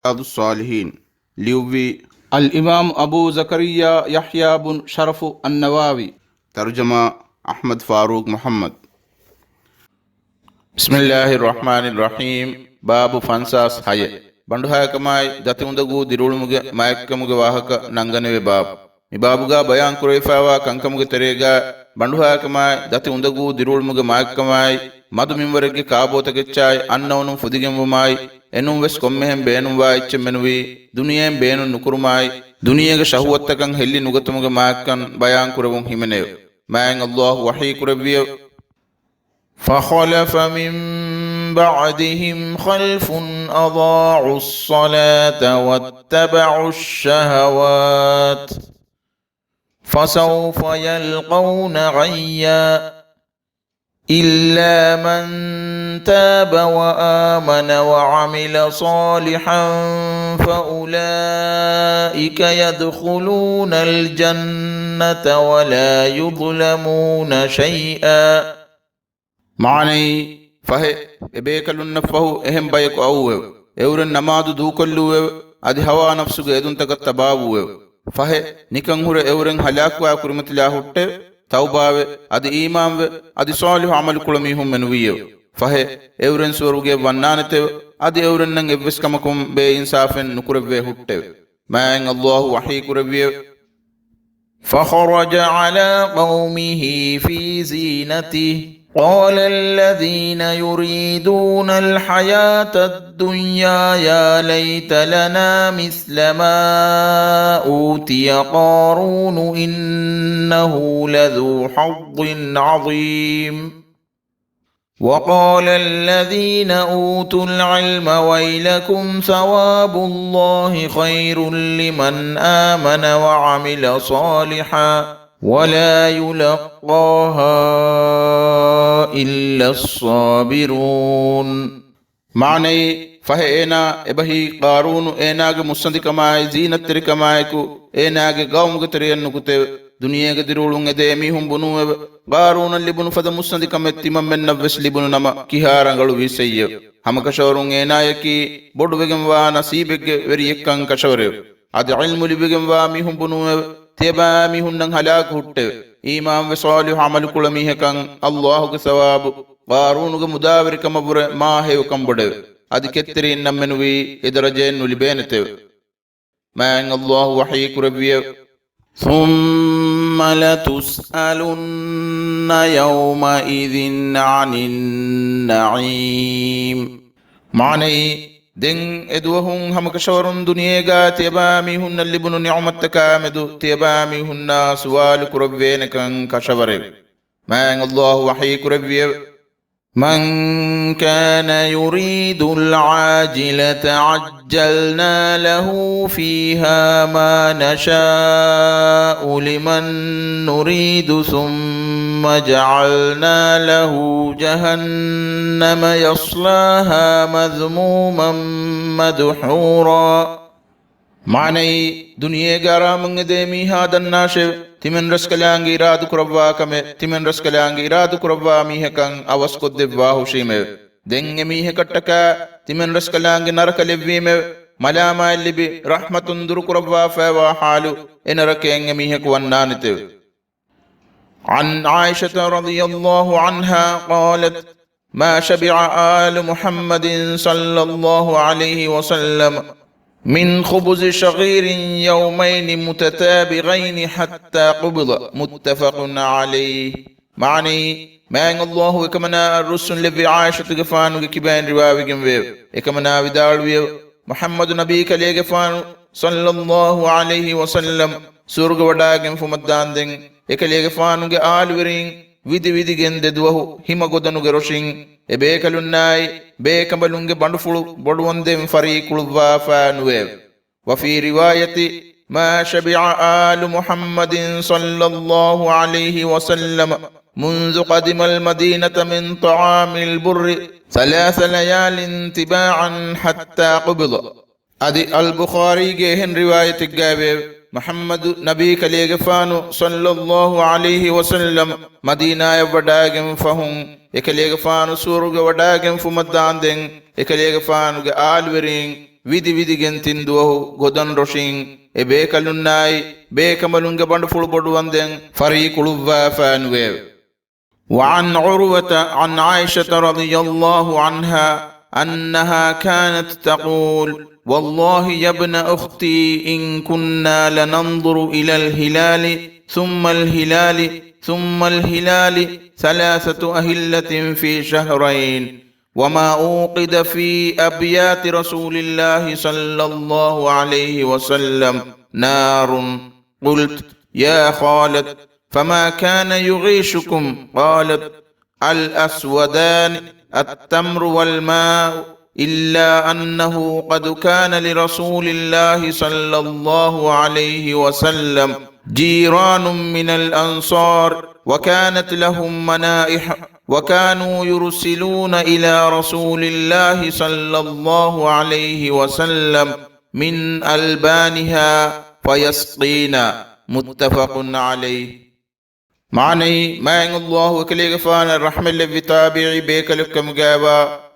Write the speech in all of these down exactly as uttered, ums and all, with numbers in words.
ރިޔާޟުއްޞާލިޙީން. ލިޔުއްވީ އަލްއިމާމު އަބޫ ޒަކަރިއްޔާ ޔަޙްޔާ ބުން ޝަރަފު އައްނަވަވީ. ތަރުޖަމާ އަޙްމަދު ފާރޫޤް މުޙައްމަދު. ބިސްމިއްލާހިއްރަޙްމާނިއްރަޙީމް. ބާބު ފަންސާސް ހައެއް. ބަނޑުހައިކަމާއި ދަތި އުނދަގޫ ދިރިއުޅުމުގެ މާތްކަމުގެ ވާހަކަ ނަންގަނެވޭ ބާބު. މި ބާބުގާ ބަޔާން ކުރެވިފައިވާ ކަންކަމުގެ ތެރޭގާ، ބަނޑުހައިކަމާއި ދަތި އުނދަގޫ ދިރިއުޅުމުގެ މާތްކަމާއި މަދު މިންވަރެއްގެ ކާބޯތަކެއްޗާއި އަންނައުނުން ފުދިގެންވުމާއި އެނޫންވެސް ކޮންމެހެން ބޭނުންވާ އެއްޗެއް މެނުވީ ދުނިޔެއިން ބޭނުން ނުކުރުމާއި ދުނިޔޭގެ ޝަހުވަތްތަކަށް ހެއްލި ނުގަތުމުގެ މާތްކަން ބަޔާން ކުރެވުން ހިމެނެއެވެ. މާތް ﷲ ވަޙީ ކުރެއްވިއެވެ. فخلف من بعدهم خلف أضاعوا الصلاة واتبعوا الشهوات فسوف يلقون غيا إلا من تاب وآمن وعمل صالحا فأولئك يدخلون الجنة ولا يظلمون شيئا. މާނައީ، ފަހެ، އެބޭކަލުންނަށްފަހު އެހެން ބަޔަކު އައުއެވެ. އެއުރެން ނަމާދު ދޫކޮށްލޫއެވެ. އަދި ހަވާ ނަފްސުގެ އެދުންތަކަށް ތަބާވޫއެވެ. ފަހެ، ނިކަން ހުރެ އެއުރެން ހަލާކުވާ ކުރިމަތިލާ ހުއްޓެވެ. ތައުބާވެ، އަދި އީމާންވެ، އަދި ޞާލިޙު ޢަމަލު ކުޅަ މީހުން މެނުވީއެވެ. ފަހެ، އެއުރެން ސުވަރުގެއަށް ވަންނާނެތެވެ. އަދި އެއުރެންނަށް އެއްވެސް ކަމަކުން ބޭއިންސާފެއް ނުކުރެއްވޭ ހުއްޓެވެ. މާތް ﷲ ވަޙީ ކުރެއްވިއެވެ. فخرج على قومه في زينته قال الذين يريدون الحياة الدنيا يا ليت لنا مثل ما أوتي قارون إنه لذو حظ عظيم. وقال الذين أوتوا العلم ويلكم ثواب الله خير لمن آمن وعمل صالحا ولا يلقاها إلا الصابرون. މާނައީ، ފަހެ އޭނާ އެބަހީ ޤާރޫނު އޭނާގެ މުއްސަނދިކަމާއި ޒީނަތްތެރިކަމާއެކު އޭނާގެ ގައުމުގެ ތެރެޔަށް ނުކުތެވެ. ދުނިޔޭގެ ދިރިއުޅުން އެދޭ މީހުން ބުނޫއެވެ. ޤާރޫނަށް ލިބުނު ފަދަ މުއްސަނދިކަމެއް ތިމަންމެންނަށްވެސް ލިބުނު ނަމަ ކިހާ ރަނގަޅުވީސެއްޔެވެ؟ ހަމަކަށަވަރުން އޭނާޔަކީ ބޮޑުވެގެންވާ ނަސީބެއްގެ ވެރިއެއްކަން ކަށަވަރެވެ. އަދި ޢިލްމު ލިބިގެންވާ މީހުން ބުނޫއެވެ. ތިޔަބައިމީހުންނަށް ހަލާކު ހުއްޓެވެ. އީމާންވެ ޞާލިޙު ޢަމަލު ކުޅަ މީހަކަށް ﷲގެ ސަވާބު ޤާރޫނުގެ މުދާވެރިކަމަށްވުރެ މާ ހެޔޮކަން ބޮޑެވެ. އަދި ކެތްތެރިންނަށްމެނުވީ އެ ދަރަޖައެއް ނުލިބޭނެތެވެ. މާތް ﷲ ވަޙީ ކުރެއްވިއެވެ. ثم لتسألن يومئذ عن النعيم. މާނައީ، ދެން އެދުވަހުން ހަމަކަށަވަރުން ދުނިޔޭގާ ތިޔަބައިމީހުންނަށް ލިބުނު ނިޢުމަތްތަކާމެދު ތިޔަބައިމީހުންނާ ސުވާލު ކުރެއްވޭނެކަން ކަށަވަރެވެ. މާތް ﷲ ވަޙީ ކުރެއްވިއެވެ. من كان يريد العاجلة عجلنا له فيها ما نشاء لمن نريد ثم جعلنا له جهنم يصلاها مذموما مدحورا. މާނައީ، ދުނިޔޭގެ އަރާމުން އެދޭ މީހާ ދަންނާށެވެ. ތިމަން ރަސްކަލާނގެ އިރާދުކުރައްވާ ކަމެއް، ތިމަން ރަސްކަލާނގެ އިރާދުކުރައްވާ މީހަކަށް އަވަސްކޮށްދެއްވާ ހުށީމެވެ. ދެން އެމީހަކަށްޓަކާ ތިމަން ރަސްކަލާނގެ ނަރަކަ ލެއްވީމެވެ. މަލާމާތްލިބި ރަޙްމަތުން ދުރުކުރައްވާފައިވާ ޙާލު އެ ނަރަކައިން އެމީހަކު ވަންނާނެތެވެ. عن عائشة رضي الله عنها قالت: ما شبع آل محمد صلى الله عليه وسلم من خبز شعير يومين متتابعين حتى قبض، متفق عليه. މާނައީ، މާތް ﷲ އެކަމަނާ ރުއްސުންލެއްވި ޢާއިޝަތުގެފާނުގެ ކިބައިން ރިވާވެގެންވެއެވެ. އެކަމަނާ ވިދާޅުވިއެވެ. މުޙައްމަދު ނަބީ ކަލޭގެފާނު ޞައްލައްލާހު ޢަލައިހި ވަސައްލަމް ސުވަރުގަވަޑާގެންފުމަށްދާންދެން، އެކަލޭގެފާނުގެ އާލުވެރީން ވިދިވިދިގެން ދެދުވަހު ހިމަގޮދަނުގެ ރޮށިން އެބޭކަލުންނާއި ބޭކަނބަލުންގެ ބަނޑުފުޅު ބޮޑުވަންދެން ފަރީކުޅުއްވާފާ ނުވެއެވެ. وفي رواية: ما شبع آل محمد صلى الله عليه وسلم منذ قدم المدينة من طعام البر ثلاث ليال تباعا حتى قبض. އަދި އަލްބުޚާރީގެ އެހެން ރިވާޔަތެއްގައިވެއެވެ. މުޙައްމަދު ނަބީ ކަލޭގެފާނު ޞައްލައްލާހު ޢަލައިހި ވަސައްލަމް މަދީނާޔަށް ވަޑާގެން ފަހުން، އެކަލޭގެފާނު ސުވަރުގެ ވަޑާގެންފުމަށްދާންދެން، އެކަލޭގެފާނުގެ އާލުވެރީން ވިދި ވިދިގެން ތިން ދުވަހު ގޮދަން ރޮށިން އެ ބޭކަލުންނާއި ބޭކަނބަލުންގެ ބަނޑުފުޅު ބޮޑުވަންދެން ފަރީ ކުޅުއްވާފާނުވެއެވެ. وعن عروة عن عائشة رضي الله عنها أنها كانت تقول: والله يا ابن أختي إن كنا لننظر إلى الهلال ثم الهلال ثم الهلال ثلاثة أهلة في شهرين، وما أوقد في أبيات رسول الله صلى الله عليه وسلم نار. قلت: يا خالة، فما كان يغيشكم؟ قالت: الأسودان التمر والماء، إلا أنه قد كان لرسول الله صلى الله عليه وسلم جيران من الأنصار، وكانت لهم منائح، وكانوا يرسلون إلى رسول الله صلى الله عليه وسلم من ألبانها فيسقينا. متفق عليه. މާނައީ، މާތް ﷲ އެކަލޭގެފާނަށް ރަޙްމަތްލެއްވި ތާބިޢީ ބޭކަލެއްކަމުގައިވާ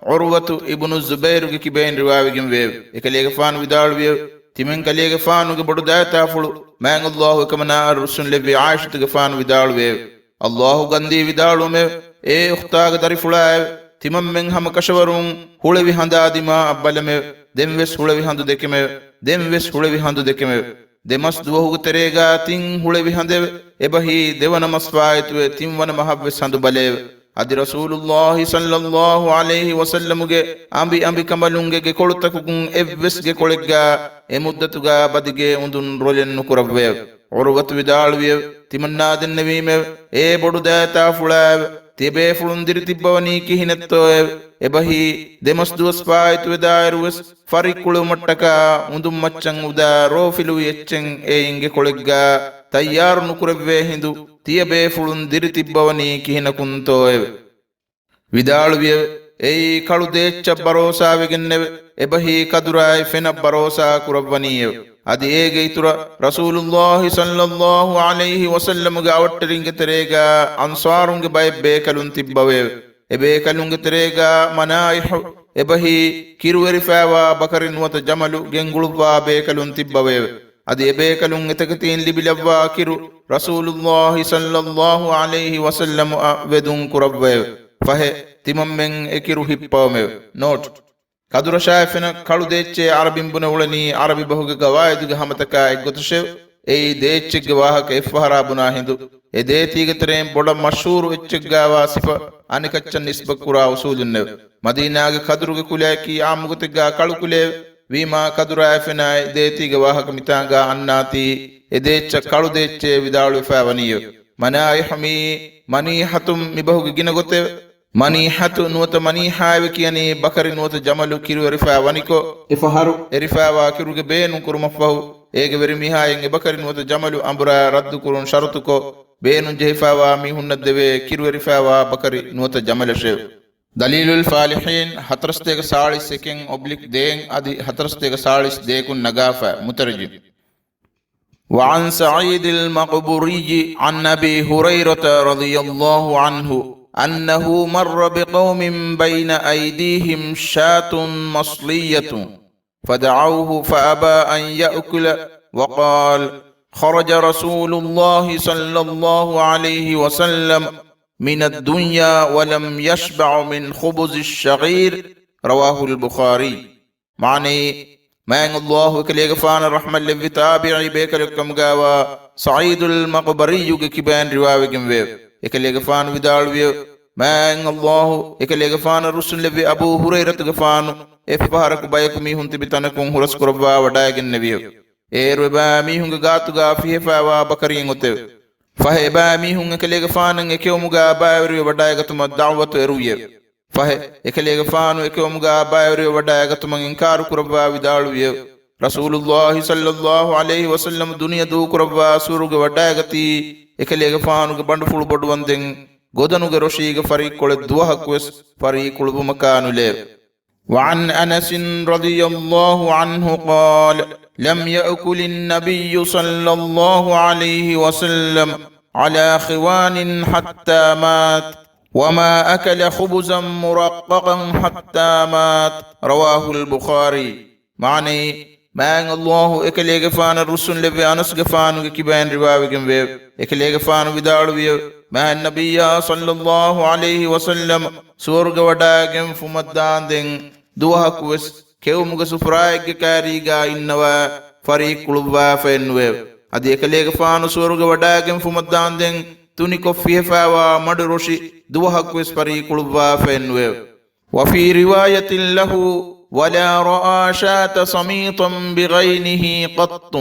ޢުރުވަތު އިބްނު ޒުބައިރުގެ ކިބައިން ރިވާވެގެންވެއެވެ. އެކަލޭގެފާނު ވިދާޅުވިއެވެ. ތިމަން ކަލޭގެފާނުގެ ބޮޑުދާތާފުޅު މާތް ﷲ އެކަމަނާއަށް ރުއްސުންލެއްވި ޢާއިޝަތުގެފާނު ވިދާޅުވެއެވެ. ﷲ ގަންދީ ވިދާޅުވުމެވެ. އޭ އުޚްތާގެ ދަރިފުޅާއެވެ! ތިމަންމެން ހަމަ ކަށަވަރުން ހުޅެވި ހަނދާ ދިމާއަށް ބަލަމެވެ. ދެންވެސް ހުޅެވި ހަނދު ދެކެމެވެ. ދެންވެސް ހުޅެވި ހަނދު ދެކެމެވެ. ދެ މަސް ދުވަހުގެ ތެރޭގާ ތިން ހުޅެވި ހަނދެވެ. އެބަހީ ދެވަނަ މަސް ފާއިތުވެ ތިންވަނަ މަހަށްވެސް ހަނދު ބަލެއެވެ. އަދި ރަސޫލުﷲ ޞައްލަﷲ ޢަލައިހި ވަސައްލަމުގެ އަނބި އަނބިކަނބަލުންގެ ގެކޮޅުތަކުގުން އެއްވެސް ގެކޮޅެއްގާ އެ މުއްދަތުގާ ބަދިގޭ އުނދުން ރޮލެއް ނުކުރައްވައެވެ. ޢުރުވަތު ވިދާޅުވިއެވެ. ތިމަންނާ ދެންނެވީމެވެ. އޭ ބޮޑު ދާތާފުޅާއެވެ! ތިޔަބޭފުޅުން ދިރިތިއްބަވަނީ ކިހިނެއްތޯއެވެ؟ އެބަހީ ދެ މަސް ދުވަސް ފާއިތުވެދާއިރުވެސް ފަރިއްކުޅެވުމަށްޓަކާ އުނދުން މައްޗަށް އުދާ ރޯފިލުވި އެއްޗެއް އެއިން ގެކޮޅެއްގާ ތައްޔާރު ނުކުރެއްވޭ ހިނދު ތިޔަބޭފުޅުން ދިރިތިއްބަވަނީ ކިހިނަކުންތޯއެވެ؟ ވިދާޅުވިއެވެ. އެއީ ކަޅު ދޭއްޗަށް ބަރޯސާވެގެންނެވެ. އެބަހީ ކަދުރާއި ފެނަށް ބަރޯސާ ކުރައްވަނީއެވެ. އަދި އޭގެ އިތުރަށް ރަސޫލުﷲ ޞައްލަﷲ ޢަލައިހި ވަސައްލަމުގެ އަވަށްޓެރިންގެ ތެރޭގާ އަންޞާރުންގެ ބައެއް ބޭކަލުން ތިއްބަވެއެވެ. އެބޭކަލުންގެ ތެރޭގާ މަނާއިޙު، އެބަހީ ކިރުވެރިފައިވާ ބަކަރި ނުވަތަ ޖަމަލު ގެންގުޅުއްވާ ބޭކަލުން ތިއްބަވެއެވެ. އަދި އެބޭކަލުން އެތަކެތީން ލިބިލައްވާ ކިރު ރަސޫލުﷲ ޞައްލަﷲ ޢަލައިހި ވަސައްލަމައަށް ވެދުން ކުރައްވައެވެ. ފަހެ، ތިމަންމެން އެ ކިރު ހިއްޕަވަމެވެ. ނޯޓް. ކަދުރަށާއި ފެނަށް ކަޅު ދޭއްޗޭ ޢަރަބިން ބުނެ އުޅެނީ ޢަރަބި ބަހުގެ ގަވާއިދުގެ ހަމަތަކާ އެއްގޮތަށެވެ. އެއީ ދޭއްޗެއްގެ ވާހަކަ އެއްފަހަރާ ބުނާ ހިނދު، އެ ދޭތީގެ ތެރެއިން ބޮޑަށް މަޝްހޫރު އެއްޗެއްގާވާ ސިފަ އަނެކައްޗަށް ނިސްބަތްކުރާ އުސޫލުންނެވެ. މަދީނާގެ ކަދުރުގެ ކުލަޔަކީ ޢާއްމުގޮތެއްގާ ކަޅު ކުލައެވެ. ވީމާ ކަދުރާއި ފެނާއި ދޭތީގެ ވާހަކަ މިތާނގާ އަންނާތީ، އެ ދޭއްޗަށް ކަޅު ދޭއްޗޭ ވިދާޅުވެފައި ވަނީއެވެ. މަނާއިޙު މީ، މަނީޙަތު މިބަހުގެ ގިނަ ގޮތެވެ. މަނީޙަތު ނުވަތަ މަނީޙާއެވެ ކިޔަނީ ބަކަރި ނުވަތަ ޖަމަލު ކިރުވެރިފައި ވަނިކޮށް، އެފަހަރު އެރިފައިވާ ކިރުގެ ބޭނުން ކުރުމަށްފަހު، އޭގެ ވެރިމީހާއިން އެބަކަރި ނުވަތަ ޖަމަލު އަނބުރާ ރައްދުކުރުން ޝަރުތުކޮށް، ބޭނުން ޖެހިފައިވާ މީހުންނަށް ދެވޭ ކިރުވެރިފައިވާ ބަކަރި ނުވަތަ ޖަމަލަށެވެ. ދަލީލުލް ފާލިޙީން ހަތަރުސަތޭކަ ސާޅީސް އެކެއް އޮބްލިކް ދޭއް އަދި ހަތަރުސަތޭކަ ސާޅީސް ދޭކުން ނަގާފަ. މުތަރްޖިމް. وعن سعيد المقبري عن أبي هريرة رضي الله عنه أنه مر بقوم بين أيديهم شاة مصلية فدعوه فأبى أن يأكل وقال: خرج رسول الله صلى الله عليه وسلم من الدنيا ولم يشبع من خبز الشعير. رواه البخاري. މާނައީ، މާތް ﷲ އެކަލޭގެފާނަށް ރަޙްމަތްލެއްވި ތާބިޢީ ބޭކަލެއްކަމުގާވާ ސަޢީދުލް މަޤްބަރިއްޔުގެ ކިބައިން ރިވާވެގެންވެއެވެ. އެކަލޭގެފާނު ވިދާޅުވިއެވެ. މާތް ﷲ އެކަލޭގެފާނަށް ރުއްސުންލެއްވި އަބޫ ހުރައިރަތުގެފާނު އެއްފަހަރަކު ބަޔަކު މީހުން ތިބި ތަނަކުން ހުރަސްކުރައްވާ ވަޑައިގެންނެވިއެވެ. އޭރު އެބައިމީހުންގެ ގާތުގާ ފިހެފައިވާ ބަކަރީން އޮތެވެ. ފަހެ އެބައިމީހުން އެކަލޭގެފާނަށް އެކެވުމުގާ ބައިވެރިވެ ވަޑައިގަތުމަށް ދަޢުވަތު އެރުވިއެވެ. ފަހެ، އެކަލޭގެފާނު އެކެވުމުގާ ބައިވެރިވެ ވަޑައިގަތުމަށް އިންކާރު ކުރައްވާ ވިދާޅުވިއެވެ. ރަސޫލުﷲ ޞައްލަﷲ ޢަލައިހި ވަސައްލަމަ ދުނިޔެ ދޫކުރައްވާ ސުވަރުގެ ވަޑައިގަތީ، އެކަލޭގެފާނުގެ ބަނޑުފުޅު ބޮޑުވަންދެން ގޮދަނުގެ ރޮށީގެ ފަރީއްކޮޅެއް ދުވަހަކުވެސް ފަރީ ކުޅުވުމަކާ ނުލެއެވެ. وعن أنس رضي الله عنه قال: لم يأكل النبي صلى الله عليه وسلم على خوان حتى مات، وما أكل خبزا مرققا حتى مات. رواه البخاري. މާނައީ، މާތް ﷲ އެކަލޭގެފާނަށް ރުއްސުންލެއްވި އަނަސްގެފާނުގެ ކިބައިން ރިވާވެގެންވެއެވެ. އެކަލޭގެފާނު ވިދާޅުވިއެވެ. މާތް ނަބިއްޔާ ޞައްލައްލާހު ޢަލައިހި ވަސައްލަމަ ސުވަރުގެ ވަޑާގެން ފުމަށްދާންދެން ދުވަހަކުވެސް ކެއުމުގެ ސުފުރާއެއްގެ ކާރީގާ އިންނަވާ ފަރީއްކުޅުއްވާފައެއްނުވެއެވެ. އަދި އެކަލޭގެފާނު ސުވަރުގެ ވަޑާގެން ފުމަށްދާންދެން ތުނިކޮށް ފިހެފާވާ މަޑު ރޮށި ދުވަހަކުވެސް ފަރީއްކުޅުއްވާފައެއްނުވެއެވެ. وفي رواية له، ولا رأى شاة سميطا بعينه قط.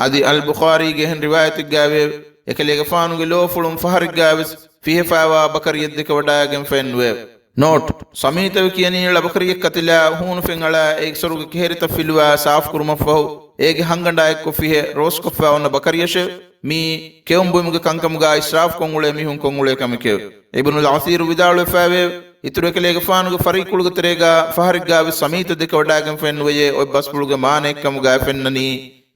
އަދި އަލް ބުޚާރީގެ އެހެން ރިވާޔަތެއްގައިވެއެވެ. އެކަލޭގެފާނުގެ ލޯފުޅުން ފަހަރެއްގައިވެސް ފިހެފާވާ ބަކަރިއެއް ދެކެވަޑާގެންފައެއްނުވެއެވެ. ނޯޓް، ސަމީތަވެ ކިޔަނީ ޅަބަކަރިއެއް ކަތިލާ ހޫނު ފެންއަޅާ އޭގެ ސޮރުގެ ކެހެރިތައް ފިލުވާ ސާފުކުރުމަށްފަހު އޭގެ ހަންގަނޑާ އެއްކޮށް ފިހެ ރޯސްކޮށްފަ އޮންނަ ބަކަރިއަށެވެ. މީ ކެއުންބުއިމުގެ ކަންކަމުގާ އިސްރާފުކޮށް އުޅޭ މީހުން ކޮށް އުޅޭ ކަމެކެވެ. އިބްނުލް އަސީރު ވިދާޅުވެފައިވެއެވެ. އިތުރު އެކަލޭގެފާނުގެ ފަރީއްކުޅުގެ ތެރޭގާ ފަހަރެއްގާވެސް ސަމީތަ ދެކެވަޑާގެންފައެއްނުވެޔޭ އޮތް ބަސްފުޅުގެ މާނައެއްކަމުގާ ފެންނަނީ.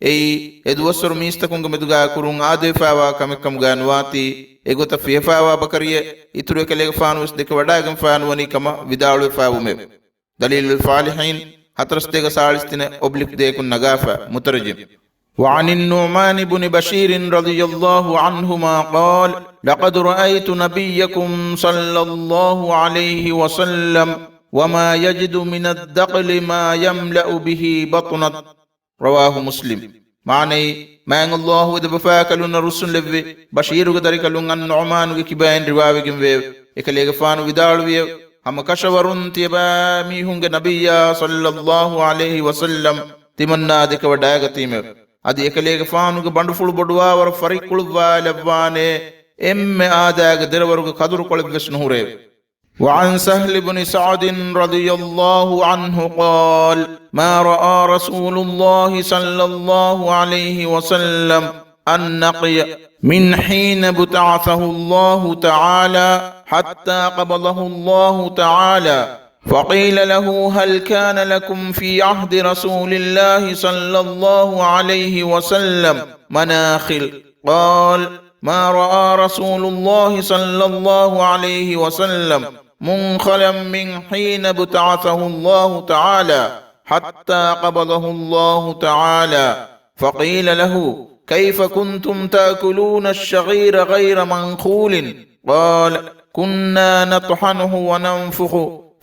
އެއީ، އެ ދުވަސްވަރު މީސްތަކުންގެ މެދުގާ ކުރުން އާދަވެފާވާ ކަމެއްކަމުގާ ނުވާތީ، އެގޮތަށް ފިހެފާވާ ބަކަރިއެއް އިތުރު އެކަލޭގެފާނުވެސް ދެކެވަޑާގެންފާނުވަނީ ކަމަށް ވިދާޅުވެފާވުމެވެ. ދަލީލުލް ފާލިޙީން، ހަތަރެއް ސަތޭކަ ސާޅީސް ތިނެއް އޮބްލިކް ދޭކުން ނަގާފަ، މުތަރްޖިމް. وعن النعمان بن بشير رضي الله عنهما قال: لقد رأيت نبيكم صلى الله عليه وسلم وما يجد من الدقل ما يملأ به بطنه. ރަވާހު މުސްލިމް. މާނައީ، މާތް ﷲ އެދެބަފާކަލުންނަށް ރުއްސުންލެއްވި ބަޝީރުގެ ދަރިކަލުން އަން ނުޢުމާނުގެ ކިބައިން ރިވާވެގެންވެއެވެ. އެކަލޭގެފާނު ވިދާޅުވިއެވެ. ހަމަ ކަށަވަރުން ތިޔަބައިމީހުންގެ ނަބިއްޔާ ޞައްލައްލާހު ޢަލައިހި ވަސައްލަމް ތިމަންނާ ދެކެވަޑާގަތީމެވެ. އަދި އެކަލޭގެފާނުގެ ބަނޑުފުޅު ބޮޑުވާވަރަށް ފަރިއްކުޅުއްވާލައްވާނޭ، އެންމެ އާދައިގެ ދެރަވަރުގެ ކަދުރުކޮޅެއްވެސް ނުހުރެއެވެ. وعن سهل بن سعد رضي الله عنه قال: ما رأى رسول الله صلى الله عليه وسلم النقي من حين ابتعثه الله تعالى حتى قبضه الله تعالى. فقيل له: هل كان لكم في عهد رسول الله صلى الله عليه وسلم مناخل؟ قال: ما رأى رسول الله صلى الله عليه وسلم منخلا من حين ابتعثه الله تعالى حتى قبضه الله تعالى. فقيل له: كيف كنتم تأكلون الشعير غير منخول؟ قال: كنا نطحنه وننفخ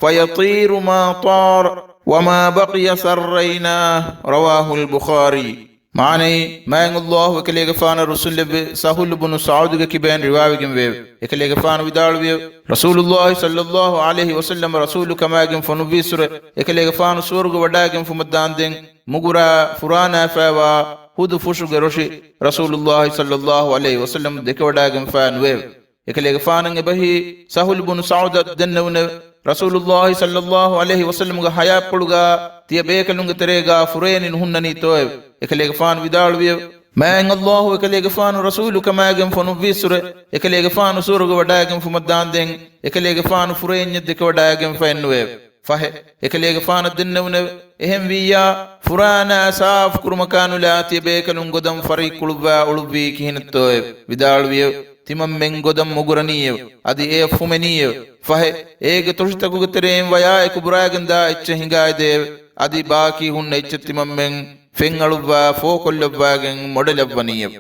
فيطير ما طار وما بقي سريناه. رواه البخاري. މާނައީ، މާތް ﷲ އެކަލޭގެފާނަށް ރުއްސުންލެއްވި ސަހުލު ބުނު ސަޢުދުގެ ކިބައިން ރިވާވެގެންވެއެވެ. އެކަލޭގެފާނު ވިދާޅުވިއެވެ. ރަސޫލުﷲ ޞައްލައްލާހު ޢަލައިހި ވަސައްލަމަ ރަސޫލު ކަމާގެން ފޮނުއްވީއްސުރެ، އެކަލޭގެފާނު ސުވަރުގެ ވަޑާގެން ފުމަށްދާންދެން، މުގުރާ ފުރާނާފައިވާ ހުދު ފުށުގެ ރޮށި ރަސޫލުﷲ ޞައްލައްލާހު ޢަލައިހި ވަސައްލަމަ ދެކެވަޑާގެންފާ ނުވެއެވެ. އެކަލޭގެފާނަށް އެބަހީ ސަހުލު ބުނު ސަޢުދަށް ދެންނެވުނެވެ. ރަސޫލުﷲ ޞައްލައްލާހު ޢަލައިހި ވަސައްލަމަގެ ޙަޔާތްޕުޅުގާ ތިޔަ ބޭކަލުންގެ ތެރޭގާ ފުރޭނި ނުހުންނަނީތޯއެވެ؟ އެކަލޭގެފާނު ވިދާޅުވިއެވެ. މާތް ﷲ އެކަލޭގެފާނު ރަސޫލު ކަމާގެން ފޮނުއްވީއްސުރެ، އެކަލޭގެފާނު ސުވަރުގެ ވަޑާގެން ފުމަށްދާންދެން، އެކަލޭގެފާނު ފުރޭންޏެއް ދެކެވަޑާގެންފައެއްނުވެއެވެ. ފަހެ، އެކަލޭގެފާނަށް ދެންނެވުނެވެ. އެހެންވިއްޔާ، ފުރާނާ ސާފުކުރުމަކާނުލާ ތިޔަ ބޭކަލުން ގޮދަން ފަރިއްކުޅުއްވާ އުޅުއްވީ ކިހިނެއްތޯއެވެ؟ ވިދާޅުވިއެވެ. ތިމަންމެން ގޮދަން މުގުރަނީއެވެ. އަދި އެއަށް ފުމެނީއެވެ. ފަހެ، އޭގެ ތޮށިތަކުގެ ތެރެއިން ވަޔާއެކު ބުރާގެންދާ އެއްޗެއް ހިނގާއިދެއެވެ. އަދި ބާކީ ހުންނަ އެއްޗެއް ތިމަންމެން ފެންއަޅުއްވާ ފޯކޮށްލައްވާގެން މޮޑެލައްވަނީއެވެ.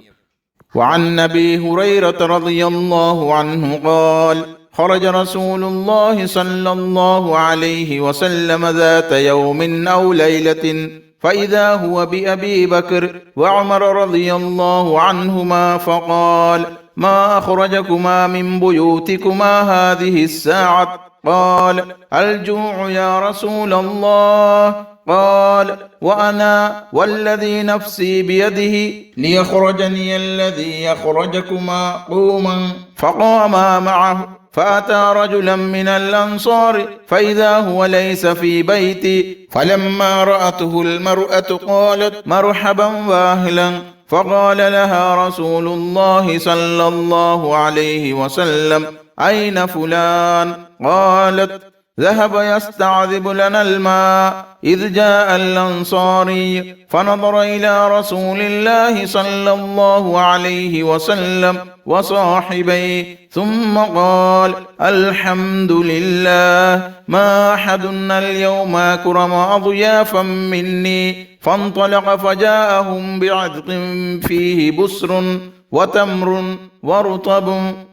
وعن أبي هريرة رضي الله عنه قال: خرج رسول الله صلى الله عليه وسلم ذات يوم أو ليلة فإذا هو بأبي بكر وعمر رضي الله عنهما فقال: ما أخرجكما من بيوتكما هذه الساعة؟ قال: الجوع يا رسول الله. قال: وأنا والذي نفسي بيده ليخرجني الذي أخرجكما قوما. فقاما معه فأتى رجلا من الأنصار فإذا هو ليس في بيتي، فلما رأته المرأة قالت: مرحبا وأهلا. فقال لها رسول الله صلى الله عليه وسلم: أين فلان؟ قالت: ذهب يستعذب لنا الماء إذ جاء الأنصاري فنظر إلى رسول الله صلى الله عليه وسلم وصاحبيه ثم قال: الحمد لله، ما أحد اليوم أكرم أضيافا مني. فانطلق فجاءهم بعذق فيه بسر وتمر ورطب،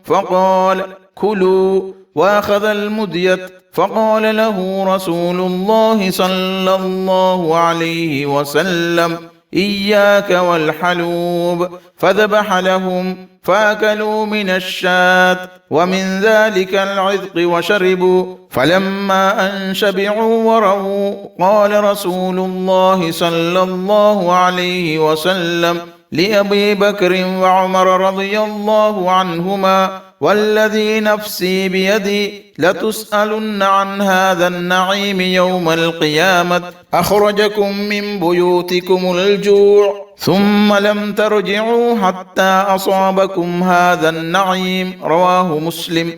فقال: كلوا، وأخذ المدية، فقال له رسول الله صلى الله عليه وسلم: إياك والحلوب، فذبح لهم، فأكلوا من الشاة ومن ذلك العذق وشربوا، فلما أن شبعوا ورووا، قال رسول الله صلى الله عليه وسلم لأبي بكر وعمر رضي الله عنهما: والذي نفسي بيده لتسألن عن هذا النعيم يوم القيامة، أخرجكم من بيوتكم الجوع ثم لم ترجعوا حتى أصابكم هذا النعيم. رواه مسلم.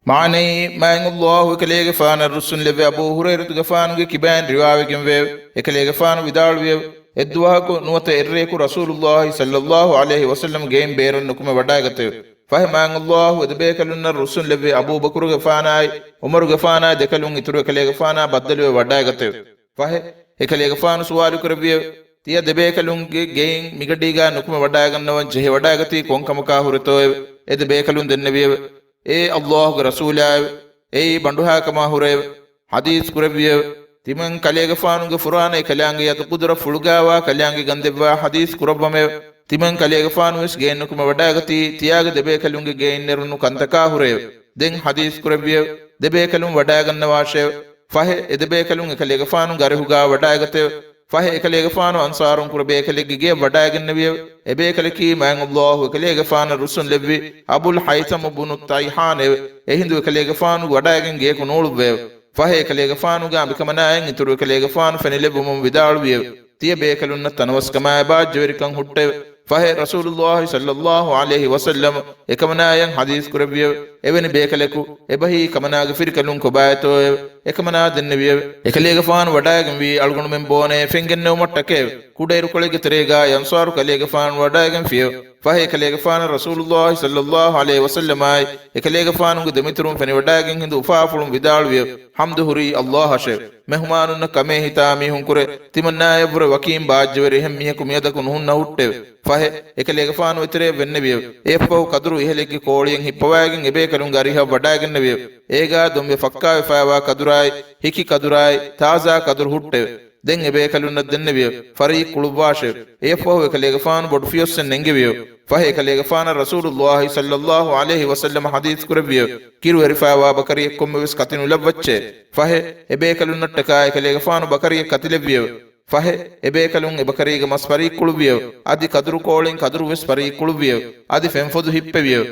މާނައީ، މާތް ﷲ އެކަލޭގެފާނަށް ރުއްސުންލެއްވި އަބޫ ހުރައިރަތުގެފާނުގެ ކިބައިން ރިވާވެގެންވެއެވެ. އެކަލޭގެފާނު ވިދާޅުވިއެވެ. އެއްދުވަހަކު ނުވަތަ އެއްރެއަކު ރަސޫލުﷲ ޞައްލަﷲ ޢަލައިހި ވަސައްލަމް ގެއިން ބޭރަށް ނުކުމެ ވަޑައިގަތެވެ. ފަހެ މާތް ﷲ އެދެބޭކަލުންނަށް ރުއްސުންލެއްވި އަބޫބަކުރުގެފާނާއި ޢުމަރުގެފާނާ ދެކަލުން އިތުރު އެކަލޭގެފާނާ ބައްދަލުވެ ވަޑައިގަތެވެ. ފަހެ އެކަލޭގެފާނު ސުވާލު ކުރެއްވިއެވެ. ތިޔަ ދެބޭކަލުންގެ ގެއިން މިގަޑީގާ ނުކުމެ ވަޑައިގަންނަވަން ޖެހިވަޑައިގަތީ ކޮންކަމަކާ ހުރެތޯއެވެ؟ އެ ދެބޭކަލުން ދެންނެވިއެވެ. އޭ ﷲ ގެ ރަސޫލާއެވެ! އެއީ ބަނޑުހާ ކަމާ ހުރެއެވެ. ޙަދީޘް ކުރެއްވިއެވެ. ތިމަން ކަލޭގެފާނުގެ ފުރާނަ އެކަލާނގެ ޔަދު ޤުދުރަ ފުޅުގާވާ ކަލާނގެ ގަންދެއްވާ ޙަދީޘް ކުރައްވަމެވެ. ތިމަން ކަލޭގެފާނު ވެސް ގެއިން ނުކުމެ ވަޑައިގަތީ ތިޔާގެ ދެބޭކަލުންގެ ގެއިން ނެރުނު ކަންތަކާ ހުރެއެވެ. ދެން ޙަދީޘް ކުރެއްވިއެވެ. ދެބޭކަލުން ވަޑައިގަންނަވާށެވެ. ފަހެ އެދެބޭކަލުން އެކަލޭގެފާނުގެ އަރިހުގާ ވަޑައިގަތެވެ. ފަހެ އެކަލޭގެފާނު އަންޞާރުން ކުރެ ބޭކަލެއްގެ ގެޔަށް ވަޑައިގެންނެވިއެވެ. އެބޭކަލަކީ މާތް ﷲ އެކަލޭގެފާނަށް ރުއްސުންލެއްވި އަބުލް ހައިޘަމު ބުނު ތައިޙާނެވެ. އެހިނދު އެކަލޭގެފާނު ވަޑައިގެން ގެޔަކު ނޫޅުއްވެއެވެ. ފަހެ އެކަލޭގެފާނުގެ އަނބިކަމަނާއަށް އިތުރު އެކަލޭގެފާނު ފެނިލެއްވުމުން ވިދާޅުވިއެވެ. ތިޔަ ބޭކަލުންނަށް ތަނަވަސްކަމާއި ބާއްޖަވެރިކަން ހުއްޓެވެ. ފަހެ ރަސޫލުﷲ ޞައްލަﷲ ޢަލައިހި ވަސައްލަމަ އެކަމަނާޔަށް ޙަދީޘް ކުރެއްވިއެވެ. އެވެނި ބޭކަލަކު އެބަހީ ކަމަނާގެ ފިރިކަލުން ކޮބާއެތޯއެވެ؟ އެކަމަނާ ދެންނެވިއެވެ. އެކަލޭގެފާނު ވަޑައިގެންވީ އަޅުގަނޑުމެން ބޯނޭ ފެންގެންނެވުމަށްޓަކައެވެ. ކުޑައިރުކޮޅެއްގެ ތެރޭގާ އަންޞާރު ކަލޭގެފާނު ވަޑައިގެންފިއެވެ. ފަހެ އެކަލޭގެފާނަށް ރަސޫލުﷲ ޞައްލަﷲ ޢަލައިހި ވަސައްލަމާއި އެކަލޭގެފާނުގެ ދެމިތުރުން ފެނިވަޑައިގެން ހިނދު އުފާފުޅުން ވިދާޅުވިއެވެ. ޙަމްދު ހުރީ ﷲ އަށެވެ. މެހުމާނުންނަށް ކަމޭ ހިތާ މީހުންކުރެ، ތިމަންނާޔަށްވުރެ ވަކީން ބާއްޖަވެރި އެހެން މީހަކު މިއަދަކު ނުހުންނަ ހުއްޓެވެ. ފަހެ އެކަލޭގެފާނު އެތެރެޔަށް ވެންނެވިއެވެ. އެއަށްފަހު ކަދުރު އިހަލެއްގެ ކޯޅިއެއް ހިއްޕަވައިގެން އެބޭކަލުންގެ އަރިހަށް ވަޑައިގެންނެވިއެވެ. އޭގާ ދޮންވެ ފައްކާވެފައިވާ ކަދުރާއި، ހިކި ކަދުރާއި، ތާޒާ ކަދުރު ހުއްޓެވެ. ދެން އެބޭކަލުންނަށް ދެންނެވިއެވެ. ފަރީއް ކުޅުއްވާށެވެ. އެއަށްފަހު އެކަލޭގެފާނު ބޮޑު ފިޔޮއްސެއް ނެންގެވިއެވެ. ފަހެ އެކަލޭގެފާނަށް ރަސޫލުﷲ ޞައްލަﷲ ޢަލައިހި ވަސައްލަމަ ޙަދީޘް ކުރެއްވިއެވެ. ކިރުވެރިފައިވާ ބަކަރިއެއް ކޮންމެވެސް ކަތި ނުލައްވައްޗޭ. ފަހެ އެބޭކަލުންނަށްޓަކާ އެކަލޭގެފާނު ބަކަރިއެއް ކަތިލެއްވިއެވެ. ފަހެ އެބޭކަލުން އެބަކަރީގެ މަސް ފަރީއްކުޅުއްވިއެވެ. އަދި ކަދުރު ކޯޅިން ކަދުރު ވެސް ފަރީއްކުޅުއްވިއެވެ. އަދި ފެންފޮދު ހިއްޕެވިއެވެ.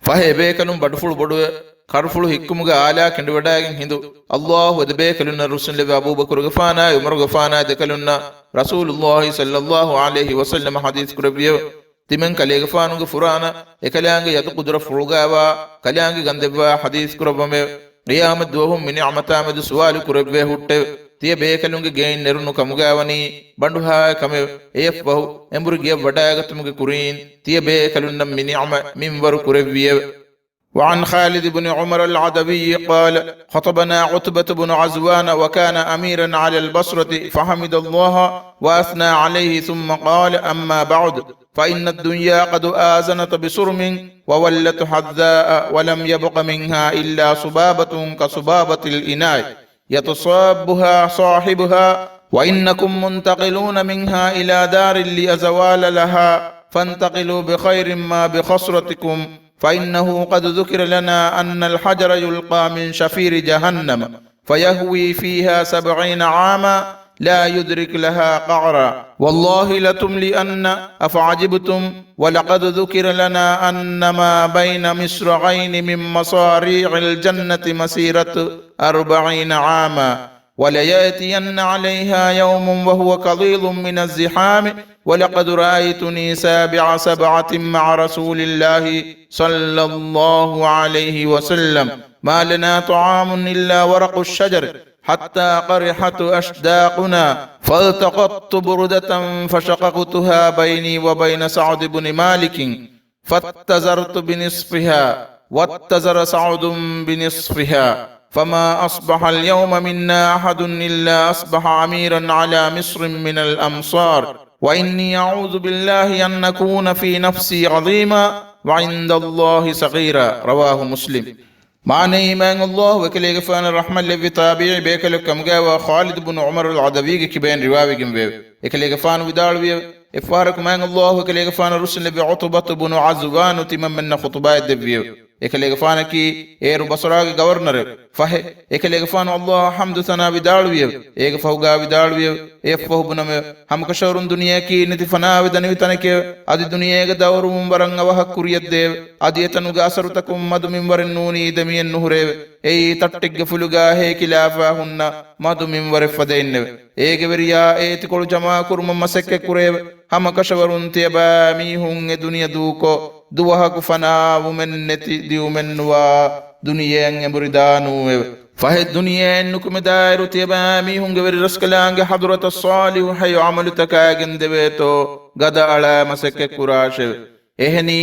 ފަހެ އެބޭކަލުން ބަޑުފުޅު ބޮޑުވެ، ކަރުފުޅު ހިއްކުމުގެ އާލާ ކެނޑިވަޑައިގެން ހިނދު، ﷲ އެދެބޭކަލުންނަށް ރުއްސުންލެއްވި އަބޫބަކުރުގެފާނާއި ޢުމަރުގެފާނާ ދެކަލުންނަށް ރަސޫލުﷲ ޞައްލަﷲ ޢަލައިހި ވަސައްލަމަ ޙަދީޘް ކުރެއްވިއެވެ. ތިމަން ކަލޭގެފާނުގެ ފުރާނަ އެކަލާނގެ ޔަދު ޤުދުރަ ފުޅުގާވާ ކަލާނގެ ގަންދެއްވާ ޙަދީޘް ކުރައްވަމެވެ. ޤިޔާމަތް ދުވަހުން މި ނިޢުމަތާމެދު ސުވާލު ކުރެއްވޭ ހުއްޓެވެ. ތިޔަ ބޭކަލުންގެ ގެއިން ނެރުނު ކަމުގާވަނީ ބަނޑުހާއެއް ކަމެވެ. އެއަށްފަހު އެނބުރި ގެޔަށް ވަޑައިގަތުމުގެ ކުރިން ތިޔަ ބޭކަލުންނަށް މި ނިޢުމަތް މިންވަރު ކުރެއްވިއެވެ. وعن خالد بن عمر العدوي قال: خطبنا عتبة بن غزوان وكان أميرا على البصرة فحمد الله وأثنى عليه ثم قال: أما بعد، فإن الدنيا قد آذنت بصرم وولت حذاء ولم يبق منها إلا صبابة كصبابة الإناء يتصابها صاحبها، وإنكم منتقلون منها إلى دار لا زوال لها، فانتقلوا بخير ما بخصرتكم، فإنه قد ذكر لنا أن الحجر يلقى من شفير جهنم فيهوي فيها سبعين عاما لا يدرك لها قعرا، والله لتملئن أفعجبتم، ولقد ذكر لنا أن ما بين مصراعين من مصاريع الجنة مسيرة أربعين عاما، وليأتين عليها يوم وهو كظيظ من الزحام، ولقد رأيتني سابع سبعة مع رسول الله صلى الله عليه وسلم، ما لنا طعام إلا ورق الشجر حتى قرحت أشداقنا، فالتقطت بردة فشققتها بيني وبين سعد بن مالك، فاتزرت بنصفها، واتزر سعد بنصفها، فما أصبح اليوم منا أحد إلا أصبح أميرا على مصر من الأمصار، وإني أعوذ بالله أن أكون في نفسي عظيما وعند الله صغيرا. رواه مسلم. މާނައީ، މާތް ﷲ އެކަލޭގެފާނަށް ރަޙްމަތް ލެއްވި ތާބިޢީ ބޭކަލެއް ކަމުގައިވާ ޚާލިދު ބުނު ޢުމަރު އަލް ޢަދަވީގެ ކިބައިން ރިވާވެގެންވެއެވެ. އެކަލޭގެފާނު ވިދާޅުވިއެވެ. އެއްފަހަރަކު މާތް ﷲ އެކަލޭގެފާނަށް ރުއްސުންލެއްވި ޢުތުބަތު ބުނު ޢަޒުވާނު ތިމަންމެންނަށް ޚުޠުބާއެއް ދެއްވިއެވެ. އެކަލޭގެފާނަކީ އޭރު ބަޞްރާގެ ގަވަރުނަރެވެ. ފަހެ، އެކަލޭގެފާނު ﷲ އަށް ޙަމްދު ސަނާ ވިދާޅުވިއެވެ. އޭގެ ފަހުގާ ވިދާޅުވިއެވެ. އެއަށްފަހު ބުނަމެވެ. ހަމަކަށަވަރުން ދުނިޔެއަކީ ނެތި ފަނާވެ ދަނިވި ތަނެކެވެ. އަދި ދުނިޔޭގެ ދައުރުވުން ވަރަށް އަވަހަށް ކުރިއަށްދޭވެ. އަދި އެތަނުގެ އަސަރުތަކުން މަދު މިންވަރެއް ނޫނީ ދެމިއެއް ނުހުރެއެވެ. އެއީ ތައްޓެއްގެ ފުލުގާ ހޭކިލާފާ ހުންނަ މަދު މިންވަރެއް ފަދައިންނެވެ. އޭގެ ވެރިޔާ އޭތިކޮޅު ޖަމާކުރުމަށް މަސައްކަތްކުރެއެވެ. ހަމަކަށަވަރުން ތިޔަބައި މީހުން އެ ދުނިޔެ ދޫކޮށް، ދުވަހަކު ފަނާވުމެއް ނެތި ދިއުމެއްނުވާ ދުނިޔެއަށް އެނބުރިދާނޫއެވެ. ފަހެ ދުނިޔެއަށް ނުކުމެދާއިރު ތިޔަބައި މީހުންގެ ވެރި ރަސްކަލާނގެ ޙަޟްރަތަށް ޞާލިޙު ހެޔޮ ޢަމަލުތަކާ ގެންދެވޭތޯ، ގަދައަޅާ މަސައްކަތްކުރާށެވެ. އެހެނީ،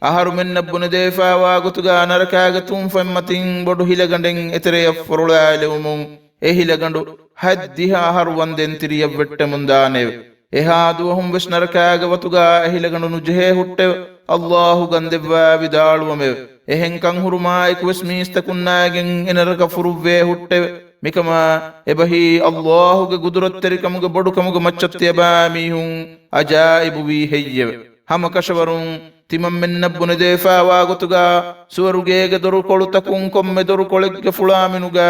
އަހަރުމެންނަށް ބުނެދޭފާވާ ގޮތުގާ ނަރަކާގެ ތުންފަތް މަތިން ބޮޑު ހިލަގަނޑެއް އެތެރެޔަށް ފޮރޮޅާލެވުމުން، އެ ހިލަގަނޑު ހަތްދިހަ އަހަރު ވަންދެން ތިރިޔަށް ވެއްޓެމުންދާނެއެވެ. އެހާ ދުވަހުން ވެސް ނަރަކާގެ ވަތުގާ އެ ހިލަގަނޑު ނުޖެހޭ ހުއްޓެވެ. ﷲ ގަންދެއްވާ ވިދާޅުވަމެވެ. އެހެން ކަންހުރުމާއެކު ވެސް މީސްތަކުންނާއިގެން އެ ނަރަކަ ފުރުއްވޭ ހުއްޓެވެ. މިކަމާ އެބަހީ ﷲ ގެ ގުދުރަތްތެރިކަމުގެ ބޮޑުކަމުގެ މައްޗަށް ތިޔަބައިމީހުން އަޖާއިބުވީ ހެއްޔެވެ؟ ހަމަކަށަވަރުން ތިމަންމެންނަށް ބުނެދޭފާވާ ގޮތުގާ، ސުވަރުގޭގެ ދޮރުކޮޅުތަކުން ކޮންމެ ދޮރުކޮޅެއްގެ ފުޅާމިނުގާ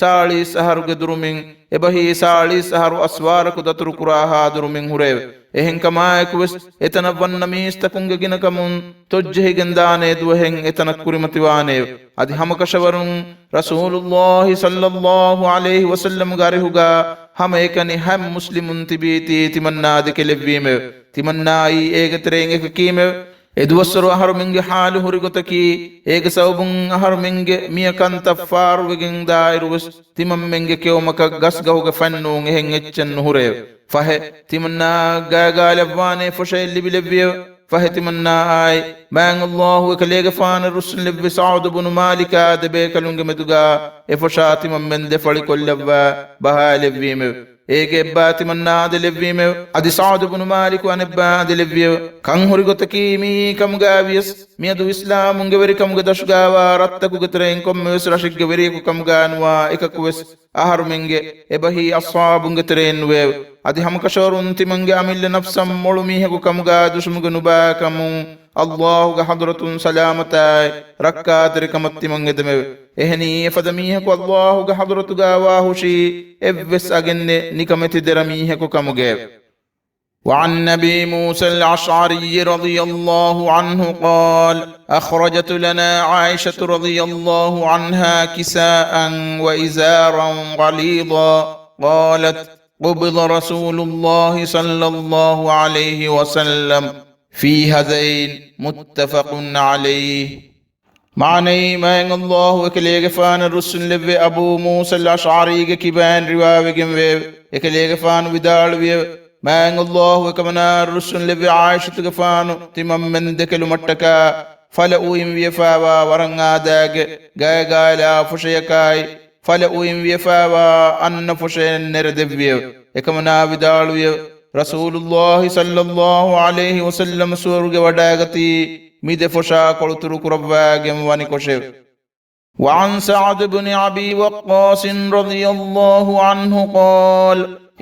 ސާޅީސް އަހަރުގެ ދުރުމިން، އެބަހީ ސާޅީސް އަހަރު އަސްވާރަކު ދަތުރުކުރާހާ ދުރުމިން ހުރެއެވެ. އެހެންކަމާއެކުވެސް، އެތަނަށް ވަންނަ މީސްތަކުންގެ ގިނަކަމުން ތޮއްޖެހިގެންދާނޭ ދުވަހެއް އެތަނަށް ކުރިމަތިވާނެއެވެ. އަދި ހަމަކަށަވަރުން ރަސޫލުﷲ ޞައްލައްލާހު ޢަލައިހި ވަސައްލަމްގެ އަރިހުގާ ހަމަ އެކަނި ހަމަ މުސްލިމުން ތިބީތީ ތިމަންނާ ދެކެލެއްވީމެވެ. ތިމަންނާއީ އޭގެ ތެރެއިން އެކަކީމެވެ. އެ ދުވަސްވަރު އަހަރުމެންގެ ޙާލު ހުރި ގޮތަކީ، އޭގެ ސަބަބުން އަހަރުމެންގެ މިޔަ ކަންތައް ފާރުވެގެން ދާއިރު ވެސް، ތިމަންމެންގެ ކެއުމަކަށް ގަސްގަހުގެ ފަތްނޫން އެހެން އެއްޗެއް ނުހުރެއެވެ. ފަހެ، ތިމަންނާ ގާގާލައްވާނޭ ފޮށައެއް ލިބިލެއްވިއެވެ. ފަހެ ތިމަންނާއާއި، މާތް ﷲ އެކަލޭގެފާނަށް ރުއްސުންލެއްވި ސަޢުދު ބުނު މާލިކާ ދެބޭކަލުންގެ މެދުގާ އެ ފޮށާ ތިމަންމެން ދެފަޅިކޮށްލައްވާ ބަހާލެއްވީމެވެ. އޭގެ އެއްބާ ތިމަންނާ އަދެލެއްވީމެވެ. އަދި ސަޢުދު ބުނު މާލިކު އަނެއްބާ އަދެލެއްވިއެވެ. ކަންހުރި ގޮތަކީ މިއީ ކަމުގައި ވިޔަސް، މިއަދު އިސްލާމުންގެ ވެރިކަމުގެ ދަށުގާވާ ރަށްތަކުގެ ތެރެއިން ކޮންމެވެސް ރަށެއްގެ ވެރިޔަކު ކަމުގާ ނުވާ އެކަކުވެސް އަހަރުމެންގެ އެބަހީ އަޞްޙާބުންގެ ތެރެއިން ނުވެއެވެ. އަދި ހަމަކަށަވަރުން ތިމަންގެ އަމިއްލަ ނަފްސަށް މޮޅު މީހަކު ކަމުގާ ދުށުމުގެ ނުބާކަމުން، ﷲ ގެ ޙަޟްރަތުން ސަލާމަތާއި ރައްކާތެރިކަމަށް ތިމަން އެދެމެވެ. އެހެނީ އެފަދަ މީހަކު ﷲ ގެ ޙަޟްރަތުގާ ވާހުށީ އެއްވެސް އަގެއް ނެތް ނިކަމެތި ދެރަ މީހަކު ކަމުގައެވެ. وعن أبي موسى الأشعري رضي الله عنه قال: أخرجت لنا عائشة رضي الله عنها كساء وإزارا غليظا، قالت: قبض رسول الله صلى الله عليه وسلم في هذين، متفق عليه. މާނައީ، މާތް ﷲ އެކަލޭގެފާނަށް ރުއްސުންލެއްވި އަބޫ މޫސަލް އަޝްޢަރީގެ ކިބައިން ރިވާވެގެންވެއެވެ. އެކަލޭގެފާނު ވިދާޅުވިއެވެ. މާތް ﷲ އެކަމަނާއަށް ރުއްސުންލެއްވި ޢާއިޝަތުގެފާނު ތިމަންމެން ދެކެލުމަށްޓަކާ ފަލަ އުއިން ވިޔަފާވާ ވަރަށް އާދައިގެ ގައިގާލާ ފޮށެޔަކާއި، ފަލަ އުއިން ވިޔަފާވާ އަންނަ ފޮށެއެއް ނެރެދެއްވިއެވެ. އެކަމަނާ ވިދާޅުވިއެވެ. ރަސޫލުﷲ ޞައްލައްލާހު ޢަލައިހި ވަސައްލަމް ސުވަރުގެ ވަޑައިގަތީ މި ދެ ފޮށާ ކޮޅުތުރު ކުރައްވާގެން ވަނިކޮށެވެ. وعن سعد بن أبي وقاص رضي الله عنه قال: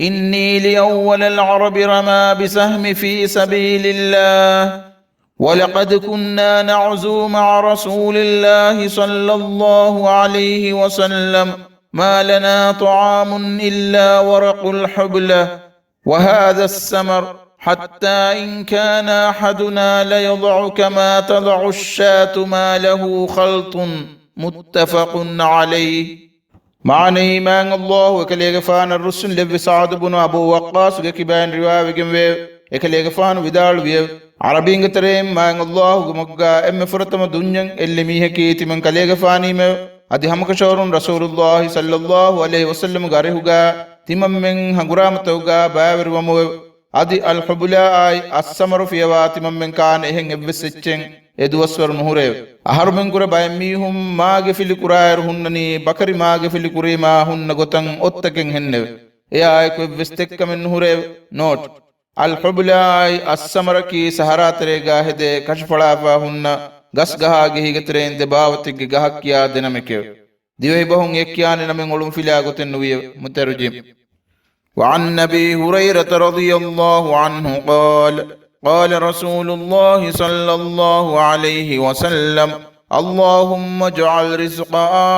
إني لأول العرب رمى بسهم في سبيل الله، ولقد كنا نغزو مع رسول الله صلى الله عليه وسلم ما لنا طعام إلا ورق الحبلة، وهذا السمر، حتى إن كان أحدنا ليضع كما تضع الشاة ما له خلط، متفق عليه. މާނައީ، މާތް ﷲ އެކަލޭގެފާނަށް ރުއްސުންލެއްވި ސަޢުދު ބުނު އަބޫ ވައްޤާޞުގެ ކިބައިން ރިވާވެގެންވެއެވެ. އެކަލޭގެފާނު ވިދާޅުވިއެވެ. ޢަރަބީންގެ ތެރެއިން މާތް ﷲ ގެ މަގުގާ އެންމެ ފުރަތަމަ ދުންޏަން އެއްލި މީހަކީ ތިމަން ކަލޭގެފާނީމެވެ. އަދި ހަމަކަށަވަރުން ރަސޫލުﷲ ޞައްލަﷲ ޢަލައިހި ވަސައްލަމްގެ އަރިހުގާ ތިމަންމެން ހަނގުރާމަތަކުގާ ބައިވެރިވަމުވެ. އަދި އަލްޙުބުލާއާއި އައްސަމަރު ފިޔަވާ ތިމަންމެން ކާނެ އެހެން އެއްވެސް އެއްޗެއް އެ ދުވަސްވަރު ނުހުރެއެވެ. އަހަރުމެންކުރެ ބައެއް މީހުން މާގެފިލި ކުރާއިރު ހުންނަނީ ބަކަރި މާގެފިލި ކުރީމާ ހުންނަ ގޮތަށް އޮށްތަކެއް ހެންނެވެ. އެއާއެކު އެއްވެސް ތެއްކަމެއް ނުހުރެއެވެ. ނޯޓް. އަލްޙުބުލާއާއި އައްސަމަރަކީ ސަހަރާ ތެރޭގާ ހެދޭ ކަށިފަޅާފާ ހުންނަ ގަސްގަހާގެ ހިގަތެރެއިން ދެބާވަތެއްގެ ގަހަށް ކިޔާ ދެނަމެކެވެ. ދިވެހިބަހުން އެ ކިޔާނެ ނަމެއް އޮޅުންފިލާ ގޮތެއް ނުވިއެވެ. މުތަރުޖިމް. وعن أبي هريرة رضي الله عنه قال، قال رسول الله صلى الله عليه وسلم، اللهم اجعل رزق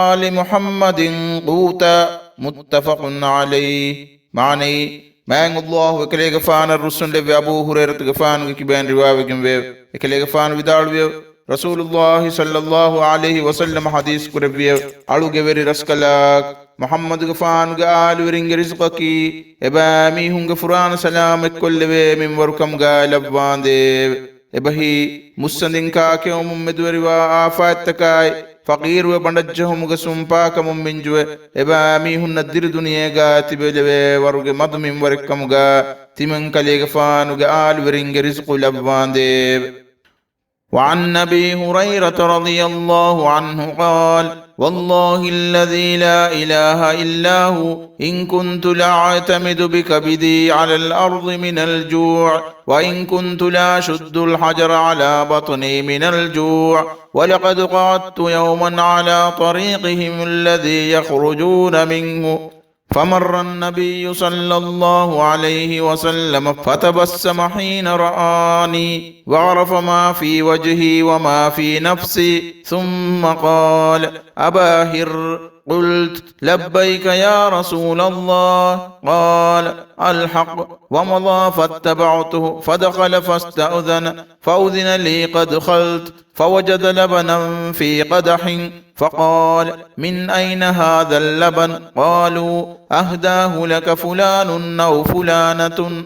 آل محمد قوتا، متفق عليه. މާނައީ، މާތް ﷲ އެކަލޭގެފާނަށް ރުއްސުންލެއްވި އަބޫ ހުރައިރަތުގެފާނުގެ ކިބައިން ރިވާވެގެންވެއެވެ. އެކަލޭގެފާނު ވިދާޅުވިއެވެ. ރަސޫލުﷲ ޞައްލަﷲ ޢަލައިހި ވަސައްލަމަ ޙަދީޘް ކުރެއްވިއެވެ. އަޅުގެ ވެރި ރަސްކަލާކޮ، މުޙައްމަދުގެފާނުގެ އާލުވެރިންގެ ރިޒުޤަކީ އެބައިމީހުންގެ ފުރާނަ ސަލާމަތްކޮށްލެވޭ މިންވަރުކަމުގައި ލައްވާނދޭވެ. އެބަހީ، މުއްސަނދިން ކާކެއުމުން މެދުވެރިވާ އާފާތްތަކާއި، ފަޤީރުވެ ބަނޑަށްޖެހުމުގެ ސުންޕާކަމުން މިންޖުވެ، އެބައިމީހުންނަށް ދިރިދުނިޔޭގައި ތިބެލެވޭ ވަރުގެ މަދު މިންވަރެއްކަމުގައި، ތިމަންކަލޭގެފާނުގެ އާލުވެރިންގެ ރިޒުޤު ލައްވާނދޭވެ. وعن أبي هريرة رضي الله عنه قال، والله الذي لا إله إلا هو، إن كنت لأعتمد بكبدي على الأرض من الجوع، وإن كنت لأشد الحجر على بطني من الجوع، ولقد قعدت يوما على طريقهم الذي يخرجون منه، فمر النبي صلى الله عليه وسلم فتبسم حين رآني وعرف ما في وجهي وما في نفسي، ثم قال، أبا هر. قلت، لبيك يا رسول الله. قال، الحق. ومضى فاتبعته، فدخل فاستأذن، فأذن لي قد دخلت، فوجد لبنا في قدح، فقال، من أين هذا اللبن؟ قالوا، أهداه لك فلان أو فلانة.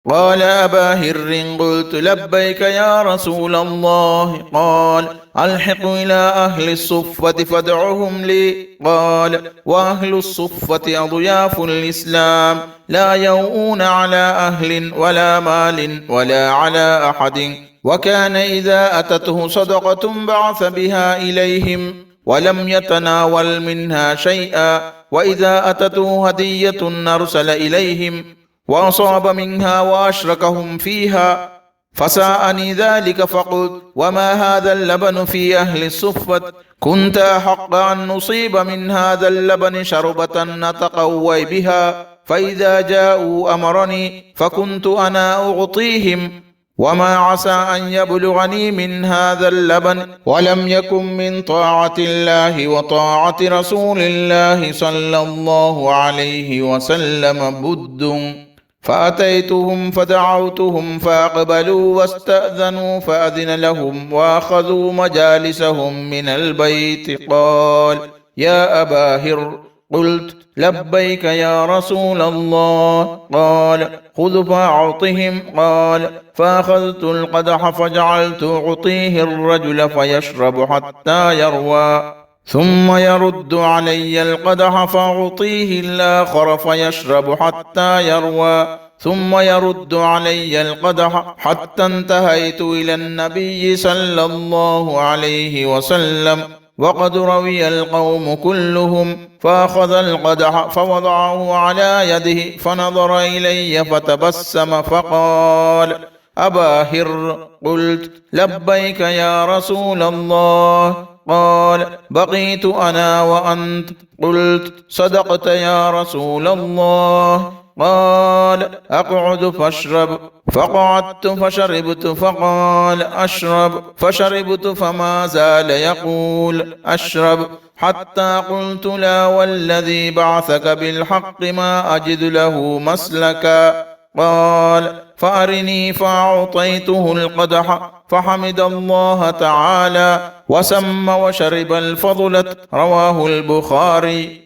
قال، أبا هر. قلت، لبيك يا رسول الله. قال، ألحق إلى أهل الصفة فادعهم لي. قال، وأهل الصفة أضياف الإسلام، لا يوؤون على أهل ولا مال ولا على أحد. وكان إذا أتته صدقة بعث بها إليهم ولم يتناول منها شيئا، وإذا أتته هدية أرسل إليهم وأصاب منها وأشركهم فيها، فساءني ذلك فقلت، وما هذا اللبن في أهل الصفة؟ كنت أحق أن نصيب من هذا اللبن شربة نتقوي بها، فإذا جاءوا أمرني، فكنت أنا أعطيهم، وما عسى أن يبلغني من هذا اللبن، ولم يكن من طاعة الله وطاعة رسول الله صلى الله عليه وسلم بد. فأتيتهم فدعوتهم فأقبلوا واستأذنوا فأذن لهم وأخذوا مجالسهم من البيت. قال، يا أبا هر. قلت، لبيك يا رسول الله. قال، خذ فأعطهم. قال، فأخذت القدح فجعلت أعطيه الرجل فيشرب حتى يروى، ثم يرد علي القدح فأعطيه الآخر فيشرب حتى يروى، ثم يرد علي القدح حتى انتهيت إلى النبي صلى الله عليه وسلم، وقد روي القوم كلهم، فأخذ القدح فوضعه على يده فنظر إلي فتبسم فقال، أبا هر. قلت، لبيك يا رسول الله. قال، بقيت أنا وأنت. قلت، صدقت يا رسول الله. قال، اقعد فاشرب. فقعدت فشربت، فقال، اشرب. فشربت فما زال يقول، اشرب، حتى قلت، لا والذي بعثك بالحق ما أجد له مسلكا. قال، فأرني، فأعطيته القدح، فحمد الله تعالى، وسم وشرب الفضلة. رواه البخاري.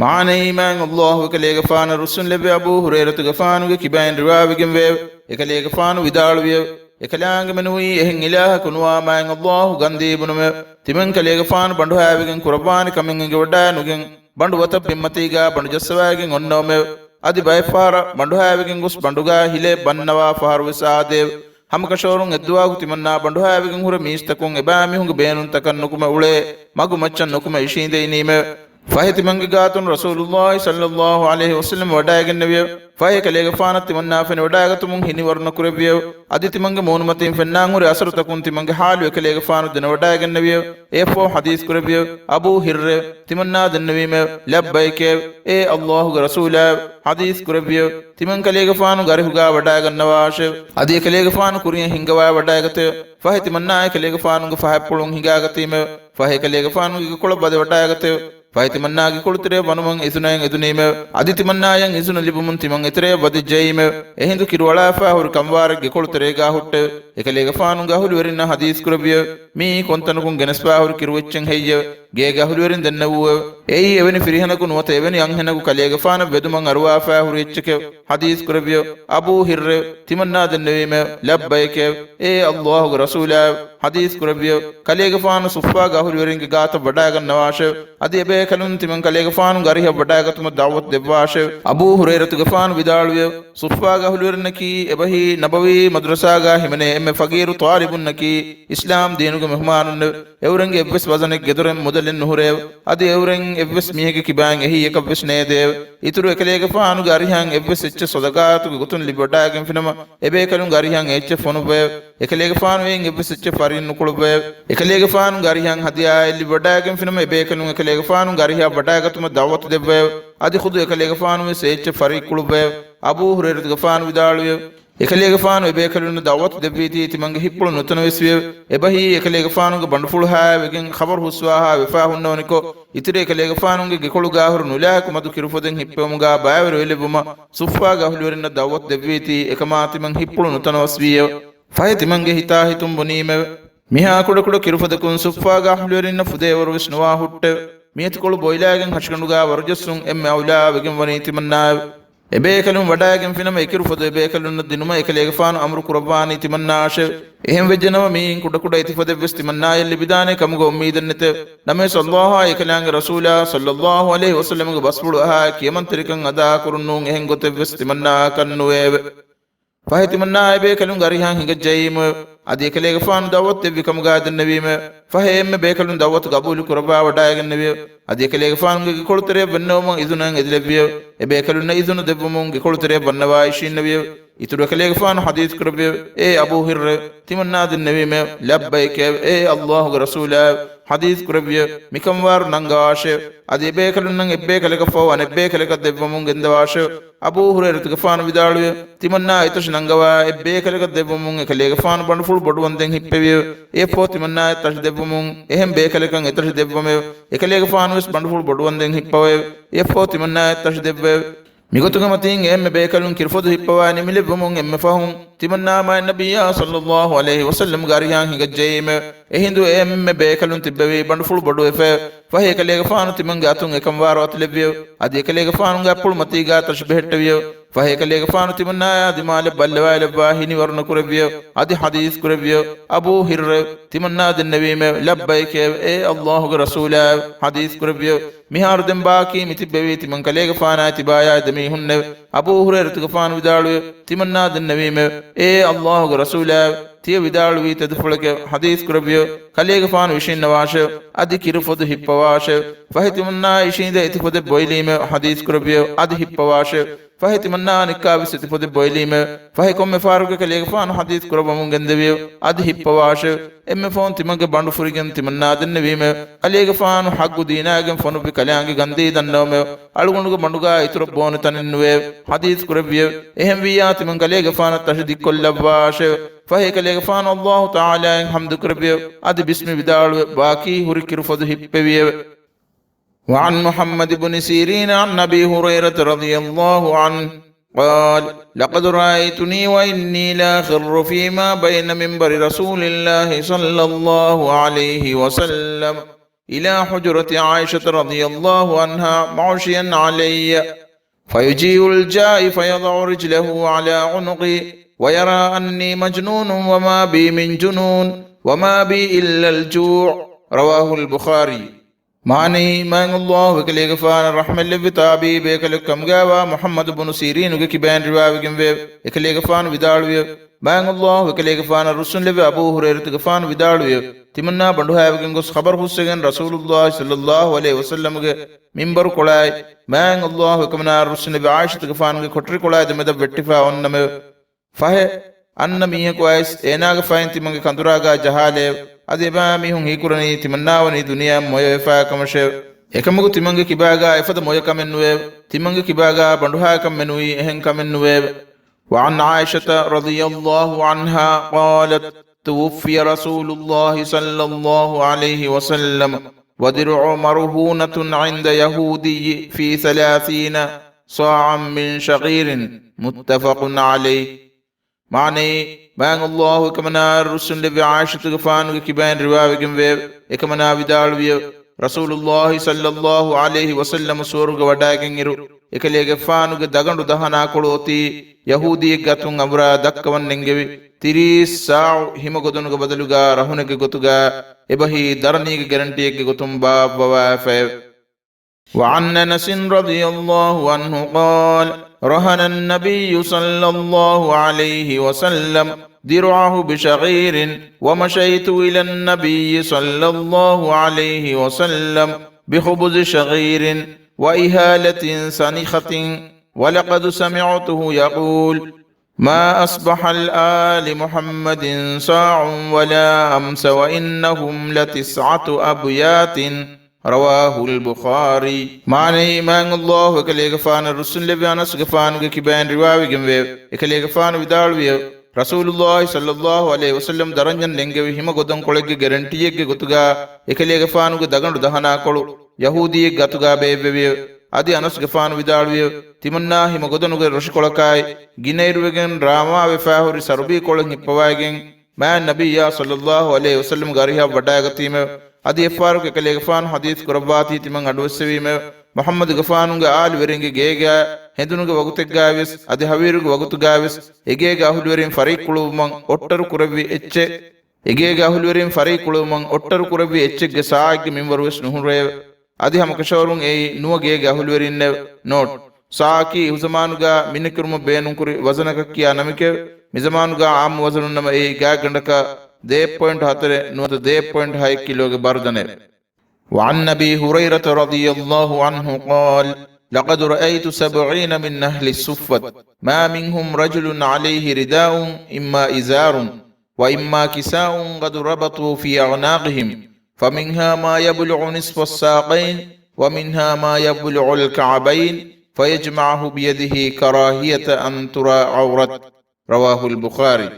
މާނައީ، މާތް ﷲ އެކަލޭގެފާނަށް ރުއްސުންލެއްވި އަބޫ ހުރައިރަތުގެފާނުގެ ކިބައިން ރިވާވެގެންވެއެވެ. އެކަލޭގެފާނު ވިދާޅުވިއެވެ. އެކަލާނގެމެނުވީ އެހެން އިލާހަކު ނުވާ މާތް ﷲ ގަންދީ ބުނުމެވެ. ތިމަންކަލޭގެފާނު ބަނޑުހައިވެގެން ކުރައްވާނެ ކަމެއް އެނގިވަޑާ ނުގެން، ބަނޑު ވަތަށް ބިންމަތީގާ ބަނޑު ޖައްސަވައިގެން އޮންނަވަމެވެ. އަދި ބައެއްފަހަރަށް ބަނޑުހައިވެގެން ގޮސް ބަނޑުގާ ހިލޭ ބަންނަވާ ފަހަރުވެސް އާދެވެ. ހަމަކަށަވަރުން އެއްދުވަހަކު ތިމަންނާ ބަނޑުހައިވެގެން ހުރެ މީސްތަކުން އެބައިމީހުންގެ ބޭނުންތަކަށް ނުކުމެ އުޅޭ މަގު މައްޗަށް ނުކުމެ އިށީނދެއިނީމެވެ. ފަހެ ތިމަންގެ ގާތުން ރަސޫލުﷲ ޞައްލަﷲ ޢަލައިހި ވަސައްލަމަ ވަޑައިގެންނެވިއެވެ. ފަހެ އެކަލޭގެފާނަށް ތިމަންނާ ފެނިވަޑައިގަތުމުން ހިނިވަރު ނުކުރެއްވިއެވެ. އަދި ތިމަންގެ މޫނުމަތިން ފެންނާން ހުރި އަސަރުތަކުން ތިމަންގެ ޙާލު އެކަލޭގެފާނު ދެނެވަޑައިގެންނެވިއެވެ. އެއަށްފަހު ޙަދީޘް ކުރެއްވިއެވެ. އަބޫ ހިއްރެވެ. ތިމަންނާ ދެންނެވީމެވެ. ލައްބައިކެވެ. އޭ ﷲގެ ރަސޫލާއެވެ. ޙަދީޘް ކުރެއްވިއެވެ. ތިމަންކަލޭގެފާނު ގަރިހުގާ ވަޑައިގަންނަވާށެވެ. އަދި އެކަލޭގެފާނު ކުރިޔަށް ހިންގަވާ ވަޑައިގަތެވެ. ފަހެ ތިމަންނާ އެކަލޭގެފާނުގެ ފަހަތްޕުޅުން ހިނގާގަތީމެވެ. ފަހެ އެކަލޭގެފާނުގެ ގެކޮޅަށް ވަދެ ވަޑައިގަތެވެ. ފަހެ ތިމަންނާ ގެކޮޅު ތެރެއަށް ވަނުމަށް އިޒުނައެއް އެދުނީމެވެ. އަދި ތިމަންނާޔަށް އިޒުނަ ލިބުމުން ތިމަން އެތެރެއަށް ވަދެ ޖެއީމެވެ. އެހިނދު ކިރުއަޅާފާ ހުރި ކަންވާރެއް ގެކޮޅު ތެރޭގާ ހުއްޓެވެ. އެކަލޭގެފާނު ގަހުލުވެރިންނަށް ޙަދީޘް ކުރެއްވިއެވެ. މިއީ ކޮންތަނަކުން ގެނެސްފާ ހުރި ކިރުއެއްޗެއް ހެއްޔެވެ؟ ގޭގެ އަހުލުވެރިން ދެންނެވޫއެވެ. އެއީ އެވެނި ފިރިހެނަކު ނުވަތަ އެވެނި އަންހެނަކު ކަލޭގެފާނަށް ވެދުމަށް އަރުވާފާ ހުރި އެއްޗެކެވެ. ޙަދީޘް ކުރެއްވިއެވެ. އަބޫ ހިއްރެވެ. ތިމަންނާ ދެންނެވީމެވެ. ލައްބައިކެވެ. އޭ ﷲގެ ރަސޫލާއެވެ. ޙަދީޘް ކުރެއްވިއެވެ. ކަލޭގެފާނު ޞުއްފާގެ އަހުލުވެރިންގެ ގާތަށް ވަޑައިގަންނަވާށެވެ. އަދި އެބޭކަލުން ތިމަން ކަލޭގެފާނު ގަރިހަށް ވަޑައިގަތުމަށް ދަޢުވަތު ދެއްވާށެވެ. އަބޫ ހުރައިރަތުގެފާނު ވިދާޅުވިއެވެ. ޞުއްފާގެ އަހުލުވެރިންނަކީ އެބަހީ ނަބަވީ މަދްރަސާގާ ހިމެނޭ އެންމެ ފަގީރު ޠާލިބުންނަކީ އިސްލާމް ދީނުގެ މެހުމާނުންނެވެ. އެއުރެންގެ އެއްވެސް ވަޒަނެއް ގެދޮރެއް މުދަލެއް ނުހުރެއެވެ. އަދި އެއުރެން އެއްވެސް މީހެއްގެ ކިބައިން އެހީއަކަށްވެސް ނޭދެއެވެ. އިތުރު އެކަލޭގެފާނުގެ އަރިހަށް އެއްވެސް އެއްޗެއް ޞަދަޤާތުގެ ގޮތުން ލިބިވަޑައިގެންފިނަމަ، އެބޭކަލުންގެ އަރިހަށް އެއްޗެއް ފޮނުއްވައެވެ. އެކަލޭގެފާނު އެއިން އެއްވެސް އެއްޗެއް ފަރިއް ނުކުޅުއްވައެވެ. އެކަލޭގެފާނުގެ އަރިހަށް ހަދިޔާއެއް ލިބިވަޑައިގެންފިނަމަ، އެބޭކަލުން އެކަލޭގެފާނުގެ އަރިހަށް ވަޑައިގަތުމަށް ދަޢުވަތު ދެއްވައެވެ. އަދި ޚުދު އެކަލޭގެފާނުވެސް އެއްޗެއް ފަރިއްކުޅުއްވައެވެ. އަބޫ ހުރައިރަތުގެފާނު ވިދާޅުވިއެވެ. އެކަލޭގެފާނު އެބޭކަލުންނަށް ދަޢުވަތު ދެއްވީތީ ތިމަންގެ ހިތްޕުޅު ނުތަނަވެސްވިއެވެ. އެބަހީ އެކަލޭގެފާނުގެ ބަނޑުފުޅު ހާވެގެން ޚަބަރު ހުސްވާހާ ވެފާ ހުންނަވަނިކޮށް، އިތުރު އެކަލޭގެފާނުގެ ގެކޮޅުގާ ހުރި ނުލާހިކު މަދު ކިރުފޮދެއް ހިއްޕެވުމުގާ ބައިވެރިވެލެއްވުމަށް ޞުއްފާގެ އަހުލުވެރިންނަށް ދަޢުވަތު ދެއްވީތީ އެކަމާ ތިމަން ހިތްޕުޅު ނުތަނަވަސްވީއެވެ. ފަހެ ތިމަންގެ ހިތާ ހިތުން ބުނީމެވެ. މިހާ ކުޑަކުޑަ ކިރުފޮދަކުން ޞުއްފާގެ އަހުލުވެރިންނަށް ފުދޭވަރުވެސް ނުވާ ހުއްޓެވެ. މިއަތިކޮޅު ބޮއިލާގެން ހަށިގަނޑުގާ ވަރުޖައްސުން އެންމެ އައުލާ ވެގެންވަނީ ތިމަންނާއެވެ. އެބޭކަލުން ވަޑައިގެންފިނަމަ އެކިރުފޮދު އެބޭކަލުންނަށް ދިނުމަށް އެކަލޭގެފާނު އަމުރު ކުރައްވާނީ ތިމަންނާއަށެވެ. އެހެންވެއްޖެނަމަ މިއިން ކުޑަކުޑަ އެތިފޮދެއްވެސް ތިމަންނާޔަށް ލިބިދާނޭ ކަމުގެ އުއްމީދެއް ނެތެވެ. ނަމަވެސް ﷲއާއި އެކަލާނގެ ރަސޫލާ ޞައްލަﷲ ޢަލައިހި ވަސައްލަމަގެ ބަސްފުޅު އަހާ ކިޔަމަންތެރިކަން އަދާކުރުން ނޫން އެހެން ގޮތެއްވެސް ތިމަންނާއަކަށް ނުވެއެވެ. ފަހެ ތިމަންނާ އެބޭކަލުން ގަރިހަށް ހިނގައްޖައީމެވެ. އަދި އެކަލޭގެފާނު ދަޢުވަތު ދެއްވި ކަމުގާ ދެންނެވީމެވެ. ފަހެ އެންމެ ބޭކަލުން ދަޢުވަތު ގަބޫލު ކުރައްވާ ވަޑައިގެންނެވިއެވެ. އަދި އެކަލޭގެފާނުގެ ގެކޮޅު ތެރެއަށް ވެންނެވުމަށް އިޒުނައެއް އެދިލެއްވިއެވެ. އެބޭކަލުންނަށް އިޒުނަ ދެއްވުމުން ގެކޮޅު ތެރެއަށް ވަންނަވާ އިށީންނެވިއެވެ. އިތުރު އެކަލޭގެފާނު ޙަދީޘް ކުރެއްވިއެވެ. އޭ އަބޫ ހިއްރެވެ. ތިމަންނާ ދެންނެވީމެވެ. ލައްބައިކެވެ. އޭ ﷲގެ ރަސޫލާއެވެ. ޙަދީޘް ކުރެއްވިއެވެ. މިކަންވާރު ނަންގަވާށެވެ. އަދި އެބޭކަލުންނަށް އެއްބޭކަލަކަށްފަހު އަނެއްބޭކަލަކަށް ދެއްވަމުން ގެންދަވާށެވެ. އަބޫ ހުރައިރަތުގެފާނު ވިދާޅުވިއެވެ. ތިމަންނާ އެތަށި ނަންގަވާ އެއްބޭކަލަކަށް ދެއްވަމުން އެކަލޭގެފާނު ބަނޑުފުޅު ބޮޑުވަންދެން ހިއްޕެވިއެވެ. އެއަށްފަހު ތިމަންނާއަށް ތަށި ދެއްވަމުން އެހެން ބޭކަލަކަށް އެތަށި ދެއްވަމެވެ. އެކަލޭގެފާނުވެސް ބަނޑުފުޅު ބޮޑުވަންދެން ހިއްޕަވައެވެ. އެއަށްފަހު ތިމަންނާއަށް ތަށި ދެއްވައެވެ. މިގޮތުގެ މަތީން އެއްމެ ބޭކަލުން ކިރުފޮދު ހިއްޕަވާ ނިމިލެއްވަމުން އެންމެ ފަހުން ތިމަންނާ މާތް ނަބިއްޔާ ޞައްލަﷲ ޢަލައިހި ވަސައްލަމްގެ އަރިހާން ހިނގައްޖައީމެވެ. އެހިނދު އެ އެންމެ ބޭކަލުން ތިއްބެވީ ބަނޑުފުޅު ބޮޑުވެފައެވެ. ފަހެ އެކަލޭގެފާނު ތިމަންގެ އަތުން އެކަންވާރު އަތުލެއްވިއެވެ. އަދި އެކަލޭގެފާނުގެ އަތްޕުޅު މަތީގާ ތަށި ބެހެއްޓެވިއެވެ. ފަހެ އެކަލޭގެފާނު ތިމަންނާޔާ ދިމާލަށް ބައްލަވާލައްވާ ހިނިވަރު ނުކުރެއްވިއެވެ. އަދި ޙަދީޘް ކުރެއްވިއެވެ. އަބޫ ހިއްރެވެ. ތިމަންނާ ދެންނެވީމެވެ. ލައްބައިކެވެ. އޭ ﷲގެ ރަސޫލާއެވެ. ޙަދީޘް ކުރެއްވިއެވެ. މިހާރު ދެން ބާކީ މިތިއްބެވީ ތިމަން ކަލޭގެފާނާއި ތިބާޔާއި ދެމީހުންނެވެ. އަބޫ ހުރައިރަތުގެފާނު ވިދާޅުވިއެވެ. ތިމަންނާ ދެންނެވީމެވެ. އޭ ﷲގެ ރަސޫލާއެވެ. ތިޔަ ވިދާޅުވީ ތެދުފުޅެކެވެ. ޙަދީޘް ކުރެއްވިއެވެ. ކަލޭގެފާނު އިށީންނަވާށެވެ. އަދި ކިރުފޮދު ހިއްޕަވާށެވެ. ފަހެ ތިމަންނާ އިށީނދެ އެތިފޮދެއް ބޮއިލީމެވެ. ޙަދީޘް ކުރެއްވިއެވެ. އަދި ހިއްޕަވާށެވެ. ފަހެ ތިމަންނާ އަނެއްކާވެސް އެތިފޮދެއް ބޮއިލީމެވެ. ފަހެ ކޮންމެ ފަހަރަކު އެކަލޭގެފާނު ޙަދީޘް ކުރައްވަމުން ގެންދެވިއެވެ. އަދި ހިއްޕަވާށެވެ. އެންމެ ފަހުން ތިމަންގެ ބަނޑު ފުރިގެން ތިމަންނާ ދެންނެވީމެވެ. ކަލޭގެފާނު ޙައްގު ދީނާގެން ފޮނުއްވި ކަލާނގެ ގަންދީ ދަންނަވަމެވެ. އަޅުގަނޑުގެ ބަނޑުގާ އިތުރަށް ބޯނެ ތަނެއް ނުވެއެވެ. ޙަދީޘް ކުރެއްވިއެވެ. އެހެންވިއްޔާ ތިމަން ކަލޭގެފާނަށް ތަށި ދިއްކޮށްލައްވާށެވެ. ފަހެ އެކަލޭގެފާނު ﷲ ތަޢާލާއަށް ޙަމްދު ކުރެއްވިއެވެ. އަދި ބިސްމި ވިދާޅުވެ ބާކީ ހުރި ކިރުފޮދު ހިއްޕެވިއެވެ. وعن محمد بن سيرين عن أبي هريرة رضي الله عنه قال: لقد رأيتني وإني لأخر فيما بين منبر رسول الله صلى الله عليه وسلم إلى حجرة عائشة رضي الله عنها مغشيا علي، فيجيء الجائي فيضع رجله على عنقي ويرى أني مجنون وما بي من جنون وما بي إلا الجوع. رواه البخاري. މާނައީ، މާތް ﷲ އެކަލޭގެފާނަށް ރަޙްމަތްލެއްވި ތާބިޢީ ބޭކަލެއް ކަމުގައިވާ މުޙައްމަދު ބުނު ސީރީނުގެ ކިބައިން ރިވާވެގެންވެއެވެ. އެކަލޭގެފާނު ވިދާޅުވިއެވެ. މާތް ﷲ އެކަލޭގެފާނަށް ރުއްސުންލެއްވި އަބޫ ހުރައިރަތުގެފާނު ވިދާޅުވިއެވެ. ތިމަންނާ ބަނޑުހައިވެގެން ގޮސް ޚަބަރު ހުސްވެގެން ރަސޫލުﷲ ޞައްލަﷲު ޢަލައިހި ވަސައްލަމުގެ މިންބަރުކޮޅާއި، މާތް ﷲ އެކަމަނާއަށް ރުއްސުންލެއްވި ޢާއިޝަތުގެފާނުގެ ކޮޓަރިކޮޅާއި ދެމެދަށް ވެއްޓިފަ އޮންނަމެވެ. ފަހެ، އަންނަ މީހަކު އައިސް އޭނާގެ ފައިން ތިމަންގެ ކަނދުރާގާ ޖަހާލެއެވެ. އަދި އެބައިމީހުން ހީކުރަނީ ތިމަންނާވަނީ ދުނިޔެއަށް މޮޔަވެފައި ކަމަށެވެ. އެކަމަކު ތިމަންގެ ކިބާގާ އެފަދަ މޮޔަކަމެއް ނުވެއެވެ. ތިމަންގެ ކިބާގާ ބަނޑުހާކަން މެނުވީ އެހެން ކަމެއް ނުވެއެވެ. وعن عائشة رضي الله عنها قالت: توفي رسول الله صلى الله عليه وسلم ودرعه مرهونة عند يهودي في ثلاثين صاعا من شعير. متفق عليه. މާނައީ، މާތް ﷲ އެކަމަނާއަށް ރުއްސުންލެއްވި ޢާއިޝަތުގެފާނުގެ ކިބައިން ރިވާވެގެންވެއެވެ. އެކަމަނާ ވިދާޅުވިއެވެ. ރަސޫލުﷲ ޞައްލަﷲު ޢަލައިހި ވަސައްލަމަ ސުވަރުގެ ވަޑައިގެންއިރު، އެކަލޭގެފާނުގެ ދަގަނޑު ދަހަނާކޮޅު އޮތީ ޔަހޫދީއެއްގެ އަތުން އަނބުރާ ދައްކަވަން ނެންގެވި ތިރީސް ޞާޢު ހިމަގޮދަނުގެ ބަދަލުގާ ރަހުނެއްގެ ގޮތުގާ އެބަހީ ދަރަނީގެ ގެރެންޓީއެއްގެ ގޮތުން ބާއްވަވާފައެވެ. وعن أنس رضي الله عنه قال: رهن النبي صلى الله عليه وسلم درعه بشعير، ومشيت إلى النبي صلى الله عليه وسلم بخبز شعير وإهالة سنخة، ولقد سمعته يقول: ما أصبح لآل محمد صاع ولا أمس وإنهم لتسعة أبيات. رواه البخاري. މާނައީ، މާތް ﷲ އެކަލޭގެފާނަށް ރުއްސުންލެއްވި އަނަސްގެފާނުގެ ކިބައިން ރިވާވެގެންވެއެވެ. އެކަލޭގެފާނު ވިދާޅުވިއެވެ. ރަސޫލުﷲ ޞައްލަﷲު ޢަލައިހި ވަސައްލަމަ ދަރަންޏަށް ނެންގެވި ހިމަގޮދަންކޮޅެއްގެ ގެރެންޓީއެއްގެ ގޮތުގާ އެކަލޭގެފާނުގެ ދަގަނޑު ދަހަނާކޮޅު ޔަހޫދީއެއްގެ އަތުގާ ބޭއްވެވިއެވެ. އަދި އަނަސްގެފާނު ވިދާޅުވިއެވެ. ތިމަންނާ ހިމަގޮދަނުގެ ރޮށިކޮޅަކާއި ގިނައިރުވެގެން ރާމާވެފާހުރި ސަރުބީކޮޅެއް ހިއްޕަވައިގެން މާތް ނަބިއްޔާ ޞައްލަﷲު ޢަލައިހި ވަސައްލަމަގެ އަރިހަށް ވަޑައިގަތީމެވެ. އަދި އެއްފަހަރަކު އެކަލޭގެފާނު ޙަދީޘް ކުރައްވާތީ ތިމަން އަޑުއެއްސެވީމެވެ. މުޙައްމަދުގެފާނުގެ އާލުވެރިންގެ ގޭގާ ހެނދުނުގެ ވަގުތެއްގާވިޔަސް އަދި ހަވީރުގެ ވަގުތުގާވިޔަސް އެގޭގެ އަހުލުވެރިން ފަރީއްކުޅުވުމަށް އޮއްޓަރު ކުރެއްވި އެއްޗެއް، އެގޭގެ އަހުލުވެރިން ފަރީއްކުޅުވުމަށް އޮއްޓަރު ކުރެއްވި އެއްޗެއްގެ ސާއެއްގެ މިންވަރުވެސް ނުހުރެއެވެ. އަދި ހަމަކަށަވަރުން އެއީ ނުވަ ގޭގެ އަހުލުވެރިންނެވެ. ނޯޓް، ސާއަކީ އިހުޒަމާނުގާ މިނެކިރުމަށް ބޭނުންކުރި ވަޒަނަކަށް ކިޔާ ނަމެކެވެ. މިޒަމާނުގާ ޢާއްމު ވަޒަނުންނަމަ އެއީ ގާތްގަނޑަކަށް ދޭއް ޕޮއިންޓް ހަތަރެއް ނުވަތަ ދޭއް ޕޮއިންޓް ހައެއް ކިލޯގެ ބަރުދަނެވެ. وعن أبي هريرة رضي الله عنه قال: لقد رأيت سبعين من أهل الصفة، ما منهم رجل عليه رداء إما إزار وإما كساء قد ربطوا في أعناقهم، فمنها ما يبلغ نصف الساقين، ومنها ما يبلغ الكعبين، فيجمعه بيده كراهية أن ترى عورته. رواه البخاري.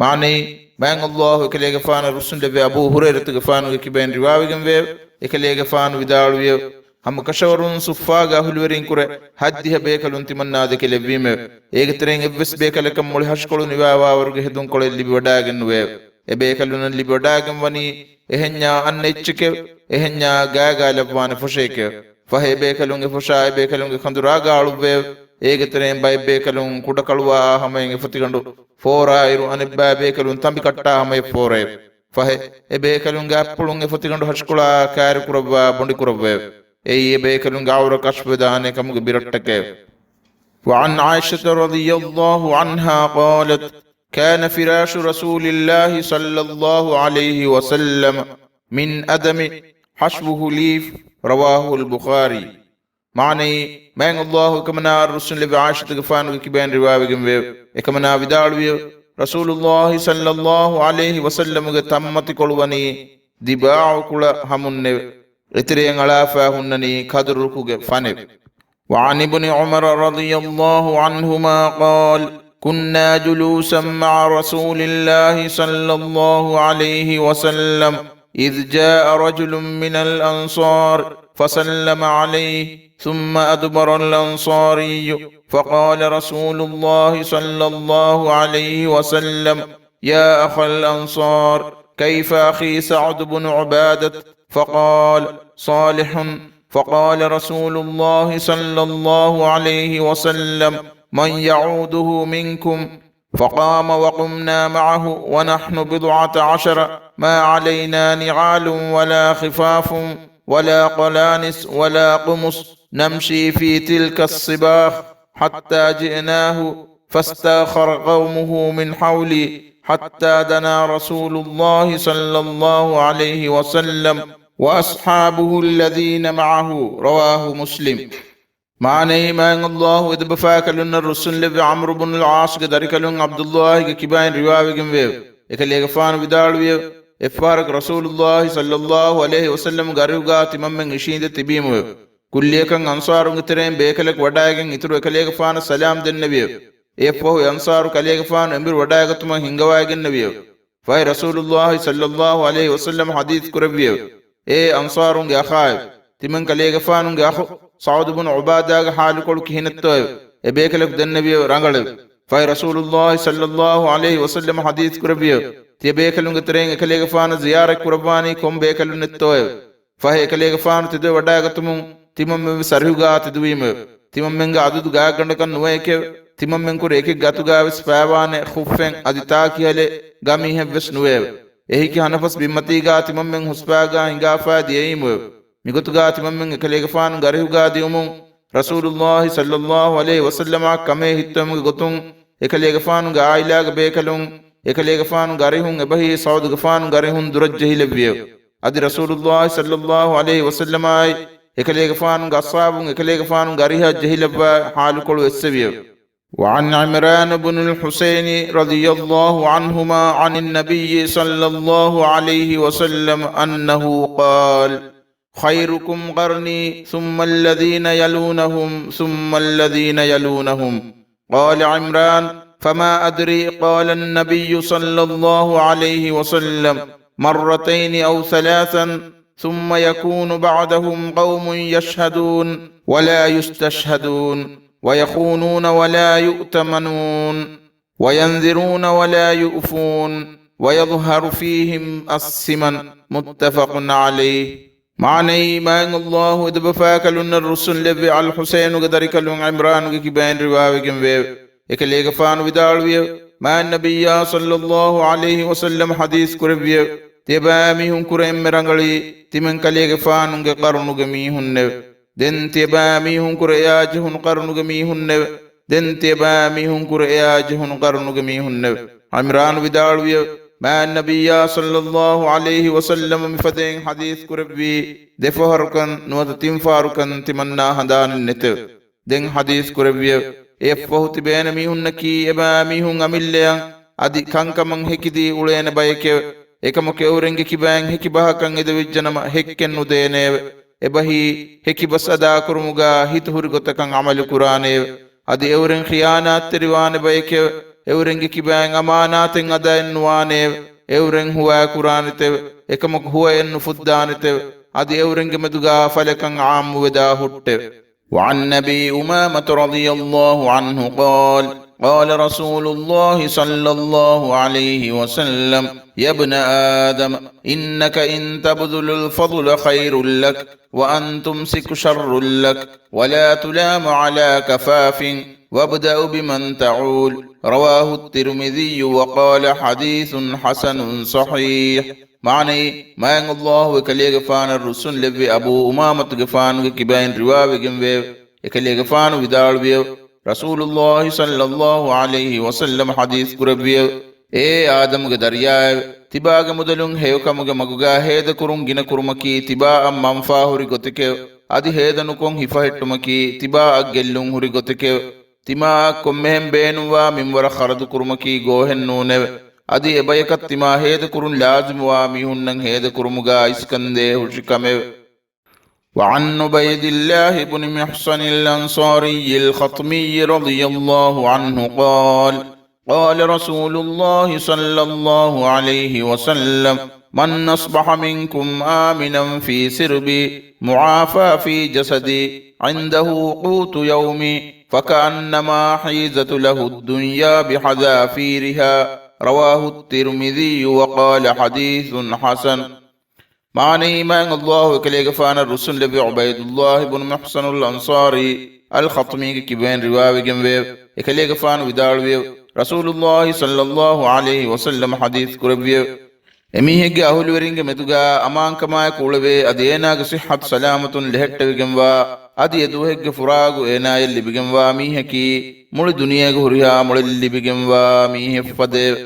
މާނައީ، މާތް ﷲ އެކަލޭގެފާނަށް ރުއްސުންލެއްވި އަބޫ ހުރައިރަތުގެފާނުގެ ކިބައިން ރިވާވެގެންވެއެވެ. އެކަލޭގެފާނު ވިދާޅުވިއެވެ. ހަމަކަށަވަރުން ޞުއްފާގެ އަހުލުވެރިންކުރެ ހަތްދިހަ ބޭކަލުން ތިމަންނާ ދެކެލެއްވީމެވެ. އޭގެ ތެރެއިން އެއްވެސް ބޭކަލަކަށް މުޅި ހަށިކޮޅު ނިވާވާވަރުގެ ހެދުންކޮޅެއް ލިބިވަޑާގެން ނުވެއެވެ. އެބޭކަލުންނަށް ލިބިވަޑާގެން ވަނީ އެހެންޏާ އަންނަ އެއްޗެކެވެ. އެހެންޏާ ގާގާ ލައްވާނެ ފޮށެއެކެވެ. ފަހެ އެބޭކަލުން އެފޮށާ އެބޭކަލުންގެ ކަނދުރާގާ އަޅުއްވެއެވެ. އޭގެ ތެރެއިން ބައެއް ބޭކަލުން ކުޑަކަޅުވާ ހަމައިން އެފޮތިގަނޑު ފޯރާއިރު އަނެއްބައި ބޭކަލުން ތަނބި ކައްޓާ ހަމަޔަށް ފޯރެއެވެ. ފަހެ، އެބޭކަލުންގެ އަތްޕުޅުން އެފޮތިގަނޑު ހަށިކޮޅާ ކާރިކުރައްވާ ބޮނޑިކުރައްވައެވެ. އެއީ އެބޭކަލުންގެ ޢައުރަތް ކަޝްފުވެދާނެ ކަމުގެ ބިރައްޓެކެވެ. وعن عائشة رضي الله عنها قالت: كان فراش رسول الله صلى الله عليه وسلم من أدم حشوه ليف. رواه البخاري. މާނައީ، މާތް ﷲ އެކަމަނާއަށް ރުއްސުންލެއްވި ޢާއިޝަތުގެފާނުގެ ކިބައިން ރިވާވެގެންވެއެވެ. އެކަމަނާ ވިދާޅުވިއެވެ. ރަސޫލުﷲ ޞައްލަﷲު ޢަލައިހި ވަސައްލަމުގެ ތަންމަތިކޮޅު ވަނީ ދިބާޢުކުޅަ ހަމުންނެވެ. އެތެރެއިން އަޅާފައި ހުންނަނީ ކަދުރުކުގެ ފަނެވެ. وعن ابن عمر رضي الله عنهما قال: كنا جلوسا مع رسول الله صلى الله عليه وسلم إذ جاء رجل من الأنصار فسلم عليه، ثم أدبر الأنصاري، فقال رسول الله صلى الله عليه وسلم: يا أخا الأنصار، كيف أخي سعد بن عبادة؟ فقال: صالح. فقال رسول الله صلى الله عليه وسلم: من يعوده منكم؟ فقام وقمنا معه ونحن بضعة عشر، ما علينا نعال ولا خفاف ولا قلانس ولا قمص، نمشي في تلك الصباخ حتى جئناه، فاستأخر قومه من حولي حتى دنا رسول الله صلى الله عليه وسلم وأصحابه الذين معه. رواه مسلم. މާނައީ، މާތް ﷲ އެދެބަފާކަލުންނަށް ރުއްސުންލެއްވި ޢަމްރު ބުނުލް ޢާޞްގެ ދަރިކަލުން ޢަބްދުﷲގެ ކިބައިން ރިވާވެގެންވެއެވެ. އެކަލޭގެފާނު ވިދާޅުވިއެވެ. އެއްފަހަރަކު ރަސޫލުﷲ ޞައްލަﷲ ޢަލައިހި ވަސައްލަމް ގަރިހުގާ ތިމަންމެން އިށީނދެ ތިބީމުއެވެ. ކުއްލިއަކަށް އަންޞާރުންގެ ތެރެއިން ބޭކަލަކު ވަޑައިގެން އިތުރު އެކަލޭގެފާނަށް ސަލާމް ދެންނެވިއެވެ. އެއަށްފަހު އެ އަންޞާރު ކަލޭގެފާނު އެނބުރި ވަޑައިގަތުމަށް ހިންގަވައިގެންނެވިއެވެ. ފަހެ ރަސޫލުﷲ ޞައްލަﷲ ޢަލައިހި ވަސައްލަމަ ޙަދީޘް ކުރެއްވިއެވެ. އޭ އަންޞާރުންގެ އަޚާއެވެ! ތިމަން ކަލޭގެފާނުގެ އަޚު ސަޢުދު ބުނު ޢުބާދާގެ ޙާލުކޮޅު ކިހިނެއްތޯއެވެ؟ އެބޭކަލަކު ދެންނެވިއެވެ. ރަނގަޅެވެ. ފަހެ ރަސޫލުﷲ ޞައްލަﷲ ޢަލައިހި ވަސައްލަމަ ޙަދީޘް ކުރެއްވިއެވެ. ތިޔަބޭކަލުންގެ ތެރެއިން އެކަލޭގެފާނަށް ޒިޔާރަތް ކުރައްވާނީ ކޮން ބޭކަލުންނެއްތޯއެވެ؟ ފަހެ އެކަލޭގެފާނު ތެދުވެ ވަޑައިގަތުމުން ތިމަންމެންވެސް އަރިހުގާ ތެދުވީމެވެ. ތިމަންމެންގެ އަދަދު ގާތްގަނޑަކަށް ނުވައެކެވެ. ތިމަންމެންކުރެ އެކެއްގެ އަތުގާވެސް ފާވާނެ ޚުއްފެއް އަދި ތާކިހަލެއް ގަމީހެއްވެސް ނުވެއެވެ. އެހިކި ހަނަފަސް ބިންމަތީގާ ތިމަންމެން ހުސްފާގާ ހިނގާފާ ދިޔައީމުއެވެ. މިގޮތުގާ ތިމަންމެން އެކަލޭގެފާނު ގަރިހުގާ ދިއުމުން ރަސޫލުﷲ ޞައްލަﷲ ޢަލައިހި ވަސައްލަމާ ކަމޭ ހިއްތަވުމުގެ ގޮތުން އެކަލޭގެފާނުގެ ޢާއިލާގެ ބޭކަލުން، އެކަލޭގެފާނުގެ އަރިހުން އެބަހީ ސަޢުދުގެފާނުގެ އަރިހުން ދުރަށް ޖެހިލެއްވިއެވެ. އަދި ރަސޫލުﷲ ޞައްލަﷲ ޢަލައިހި ވަސައްލަމާއި އެކަލޭގެފާނުގެ އަޞްޙާބުން އެކަލޭގެފާނުގެ އަރިހަށް ޖެހިލައްވާ ޙާލުކޮޅު އެއްސެވިއެވެ. وعن عمران بن الحصين رضي الله عنهما عن النبي صلى الله عليه وسلم أنه قال: خيركم قرني ثم الذين يلونهم ثم الذين يلونهم. قال عمران: فما أدري، قال النبي صلى الله عليه وسلم: مرتين أو ثلاثا، ثم يكون بعدهم قوم يشهدون ولا يستشهدون، ويخونون ولا يؤتمنون، وينذرون ولا يوفون، ويظهر فيهم السمن. متفق عليه. މާނައީ، މާތް ﷲ އެދެބަފާކަލުންނަށް ރުއްސުންލެއްވި އަލްޙުސައިނުގެ ދަރިކަލުން ޢިމްރާނުގެ ކިބައިން ރިވާވެގެންވެއެވެ. އެކަލޭގެފާނު ވިދާޅުވިއެވެ. މާތް ނަބިއްޔާ ޞައްލަﷲ ޢަލައިހި ވަސައްލަމަ ޙަދީޘް ކުރެއްވިއެވެ. ތިޔަބައިމީހުންކުރެ އެންމެ ރަނގަޅީ ތިމަން ކަލޭގެފާނުގެ ޤަރުނުގެ މީހުންނެވެ. ދެން ތިޔަބައިމީހުންކުރެ އެއާ ޖެހުނު ޤަރުނުގެ މީހުންނެވެ. ދެން ތިޔަބައިމީހުންކުރެ އެއާ ޖެހުނު ޤަރުނުގެ މީހުންނެވެ. ޢިމްރާނު ވިދާޅުވިއެވެ. މާތް ނަބިއްޔާ ޞައްލަﷲ ޢަލައިހި ވަސައްލަމަ މިފަދައިން ޙަދީޘް ކުރެއްވީ ދެފަހަރުކަން ނުވަތަ ތިންފަހަރުކަން ތިމަންނާ ހަނދާނެއް ނެތެވެ. ދެން ޙަދީޘް ކުރެއްވިއެވެ. އެއަށްފަހު ތިބޭނެ މީހުންނަކީ އެބައިމީހުން އަމިއްލަޔަށް އަދި ކަންކަމަށް ހެކިދީ އުޅޭނެ ބައެކެވެ. އެކަމަކު އެއުރެންގެ ކިބައިން ހެކި ބަހަކަށް އެދެވިއްޖެނަމަ ހެއްކެއް ނުދޭނެއެވެ. އެބަހީ ހެކި ބަސް އަދާކުރުމުގާ ހިތުހުރި ގޮތަކަށް ޢަމަލު ކުރާނެއެވެ. އަދި އެއުރެން ޚިޔާނާތްތެރިވާނެ ބައެކެވެ. އެއުރެންގެ ކިބައިން އަމާނާތެއް އަދާއެއް ނުވާނެއެވެ. އެއުރެން ހުވާ ކުރާނެތެވެ. އެކަމަކު ހުވައެއް ނުފުއްދާނެތެވެ. އަދި އެއުރެންގެ މެދުގާ ފަލަކަށް ޢާއްމުވެދާ ހުއްޓެވެ. وعن أبي أمامة رضي الله عنه قال: قال رسول الله صلى الله عليه وسلم: يا ابن آدم، إنك إن تبذل الفضل خير لك، وأن تمسك شر لك، ولا تلام على كفاف، وابدأ بمن تعول. رواه الترمذي وقال: حديث حسن صحيح. މާނައީ، މާތް ﷲ އެކަލޭގެފާނަށް ރުއްސުންލެއްވި އަބޫ އުމާމަތުގެފާނުގެ ކިބައިން ރިވާވެގެންވެއެވެ. އެކަލޭގެފާނު ވިދާޅުވިއެވެ. ރަސޫލުﷲ ޞައްލަﷲ ޢަލައިހި ވަސައްލަމަ ޙަދީޘް ކުރެއްވިއެވެ. އޭ އާދަމުގެ ދަރިޔާއެވެ! ތިބާގެ މުދަލުން ހެޔޮކަމުގެ މަގުގާ ހޭދަކުރުން ގިނަކުރުމަކީ ތިބާއަށް މަންފާހުރި ގޮތެކެވެ. އަދި ހޭދަނުކޮށް ހިފަހެއްޓުމަކީ ތިބާއަށް ގެއްލުން ހުރި ގޮތެކެވެ. ތިމާއަށް ކޮންމެހެން ބޭނުންވާ މިންވަރަށް ޚަރަދުކުރުމަކީ ގޯހެއް ނޫނެވެ. އަދި އެބަޔަކަށް ތިމާ ހޭދަކުރުން ލާޒިމުވާ މީހުންނަށް ހޭދަކުރުމުގާ އައިސްކަންދޭ ހުށިކަމެވެ. وعن عبيد الله بن محصن الأنصاري الخطمي رضي الله عنه قال: قال رسول الله صلى الله عليه وسلم: من أصبح منكم آمنا في سربي، معافى في جسدي، عنده قوت يومي، فكأنما حيزت له الدنيا بحذافيرها. رواه الترمذي وقال: حديث حسن. މާނައީ، މާތް ﷲ އެކަލޭގެފާނަށް ރުއްސުންލެއްވި ޢުބައިދުﷲ ބުނު މިޙްޞަނުލް އަންޞާރީ އަލް ޚަޠްމީގެ ކިބައިން ރިވާވެގެންވެއެވެ. އެކަލޭގެފާނު ވިދާޅުވިއެވެ. ރަސޫލުﷲ ޞައްލަﷲ ޢަލައިހި ވަސައްލަމަ ޙަދީޘް ކުރެއްވިއެވެ. އެމީހެއްގެ އަހުލުވެރިންގެ މެދުގާ އަމާންކަމާއެކު އުޅެވޭ، އަދި އޭނާގެ ޞިއްޙަތު ސަލާމަތުން ލެހެއްޓެވިގެންވާ، އަދި އެ ދުވަހެއްގެ ފުރާގު އޭނާޔަށް ލިބިގެންވާ މީހަކީ، މުޅި ދުނިޔޭގެ ހުރިހާ މޮޅެއް ލިބިގެންވާ މީހެއްފަދައެވެ.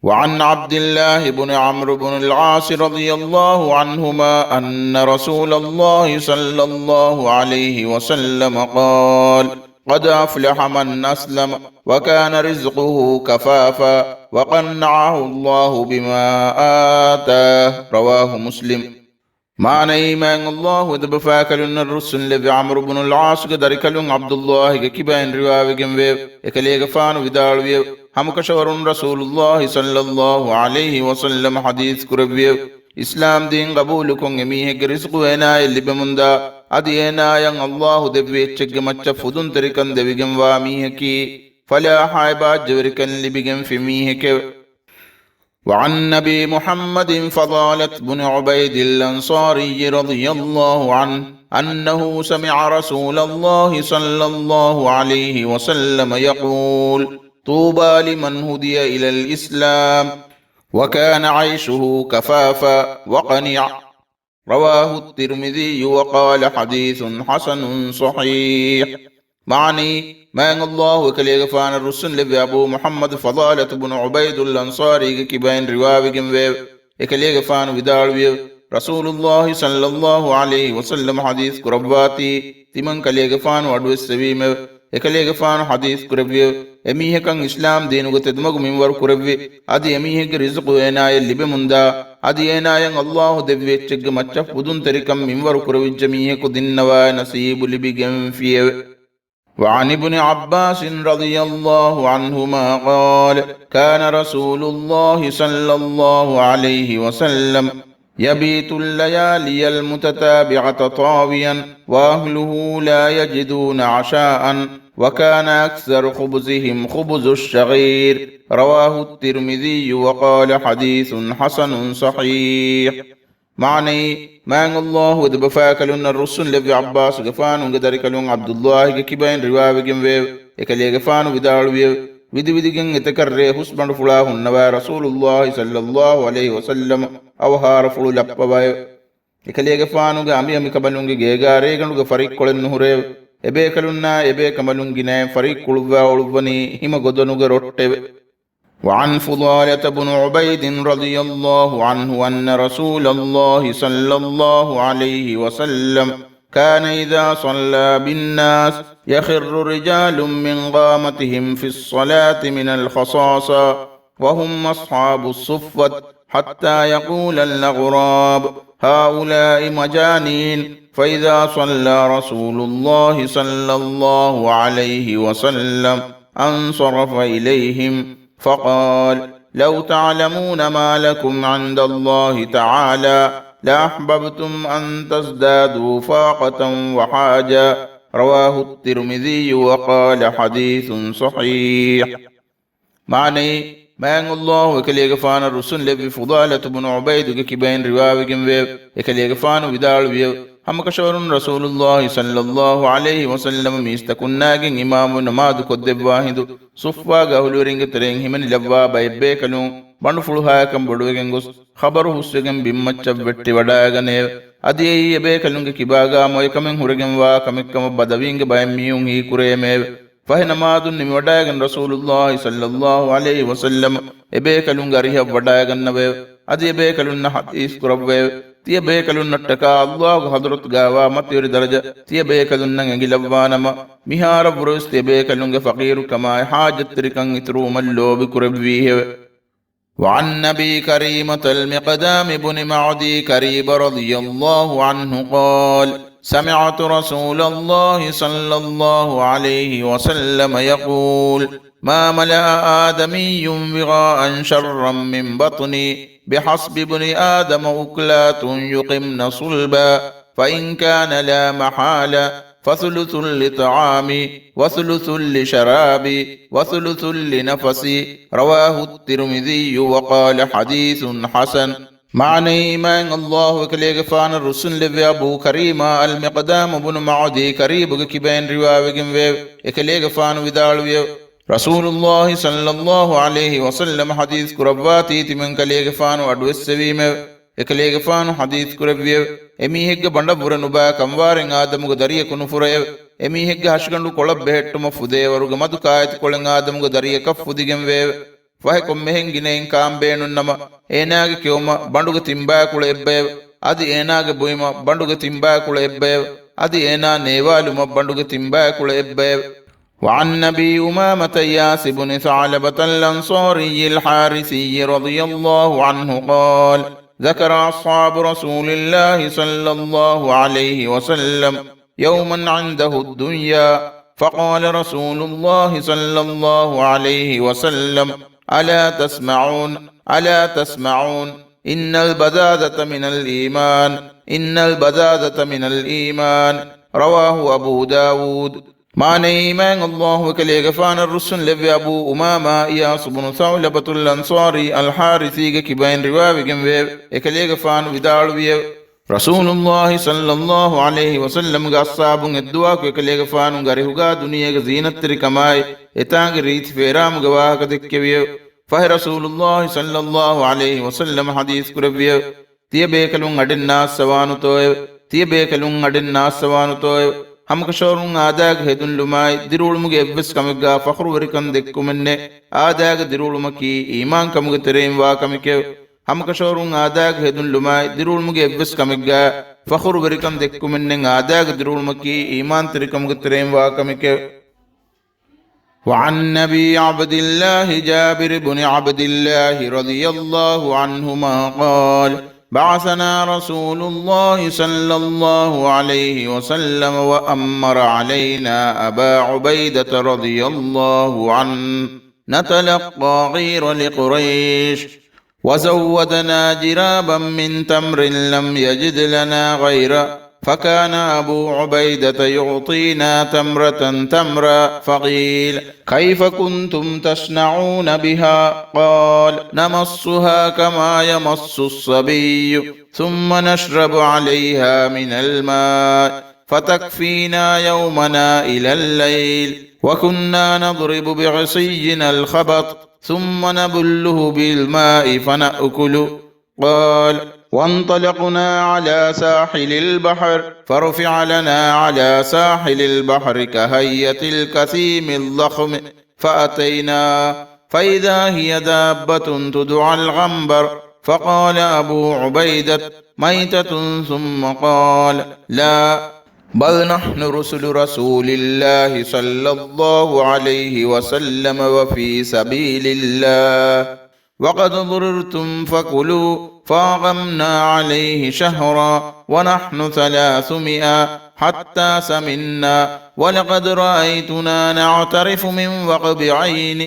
وعن عبد الله بن عمرو بن العاص رضي الله عنهما أن رسول الله صلى الله عليه وسلم قال: قد أفلح من أسلم وكان رزقه كفافا وقنعه الله بما آتاه. رواه مسلم. މާނައީ، މާތް ﷲ އެދެބަފާކަލުންނަށް ރުއްސުންލެއްވި ޢަމްރު ބުނުލް ޢާޞުގެ ދަރިކަލުން ޢަބްދުﷲގެ ކިބައިން ރިވާވެގެންވެއެވެ. އެކަލޭގެފާނު ވިދާޅުވިއެވެ. ހަމަކަށަވަރުން ރަސޫލުﷲ ޞައްލަﷲ ޢަލައިހި ވަސައްލަމަ ޙަދީޘް ކުރެއްވިއެވެ. އިސްލާމްދީން ގަބޫލުކޮށް އެމީހެއްގެ ރިޒުޤު އޭނާޔަށް ލިބެމުންދާ، އަދި އޭނާޔަށް ﷲ ދެއްވި އެއްޗެއްގެ މައްޗަށް ފުދުންތެރިކަން ދެވިގެންވާ މީހަކީ، ފަލާޙާއި ބާއްޖަވެރިކަން ލިބިގެންފި މީހެކެވެ. وعن أبي محمد فضالة بن عبيد الأنصاري رضي الله عنه أنه سمع رسول الله صلى الله عليه وسلم يقول: طوبى لمن هدي إلى الإسلام وكان عيشه كفافا وقنعا. رواه الترمذي وقال: حديث حسن صحيح. މާނައީ، މާތް ﷲ އެކަލޭގެފާނަށް ރުއްސުންލެއްވި އަބޫ މުޙައްމަދު ފަޟާލަތު ބުނު ޢުބައިދުލް އަންޞާރީގެ ކިބައިން ރިވާވެގެންވެއެވެ. އެކަލޭގެފާނު ވިދާޅުވިއެވެ. ރަސޫލުﷲ ޞައްލަﷲ ޢަލައިހި ވަސައްލަމަ ޙަދީޘް ކުރައްވާތީ، ތިމަން ކަލޭގެފާނު އަޑުއެއްސެވީމެވެ. އެކަލޭގެފާނު ޙަދީޘް ކުރެއްވިއެވެ. އެމީހަކަށް އިސްލާމް ދީނުގެ ތެދުމަގު މިންވަރު ކުރެއްވި، އަދި އެމީހެއްގެ ރިޒުޤު އޭނާޔަށް ލިބެމުންދާ، އަދި އޭނާޔަށް ﷲ ދެއްވި އެއްޗެއްގެ މައްޗަށް ފުދުންތެރިކަން މިންވަރު ކުރެވިއްޖެ މީހަކު ދިންނަވާ ނަސީބު ލިބިގެންފިއެވެ. وعن ابن عباس رضي الله عنهما قال: كان رسول الله صلى الله عليه وسلم يبيت الليالي المتتابعة طاويا، وأهله لا يجدون عشاء، وكان أكثر خبزهم خبز الشعير. رواه الترمذي وقال: حديث حسن صحيح. މާނައީ، މާތް ﷲ އެދެބަފާކަލުންނަށް ރުއްސުންލެއްވި ޢައްބާސުގެފާނުގެ ދަރިކަލުން ޢަބްދުﷲގެ ކިބައިން ރިވާވެގެންވެއެވެ. އެކަލޭގެފާނު ވިދާޅުވިއެވެ. ވިދިވިދިގެން އެތަކަށް ރޭ ހުސްބަނޑުފުޅާ ހުންނަވާ ރަސޫލުﷲ ޞައްލަﷲ ޢަލައިހި ވަސައްލަމަ އަވަހާރަފުޅު ލައްޕަވައެވެ. އެކަލޭގެފާނުގެ އަނބިއަނބިކަނބަލުންގެ ގޭގާ ރޭގަނޑުގެ ފަރިއްކޮޅެއް ނުހުރެއެވެ. އެބޭކަލުންނާ އެބޭކަނބަލުން ގިނައިން ފަރިއްކުޅުއްވާ އުޅުއްވަނީ ހިމަ ގޮދޮނުގެ ރޮއްޓެވެ. وعن فضالة بن عبيد رضي الله عنه أن رسول الله صلى الله عليه وسلم كان إذا صلى بالناس يخر رجال من قامتهم في الصلاة من الخصاصة وهم أصحاب الصفة حتى يقول الأغراب: هؤلاء مجانين. فإذا صلى رسول الله صلى الله عليه وسلم انصرف إليهم فقال: لو تعلمون ما لكم عند الله تعالى لأحببتم أن تزدادوا فاقة وحاجة. رواه الترمذي وقال: حديث صحيح. މާނައީ، މާތް ﷲ އެކަލޭގެފާނަށް ރުއްސުންލެއްވި ފުޟާލަތު ބުނު ޢުބައިދުގެ ކިބައިން ރިވާވެގެންވެއެވެ. އެކަލޭގެފާނު ވިދާޅުވިއެވެ. ހަމަކަށަވަރުން ރަސޫލުﷲ ޞައްލަﷲ ޢަލައިހި ވަސައްލަމަ މީސްތަކުންނާގެން އިމާމު ނަމާދު ކޮށްދެއްވާ ހިނދު، ޞުއްފާގެ އަހުލުވެރިންގެ ތެރެއިން ހިމެނިލައްވާ ބައެއް ބޭކަލުން ބަނޑުފުޅުހާއެކަން ބޮޑުވެގެން ގޮސް، ޚަބަރު ހުސްވެގެން ބިންމައްޗަށް ވެއްޓިވަޑައިގަނެއެވެ. އަދި އެއީ އެބޭކަލުންގެ ކިބާގާ މޮޔަކަމެއް ހުރެގެންވާ ކަމެއްކަމަށް ބަދަވީންގެ ބައެއް މީހުން ހީކުރޭމެއެވެ. ފަހެ ނަމާދުން ނިމިވަޑައިގެން ރަސޫލުﷲ ޞައްލަﷲ ޢަލައިހި ވަސައްލަމަ އެބޭކަލުންގެ އަރިހަށް ވަޑައިގަންނަވެއެވެ. އަދި އެބޭކަލުންނަށް ޙަދީޘް ކުރައްވައެވެ. ތިޔަބޭކަލުންނަށްޓަކާ ﷲގެ ޙަޟްރަތުގާވާ މަތިވެރި ދަރަޖަ ތިޔަބޭކަލުންނަށް އެނގިލައްވާނަމަ، މިހާރަށްވުރެވެސް ތިޔަބޭކަލުންގެ ފަޤީރުކަމާއި ޙާޖަތްތެރިކަން އިތުރުވުމަށް ލޯބި ކުރެއްވީހެވެ. وعن أبي كريمة المقدام بن معدي كريب رضي الله عنه قال: سمعت رسول الله صلى الله عليه وسلم يقول: ما ملأ آدمي وعاء شرا من بطني، بحسب ابن آدم أكلات يقمن صلبا، فإن كان لا محالة فثلث لطعامي وثلث لشرابي وثلث لنفسي. رواه الترمذي وقال: حديث حسن. މާނައީ، މާތް ﷲ އެކަލޭގެފާނަށް ރުއްސުންލެއްވި އަބޫ ކަރީމާ އަލްމިޤްދާމު ބުނު މަޢުދީ ކަރީބުގެ ކިބައިން ރިވާވެގެންވެއެވެ. އެކަލޭގެފާނު ވިދާޅުވިއެވެ. ރަސޫލުﷲ ޞައްލަﷲ ޢަލައިހި ވަސައްލަމަ ޙަދީޘް ކުރައްވާތީ ތިމަން ކަލޭގެފާނު އަޑުއެއްސެވީމެވެ. އެކަލޭގެފާނު ޙަދީޘް ކުރެއްވިއެވެ. އެމީހެއްގެ ބަނޑަށްވުރެ ނުބާ ކަންވާރެއް އާދަމުގެ ދަރިޔަކު ނުފުރެއެވެ. އެމީހެއްގެ ހަށިގަނޑު ކޮޅަށް ބެހެއްޓުމަށް ފުދޭވަރުގެ މަދު ކާއެތިކޮޅެއް އާދަމުގެ ދަރިޔަކަށް ފުދިގެންވެއެވެ. ފަހެ ކޮންމެހެން ގިނައިން ކާން ބޭނުންނަމަ، އޭނާގެ ކެއުމަށް ބަނޑުގެ ތިންބާކުޅަ އެއްބައެވެ. އަދި އޭނާގެ ބުއިމަށް ބަނޑުގެ ތިންބާކުޅަ އެއްބައެވެ. އަދި އޭނާ ނޭވާލުމަށް ބަނޑުގެ ތިންބާކުޅަ އެއްބައެވެ. وعن أبي أمامة إياس بن ثعلبة الأنصاري الحارثي رضي الله عنه قال: ذكر أصحاب رسول الله صلى الله عليه وسلم يوما عنده الدنيا، فقال رسول الله صلى الله عليه وسلم: ألا تسمعون، ألا تسمعون، إن البذاذة من الإيمان، إن البذاذة من الإيمان. رواه أبو داود. މާނައީ، މާތް ﷲ އެކަލޭގެފާނަށް ރުއްސުން ލެއްވި އަބޫ އުމާމާ އިޔާސް ބުނު ޘަޢުލަބަތުލް އަންޞާރީ އަލްޙާރިޘީގެ ކިބައިން ރިވާވެގެންވެއެވެ. އެކަލޭގެފާނު ވިދާޅުވިއެވެ. ރަސޫލުﷲ ޞައްލަﷲ ޢަލައިހި ވަސައްލަމްގެ އަޞްޙާބުން އެއްދުވަހަކު އެކަލޭގެފާނު ގަރިހުގާ ދުނިޔޭގެ ޒީނަތްތެރިކަމާއި، އެތާނގެ ރީތި ފޭރާމުގެ ވާހަކަ ދެއްކެވިއެވެ. ފަހެ ރަސޫލުﷲ ޞައްލަﷲ ޢަލައިހި ވަސައްލަމަ ޙަދީޘް ކުރެއްވިއެވެ. ތިޔަބޭކަލުން އަޑެއް ނާއްސަވާނުތޯއެވެ؟ ތިޔަބޭކަލުން އަޑެއް ނާއްސަވާނުތޯއެވެ؟ ހަމަކަށަވަރުން އާދައިގެ ހެދުންލުމާއި، ދިރިއުޅުމުގެ އެއްވެސް ކަމެއްގާ ފަޚުރުވެރިކަން ދެއްކުމެއްނެތް. އާދައިގެ ދިރިއުޅުމަކީ އީމާންކަމުގެ ތެރެއިން ވާ ކަމެކެވެ. ހަމަކަށަވަރުން އާދައިގެ ހެދުންލުމާއި، ދިރިއުޅުމުގެ އެއްވެސް ކަމެއްގާ ފަޚުރުވެރިކަން ދެއްކުމެއްނެތް. އާދައިގެ ދިރިއުޅުމަކީ އީމާންތެރިކަމުގެ ތެރެއިން ވާ ކަމެކެވެ. وعن أبي عبد الله جابر بن عبد الله رضي الله عنهما قال: بعثنا رسول الله صلى الله عليه وسلم وأمر علينا أبا عبيدة رضي الله عنه نتلقى غير لقريش، وزودنا جرابا من تمر لم يجد لنا غيره، فكان أبو عبيدة يعطينا تمرة تمرة، فقيل: كيف كنتم تصنعون بها؟ قال: نمصها كما يمص الصبي، ثم نشرب عليها من الماء، فتكفينا يومنا إلى الليل، وكنا نضرب بعصينا الخبط، ثم نبله بالماء فنأكل. قال: وانطلقنا على ساحل البحر، فرفع لنا على ساحل البحر كهيئة الكثيم الضخم، فأتينا، فإذا هي دابة تدعى الغنبر، فقال أبو عبيدة: ميتة؟ ثم قال: لا، بل نحن رسل رسول الله صلى الله عليه وسلم وفي سبيل الله، وقد ضررتم فكلوا، فأقمنا عليه شهرا ونحن ثلاثمائة حتى سمنا، ولقد رأيتنا نعترف من وقب عين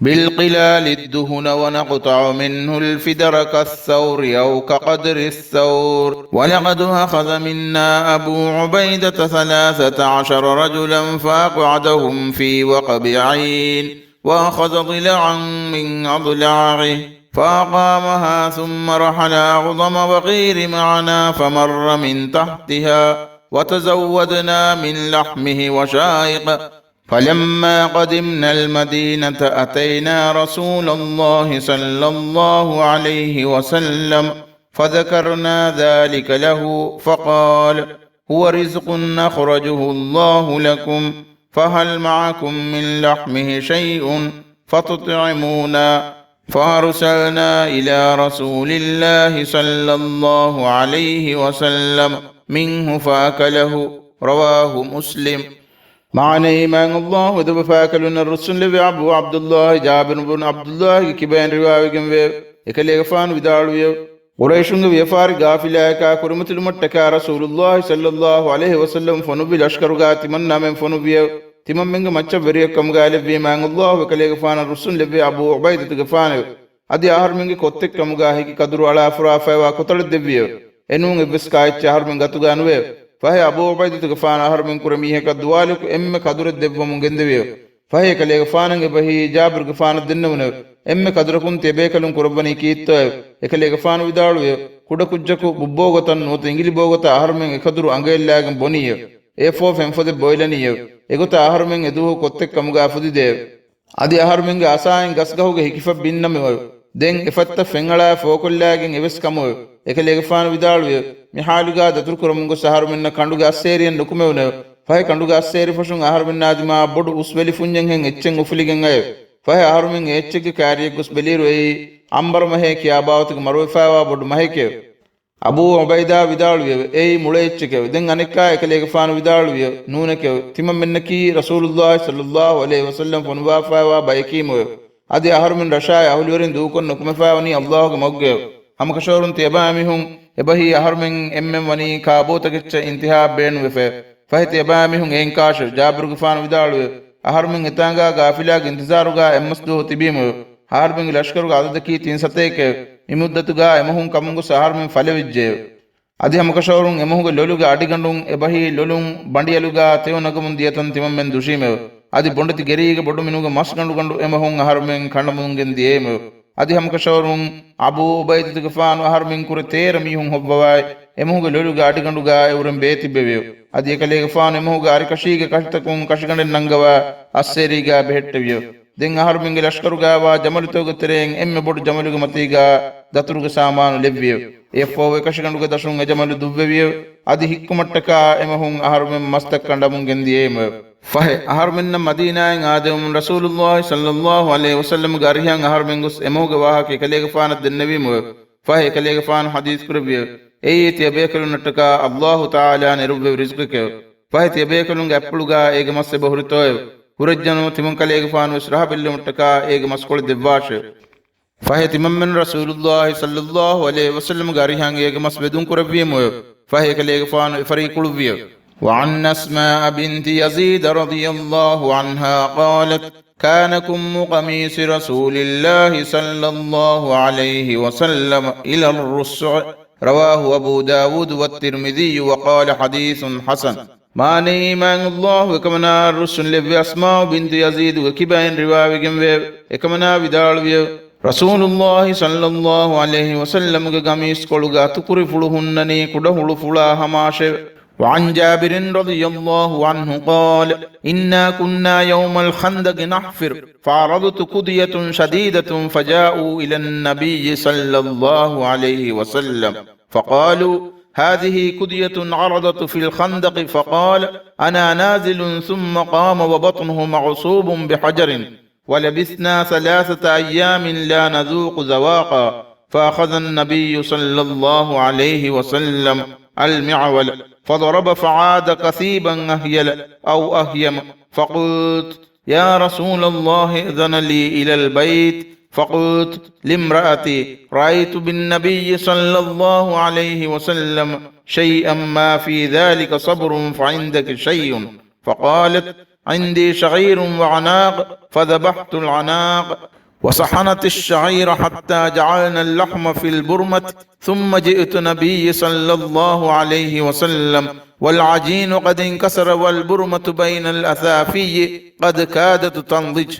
بالقلال الدهن ونقطع منه الفدر كالثور أو كقدر الثور، ولقد أخذ منا أبو عبيدة ثلاثة عشر رجلا فأقعدهم في وقب عين، وأخذ ضلعا من أضلاعه فأقامها، ثم رحل أعظم بغير معنا فمر من تحتها، وتزودنا من لحمه وشائق. فلما قدمنا المدينة أتينا رسول الله صلى الله عليه وسلم فذكرنا ذلك له، فقال: هو رزق أخرجه الله لكم، فهل معكم من لحمه شيء فتطعمونا؟ فأرسلنا إلى رسول الله صلى الله عليه وسلم منه فأكله. رواه مسلم. މާނައީ، މާތް ﷲ އެދެބަފާކަލުންނަށް ރުއްސުންލެއްވި އަބޫ ޢަބްދުﷲ ޖާބިރު ބުނު ޢަބްދުﷲގެ ކިބައިން ރިވާވެގެންވެއެވެ. އެކަލޭގެފާނު ވިދާޅުވިއެވެ. ޤުރައިޝުންގެ ވިޔަފާރި ޤާފިލާއަކާ ކުރިމަތިލުމަށްޓަކާ ރަސޫލުﷲ ޞައްލަﷲ ޢަލައިހި ވަސައްލަމަ ފޮނުއްވި ލަޝްކަރުގާ ތިމަންނާމެން ފޮނުއްވިއެވެ. ތިމަންމެންގެ މައްޗަށް ވެރިއެއްކަމުގާ ލެއްވީ މާތް ﷲ އެކަލޭގެފާނަށް ރުއްސުންލެއްވި އަބޫ ޢުބައިދަތުގެފާނެވެ. އަދި އަހަރުމެންގެ ކޮށްތެއްކަމުގާ ހެކި ކަދުރު އަޅާފަރާފައިވާ ކޮތަޅެއް ދެއްވިއެވެ. އެނޫން އެއްވެސް ކާއެއްޗެއް އަހަރުމެން ގަތުގާ ނުވެއެވެ. ފަހެ އަބޫ ޢުބައިދަތުގެފާނު އަހަރުމެން ކުރެ މީހަކަށް ދުވާލިކު އެންމެ ކަދުރެއް ދެއްވަމުން ގެންދެވިއެވެ. ފަހެ އެކަލޭގެފާނަށް އެބަހީ ޖާބިރުގެފާނަށް ދެންނެވުނެވެ. އެންމެ ކަދުރަކުން ތިޔަބޭކަލުން ކުރައްވަނީ ކީއްތޯއެވެ؟ އެކަލޭގެފާނު ވިދާޅުވިއެވެ. ކުޑަކުއްޖަކު ބުއްބޯގޮތަށް ނުވަތަ އިނގިލިބޯގޮތަށް އަހަރުމެން އެކަދުރު އަނގައެއްލާގެން ބޮނީއެވެ. އެއަށްފަހު ފެންފޮދެއް ބޮއިލަނީއެވެ. އެގޮތަށް އަހަރުމެން އެދުވަހު ކޮށްތެއްކަމުގާ ފުދިދެއެވެ. އަދި އަހަރުމެންގެ އަސާއިން ގަސްގަހުގެ ހިކިފަށް ބިންނަމެވެ. ދެން އެފަތްތައް ފެންއަޅާ ފޯކޮށްލާގެން އެވެސް ކަމުވެ. އެކަލޭގެފާނު ވިދާޅުވިއެވެ. މި ހާލުގާ ދަތުރުކުރަމުން ގޮސް އަހަރުމެންނަށް ކަނޑުގެ އައްސޭރިއެއް ނުކުމެވުނެވެ. ފަހެ ކަނޑުގެ އައްސޭރިފޮށުން އަހަރުމެންނާ ދިމާއަށް ބޮޑު އުސްވެލިފުންޏެއްހެން އެއްޗެއް އުފުލިގެން އައެވެ. ފަހެ އަހަރުމެން އެ އެއްޗެއްގެ ކާރިއަށް ގޮސް ބެލިއިރު އެއީ އަނބަރުމަހޭ ކިޔާ ބާވަތުގެ މަރުވެފައިވާ ބޮޑު މަހެކެވެ. އަބޫ އުބައިދާ ވިދާޅުވިއެވެ. އެއީ މުޅަ އެއްޗެކެވެ. ދެން އަނެއްކާ އެކަލޭގެފާނު ވިދާޅުވިއެވެ. ނޫނެކެވެ. ތިމަންމެންނަކީ ރަސޫލުﷲ ޞައްލަﷲު ޢަލައިހި ވަސައްލަމަ ފޮނުވާފައިވާ ބަޔަކީމުއެވެ. އަދި އަހަރުމެން ރަށާއި އަހުލުވެރިން ދޫކޮށް ނުކުމެފައިވަނީ ﷲގެ މަގުގައެވެ. ހަމަކަށަވަރުން ތިޔަބައިމީހުން އެބަހީ އަހަރުމެން އެންމެން ވަނީ ކާބޯތަކެއްޗަށް އިންތިހާބް ބޭނުންވެފައެވެ. ފަހެ ތިޔަބައިމީހުން އެއިން ކާށެވެ. ޖާބިރުގެފާނު ވިދާޅުވެ، އަހަރުމެން އެތާނގާ ގާފިލާގެ އިންތިޒާރުގާ އެއްމަސް ދުވަހު ތިބީމުވެ. އަހަރުމެންގެ ލަޝްކަރުގެ އަދަދަކީ ތިން ސަތޭކައެވެ. މި މުއްދަތުގާ އެމަހުން ކަމުން ގޮސް އަހަރުމެން ފަލެވިއްޖެއެވެ. އަދި ހަމަކަށަވަރުން އެމަހުގެ ލޮލުގެ އަޑިގަނޑުން އެބަހީ ލޮލުން ބަނޑިއަލުގާ ތެޔޮ ނަގަމުން ދިޔަތަން ތިމަންމެން ދުށީމެވެ. އަދި ބޮނޑެތި ގެރީގެ ބޮޑުމިނުގެ މަސްގަނޑުގަނޑު އެމަހުން އަހަރުމެން ކަނޑަމުންގެން ދިޔައީމެވެ. އަދި ހަމަކަށަވަރުން އަބޫ އުބައިދަތުގެފާނު އަހަރުމެން ކުރެ ތޭރަ މީހުން ހޮއްވަވާއި، އެމަހުގެ ލޮލުގެ އަޑިގަނޑުގާ އެއުރެން ބޭތިއްބެވިއެވެ. އަދި އެކަލޭގެފާނު އެމަހުގެ އަރިކަށީގެ ކަށިތަކުން ކަށިގަނޑެއް ނަންގަވާ އައްސޭރީގާ ބެހެއްޓެވިއެވެ. ދެން އަހަރުމެންގެ ލަޝްކަރުގާވާ ޖަމަލުތަކުގެ ތެރެއިން އެންމެ ބޮޑު ޖަމަލުގެ މަތީގާ ދަތުރުގެ ސާމާނު ލެއްވިއެވެ. އެއަށްފަހު އެކަށިގަނޑުގެ ދަށުން އެޖަމަލު ދުއްވެވިއެވެ. އަދި ހިއްކުމަށްޓަކާ އެމަހުން އަހަރުމެން މަސްތައް ކަނޑަމުން ގެންދިޔައީމެވެ. ފަހެ، އަހަރުމެންނަށް މަދީނާއިން އާދެވުމުން ރަސޫލުﷲ ޞައްލަﷲު ޢަލައިހި ވަސައްލަމަގެ އަރިހަށް އަހަރުމެން ގޮސް އެމަހުގެ ވާހަކަ އެކަލޭގެފާނަށް ދެންނެވީމެވެ. ފަހެ އެކަލޭގެފާނު ޙަދީޘް ކުރެއްވިއެވެ. އެއީ ތިޔަބޭކަލުންނަށްޓަކާ ﷲ ތަޢާލާ ނެރުއްވެވި ރިޒުޤެކެވެ. ފަހެ ތިޔަބޭކަލުންގެ އަތްޕުޅުގާ އޭގެ މަސް އެބަ ހުރިތޯއެވެ. ހުރެއްޖެނަމަ ތިމަން ކަލޭގެފާނުވެސް ރަހަ ބެއްލެވުމަށްޓަކާ އޭގެ މަސްކޮޅެއް ދެއްވާށެވެ. ފަހެ ތިމަންމެން ރަސޫލުﷲ ޞައްލަﷲު ޢަލައިހި ވަސައްލަމަގެ އަރިހަށް އޭގެ މަސް ވެދުން ކުރެއްވީމުއެވެ. ފަހެ އެކަލޭގެފާނު އެފަރީ ކުޅުއްވިއެވެ. وعن أسماء بنت يزيد رضي الله عنها قالت: كان كم قميص رسول الله صلى الله عليه وسلم إلى الرسع. رواه أبو داود والترمذي وقال: حديث حسن. މާނައީ، މާތް ﷲ އެކަމަނާއަށް ރުއްސުން ލެއްވި އަސްމާއު ބިންތު ޔަޒީދުގެ ކިބައިން ރިވާވެގެންވެއެވެ. އެކަމަނާ ވިދާޅުވިއެވެ. ރަސޫލުﷲ ޞައްލަﷲު ޢަލައިހި ވަސައްލަމުގެ ގަމީސްކޮޅުގެ އަތުކުރިފުޅު ހުންނަނީ ކުޑަހުޅުފުޅާ ހަމައަށެވެ. وعن جابر رضي الله عنه قال: إنا كنا يوم الخندق نحفر، فعرضت كدية شديدة، فجاءوا إلى النبي صلى الله عليه وسلم، فقالوا: هذه كدية عرضت في الخندق، فقال: أنا نازل، ثم قام وبطنه معصوب بحجر، ولبثنا ثلاثة أيام لا نذوق ذواقا، فأخذ النبي صلى الله عليه وسلم المعول فضرب فعاد كثيبا أهيل أو أهيم، فقلت: يا رسول الله، ائذن لي إلى البيت. فقلت لامرأتي: رأيت بالنبي صلى الله عليه وسلم شيئا ما في ذلك صبر، فعندك شيء؟ فقالت: عندي شعير وعناق، فذبحت العناق وصحنت الشعير حتى جعلنا اللحم في البرمة، ثم جئت النبي صلى الله عليه وسلم والعجين قد انكسر والبرمة بين الأثافي قد كادت تنضج،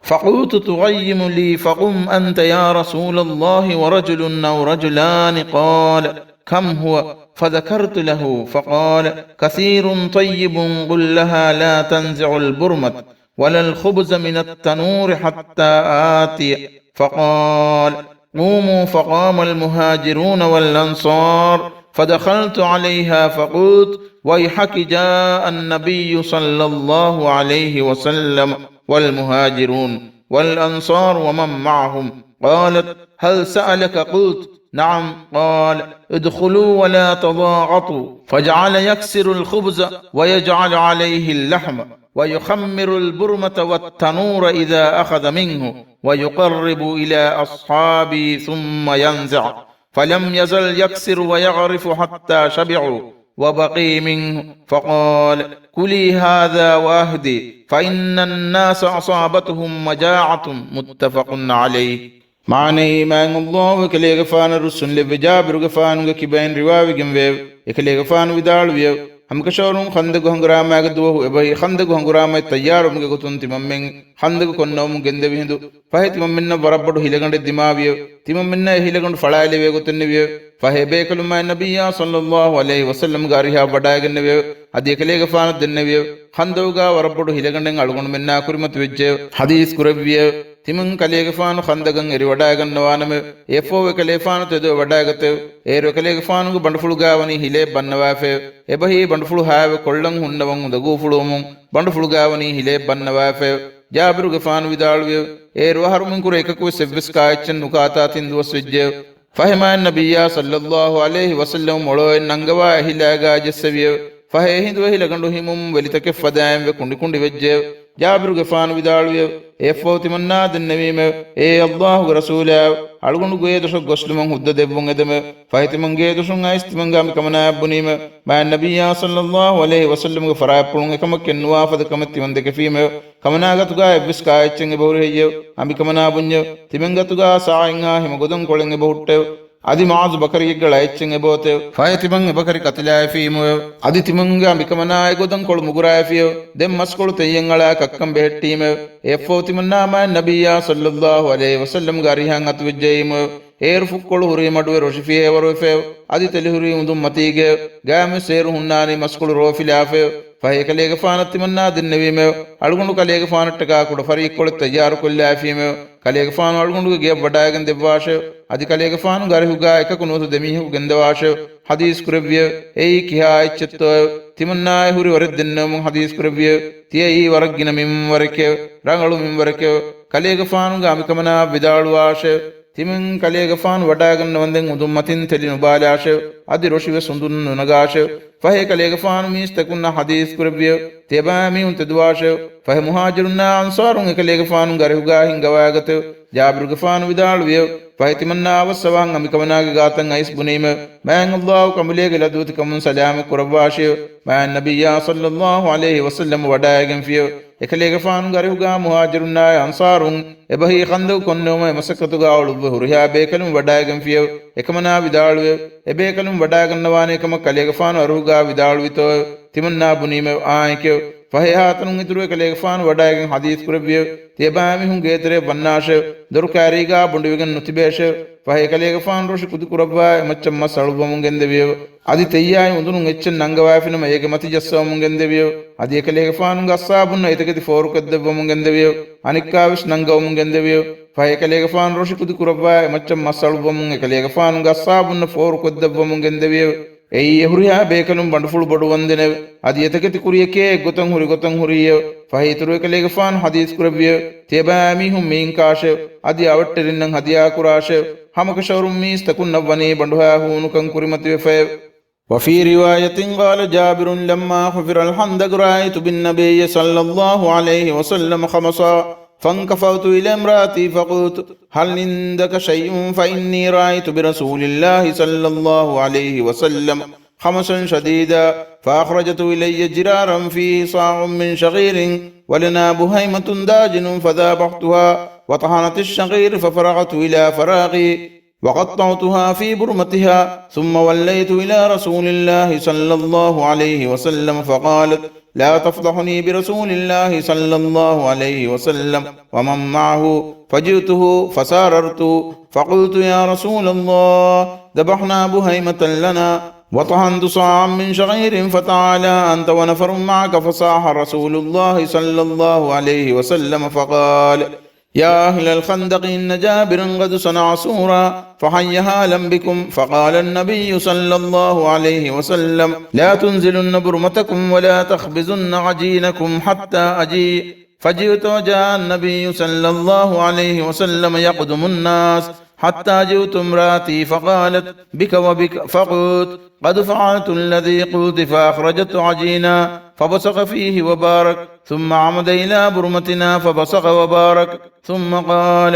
فقلت: تغيم لي، فقم أنت يا رسول الله ورجل أو رجلان. قال: كم هو؟ فذكرت له، فقال: كثير طيب، قل لها لا تنزع البرمة ولا الخبز من التنور حتى آتي. فقال: قوموا. فقام المهاجرون والأنصار، فدخلت عليها فقلت: ويحك، جاء النبي صلى الله عليه وسلم والمهاجرون والأنصار ومن معهم. قالت: هل سألك؟ قلت: نعم. قال: ادخلوا ولا تضاغطوا. فجعل يكسر الخبز ويجعل عليه اللحم ويخمر البرمة والتنور إذا أخذ منه ويقرب إلى أصحابي ثم ينزع، فلم يزل يكسر ويغرف حتى شبعوا وبقي منه، فقال: كلي هذا وأهدي، فإن الناس أصابتهم مجاعة. متفق عليه. މާނައީ، މާތް ﷲ އެކަލޭގެފާނަށް ރުއްސުން ލެއްވި ޖާބިރުގެފާނުގެ ކިބައިން ރިވާވެގެންވެއެވެ. އެކަލޭގެފާނު ވިދާޅުވިއެވެ. ހަމަކަށަވަރުން ޚަންދަގު ހަނގުރާމާގެ ދުވަހު އެބަހީ ޚަންދަގު ހަނގުރާމައަށް ތައްޔާރުވުމުގެ ގޮތުން ތިމަންމެން ޚަންދަގު ކޮންނަވަމުން ގެންދެވި ހިނދު ފަހެ ތިމަންމެންނަށް ވަރަށް ބޮޑު ހިލަގަނޑެއް ދިމާވިއެވެ. ތިމަންމެންނަށް އެ ހިލަގަނޑު ފަޅާލެވޭ ގޮތެއް ނެވިއެވެ. ފަހެ އެބޭކަލުން މާތް ނަބިއްޔާ ޞައްލައްލާހު ޢަލައިހި ވަސައްލަމްގެ އަރިހަށް ވަޑާގެންނެވިއެވެ. އަދި އެކަލޭގެފާނަށް ދެންނެވިއެވެ. ޚަންދަޤުގަ ވަރަށް ބޮޑު ހިލަގަނޑެއް އަޅުގަނޑުމެންނާ ކުރިމަތިވެއްޖެއެވެ. ޙަދީޘް ކުރެއްވިއެވެ. ތިމަން ކަލޭގެފާނު ޚަންދަޤަށް އެރިވަޑާގަންނަވާނަމެވެ. އެއަށްފަހު އެކަލޭފާނު ތެދުވެވަޑާގަތެވެ. އޭރު އެކަލޭގެފާނުގެ ބަނޑުފުޅުގަ ވަނީ ހިލައެއް ބަންނަވާފައެވެ. އެބަހީ ބަނޑުފުޅު ހާވެ ކޮޅަށް ހުންނަވަން އުނދަގޫފުޅުވަމުން ބަނޑުފުޅުގަ ވަނީ ހިލައެއް ބަންނަވާފައެވެ. ޖާބިރުގެފާނު ވިދާޅުވިއެވެ. އޭރު އަހަރުމެން ކުރެ އެކަކުވެސް އެއްވެސް ކާއެއްޗެއް ނުކާތާ ތިން ދުވަސް ވެއްޖެއެވެ. ފަހެ މާތް ނަބިއްޔާ ޞައްލައްލާހު ޢަލައިހި ވަސައްލަމަ މޮޅޯއެއް ނަންގަވާ އެ ހިލާގަ ޖެއްސެވިއެވެ. ފަހެ އެ ހިނދު އެ ހިލަގަނޑު ހިމުން ވެލިތަކެއް ފަދައިން ވެ ކުނޑިކުނޑި ވެއްޖެއެވެ. ޖާބިރުގެފާނު ވިދާޅުވިއެވެ. އެއަށްފަހު ތިމަންނާ ދެންނެވީމެވެ. އޭ ﷲގެ ރަސޫލާއެވެ! އަޅުގަނޑު ގޭދޮށަށް ގޮސްލުމަށް ހުއްދަ ދެއްވުން އެދެމެވެ. ފަހެ ތިމަން ގޭދޮށުން އައިސް ތިމަންގެ އަނބިކަމަނާއަށް ބުނީމެވެ. މާތް ނަބިއްޔާ ޞައްލައްލާހު ޢަލައިހި ވަސައްލަމްގެ ފަރާތްޕުޅުން އެކަމަކު ކެއްނުވާ ފަދަ ކަމެއް ތިމަން ދެކެފީމެވެ. ކަމަނާ ގަތުގަ އެއްވެސް ކާއެއްޗެއް އެބަހުރި ހެއްޔެވެ؟ އަނބިކަމަނާ ބުންޏެވެ. ތިމަން ގަތުގަ ސާޢެއްހާ ހިމަ ގޮދަން ކޮޅެއް އެބަހުއްޓެވެ. އަދި މުޢާޛު ބަކަރިއެއްގެ ޅައެއްޗެއް އެބައޮތެވެ. ފަހެ ތިމަން އެބަކަރި ކަތިލާފީމެވެ. އަދި ތިމަންގެ އަނބިކަމަނާ އެ ގޮދަން ކޮޅު މުގުރާފިއެވެ. ދެން މަސްކޮޅު ތެއްޔެއް އަޅާ ކައްކަން ބެހެއްޓީމެވެ. އެއަށްފަހު ތިމަންނާ މާތް ނަބިއްޔާ ޞައްލައްލާހު ޢަލައިހި ވަސައްލަމްގެ އަރިހަށް އަތުވެއްޖައީމެވެ. އޭރު ފުއްކޮޅު ހުރީ މަޑުވެ ރޮށި ފިހޭވަރުވެފައެވެ. އަދި ތެލި ހުރީ އުނދުން މަތީގައެވެ. ގާތްމެސް އޭރު ހުންނާނީ މަސްކޮޅު ރޯފިލާފައެވެ. ފަހެ އެކަލޭގެފާނަށް ތިމަންނާ ދެންނެވީމެވެ. އަޅުގަނޑު ކަލޭގެފާނަށްޓަކާ ކުޑަ ފަރިއްކޮޅެއް ތައްޔާރުކޮށްލާފީމެވެ. ކަލޭގެފާނު އަޅުގަނޑުގެ ގެޔަށް ވަޑާގެން ދެއްވާށެވެ. އަދި ކަލޭގެފާނުގެ އަރިހުގަ އެކަކު ނުވަތަ ދެމީހަކު ގެންދަވާށެވެ. ޙަދީޘް ކުރެއްވިއެވެ. އެއީ ކިހާ އެއްޗެއްތޯއެވެ؟ ތިމަންނާއަށް ހުރި ވަރެއް ދެންނެވުމުން ޙަދީޘް ކުރެއްވިއެވެ. ތިޔައީ ވަރަށް ގިނަ މިންވަރެކެވެ. ރަނގަޅު މިންވަރެކެވެ. ކަލޭގެފާނުގެ އަނބިކަމަނާއަށް ވިދާޅުވާށެވެ. ތިމަން ކަލޭގެފާނު ވަޑާގަންނަވަންދެން އުނދުން މަތިން ތެލި ނުބާލާށެވެ. އަދި ރޮށިވެސް އުނދުން ނުނަގާށެވެ. ފަހެ ކަލޭގެފާނު މީސްތަކުންނަށް ޙަދީޘް ކުރެއްވިއެވެ. ތިޔަބައިމީހުން ތެދުވާށެވެ. ފަހެ މުހާޖިރުންނާ އަންޞާރުން އެކަލޭގެފާނުގެ އަރިހުގަ ހިންގަވާގަތެވެ. ޖާބިރުގެފާނު ވިދާޅުވިއެވެ. ފަހެ ތިމަންނާ އަވަސް އަވަހަށް އަނބިކަމަނާގެ ގާތަށް އައިސް ބުނީމެވެ. މާތް ﷲ ކަނބުލޭގެ ލަދުވެތިކަމުން ސަލާމަތް ކުރައްވާށިއެވެ. މާތް ނަބިއްޔާ ޞައްލައްލާހު ޢަލައިހި ވަސައްލަމަ ވަޑާއިގެންފިއެވެ. އެކަލޭގެފާނުގެ އަރިހުގަ މުހާޖިރުންނާއި އަންޞާރުން އެބަހީ ޚަންދަޤު ކޮންނެވުމަށް އެމަސައްކަތުގަ އުޅުއްވި ހުރިހާ ބޭކަލުން ވަޑާއިގެންފިއެވެ. އެކަމަނާ ވިދާޅުވިއެވެ. އެބޭކަލުން ވަޑާގަންނަވާނެ ކަމަށް ކަލޭގެފާނު އަރިހުގަ ވިދާޅުވިތޯއެވެ؟ ތިމަންނާ ބުނީމެވެ. އާނއެކެވެ. ފަހެ އެހާތަނުން އިތުރު އެކަލޭގެފާނު ވަޑާއިގެން ޙަދީޘް ކުރެއްވިއެވެ. ތިޔަބައިމީހުން ގޭތެރެއަށް ވަންނާށެވެ. ދޮރު ކާރީގަ ބޮނޑިވެގެން ނުތިބޭށެވެ. ފަހެ އެކަލޭގެފާނު ރޮށި ކުދިކުރައްވާ އެމައްޗަށް މަސް އަޅުއްވަމުން ގެންދެވިއެވެ. އަދި ތެއްޔާއި އުނދުނު އެއްޗެއް ނަންގަވާފިނަމަ އޭގެ މަތި ޖައްސަވަމުން ގެންދެވިއެވެ. އަދި އެކަލޭގެފާނުގެ އައްސާބުންނަށް އެތަކެތި ފޯރުކޮށްދެއްވަމުން ގެންދެވިއެވެ. އަނެއްކާވެސް ނަންގަވަމުން ގެންދެވިއެވެ. ފަހެ އެކަލޭގެފާނު ރޮށި ކުދިކުރައްވާ އެމައްޗަށް މަސް އަޅުއްވަމުން އެކަލޭގެފާނުގެ އައްސާބުންނަށް ފޯރުކޮށްދެއްވަމުން ގެންދެވިއެވެ. އެއީ އެހުރިހާ ބޭކަލުން ބަނޑުފުޅު ބޮޑުވަންދެނެވެ. އަދި އެތަކެތި ކުރިޔަކޭ އެއްގޮތަށް ހުރި ގޮތަށް ހުރީއެވެ. ފަހެ އިތުރު އެކަލޭގެފާނު ޙަދީޘް ކުރެއްވިއެވެ. ތިޔަބައިމީހުން މިއިން ކާށެވެ. އަދި އަވަށްޓެރިންނަށް ހަދިޔާ ކުރާށެވެ. ހަމަކަށަވަރުން މީސްތަކުންނަށް ވަނީ ބަނޑުހާ ހޫނުކަން ކުރިމަތިވެފައެވެ. وفي رواية قال جابر لما حفر الخندق رأيت بالنبي صلى الله عليه وسلم خمصا، فانكفضت إلى امرأتي فقلت: هل عندك شيء؟ فإني رأيت برسول الله صلى الله عليه وسلم خمصا شديدا، فأخرجت إلي جرارا فيه صاع من شعير، ولنا بهيمة داجن، فذبحتها، وطحنت الشعير، ففرغت إلى فراغي، وقطعتها في برمتها، ثم وليت إلى رسول الله صلى الله عليه وسلم، فقالت: لا تفضحني برسول الله صلى الله عليه وسلم ومن معه، فجئته فساررت، فقلت: يا رسول الله، ذبحنا بهيمة لنا، وطحنت صاعا من شعير، فتعالى أنت ونفر معك. فصاح رسول الله صلى الله عليه وسلم فقال: يا أهل الخندق، إن جابرا قد صنع سورا، فحي حالا بكم. فقال النبي صلى الله عليه وسلم: لا تنزلن برمتكم ولا تخبزن عجينكم حتى أجيء. فجئت وجاء النبي صلى الله عليه وسلم يقدم الناس، حتى جئت امرأتي فقالت: بك وبك؟ فقلت: قد فعلت الذي قلت، فأخرجت عجينا فبصق فيه وبارك، ثم عمد إلى برمتنا فبصق وبارك، ثم قال: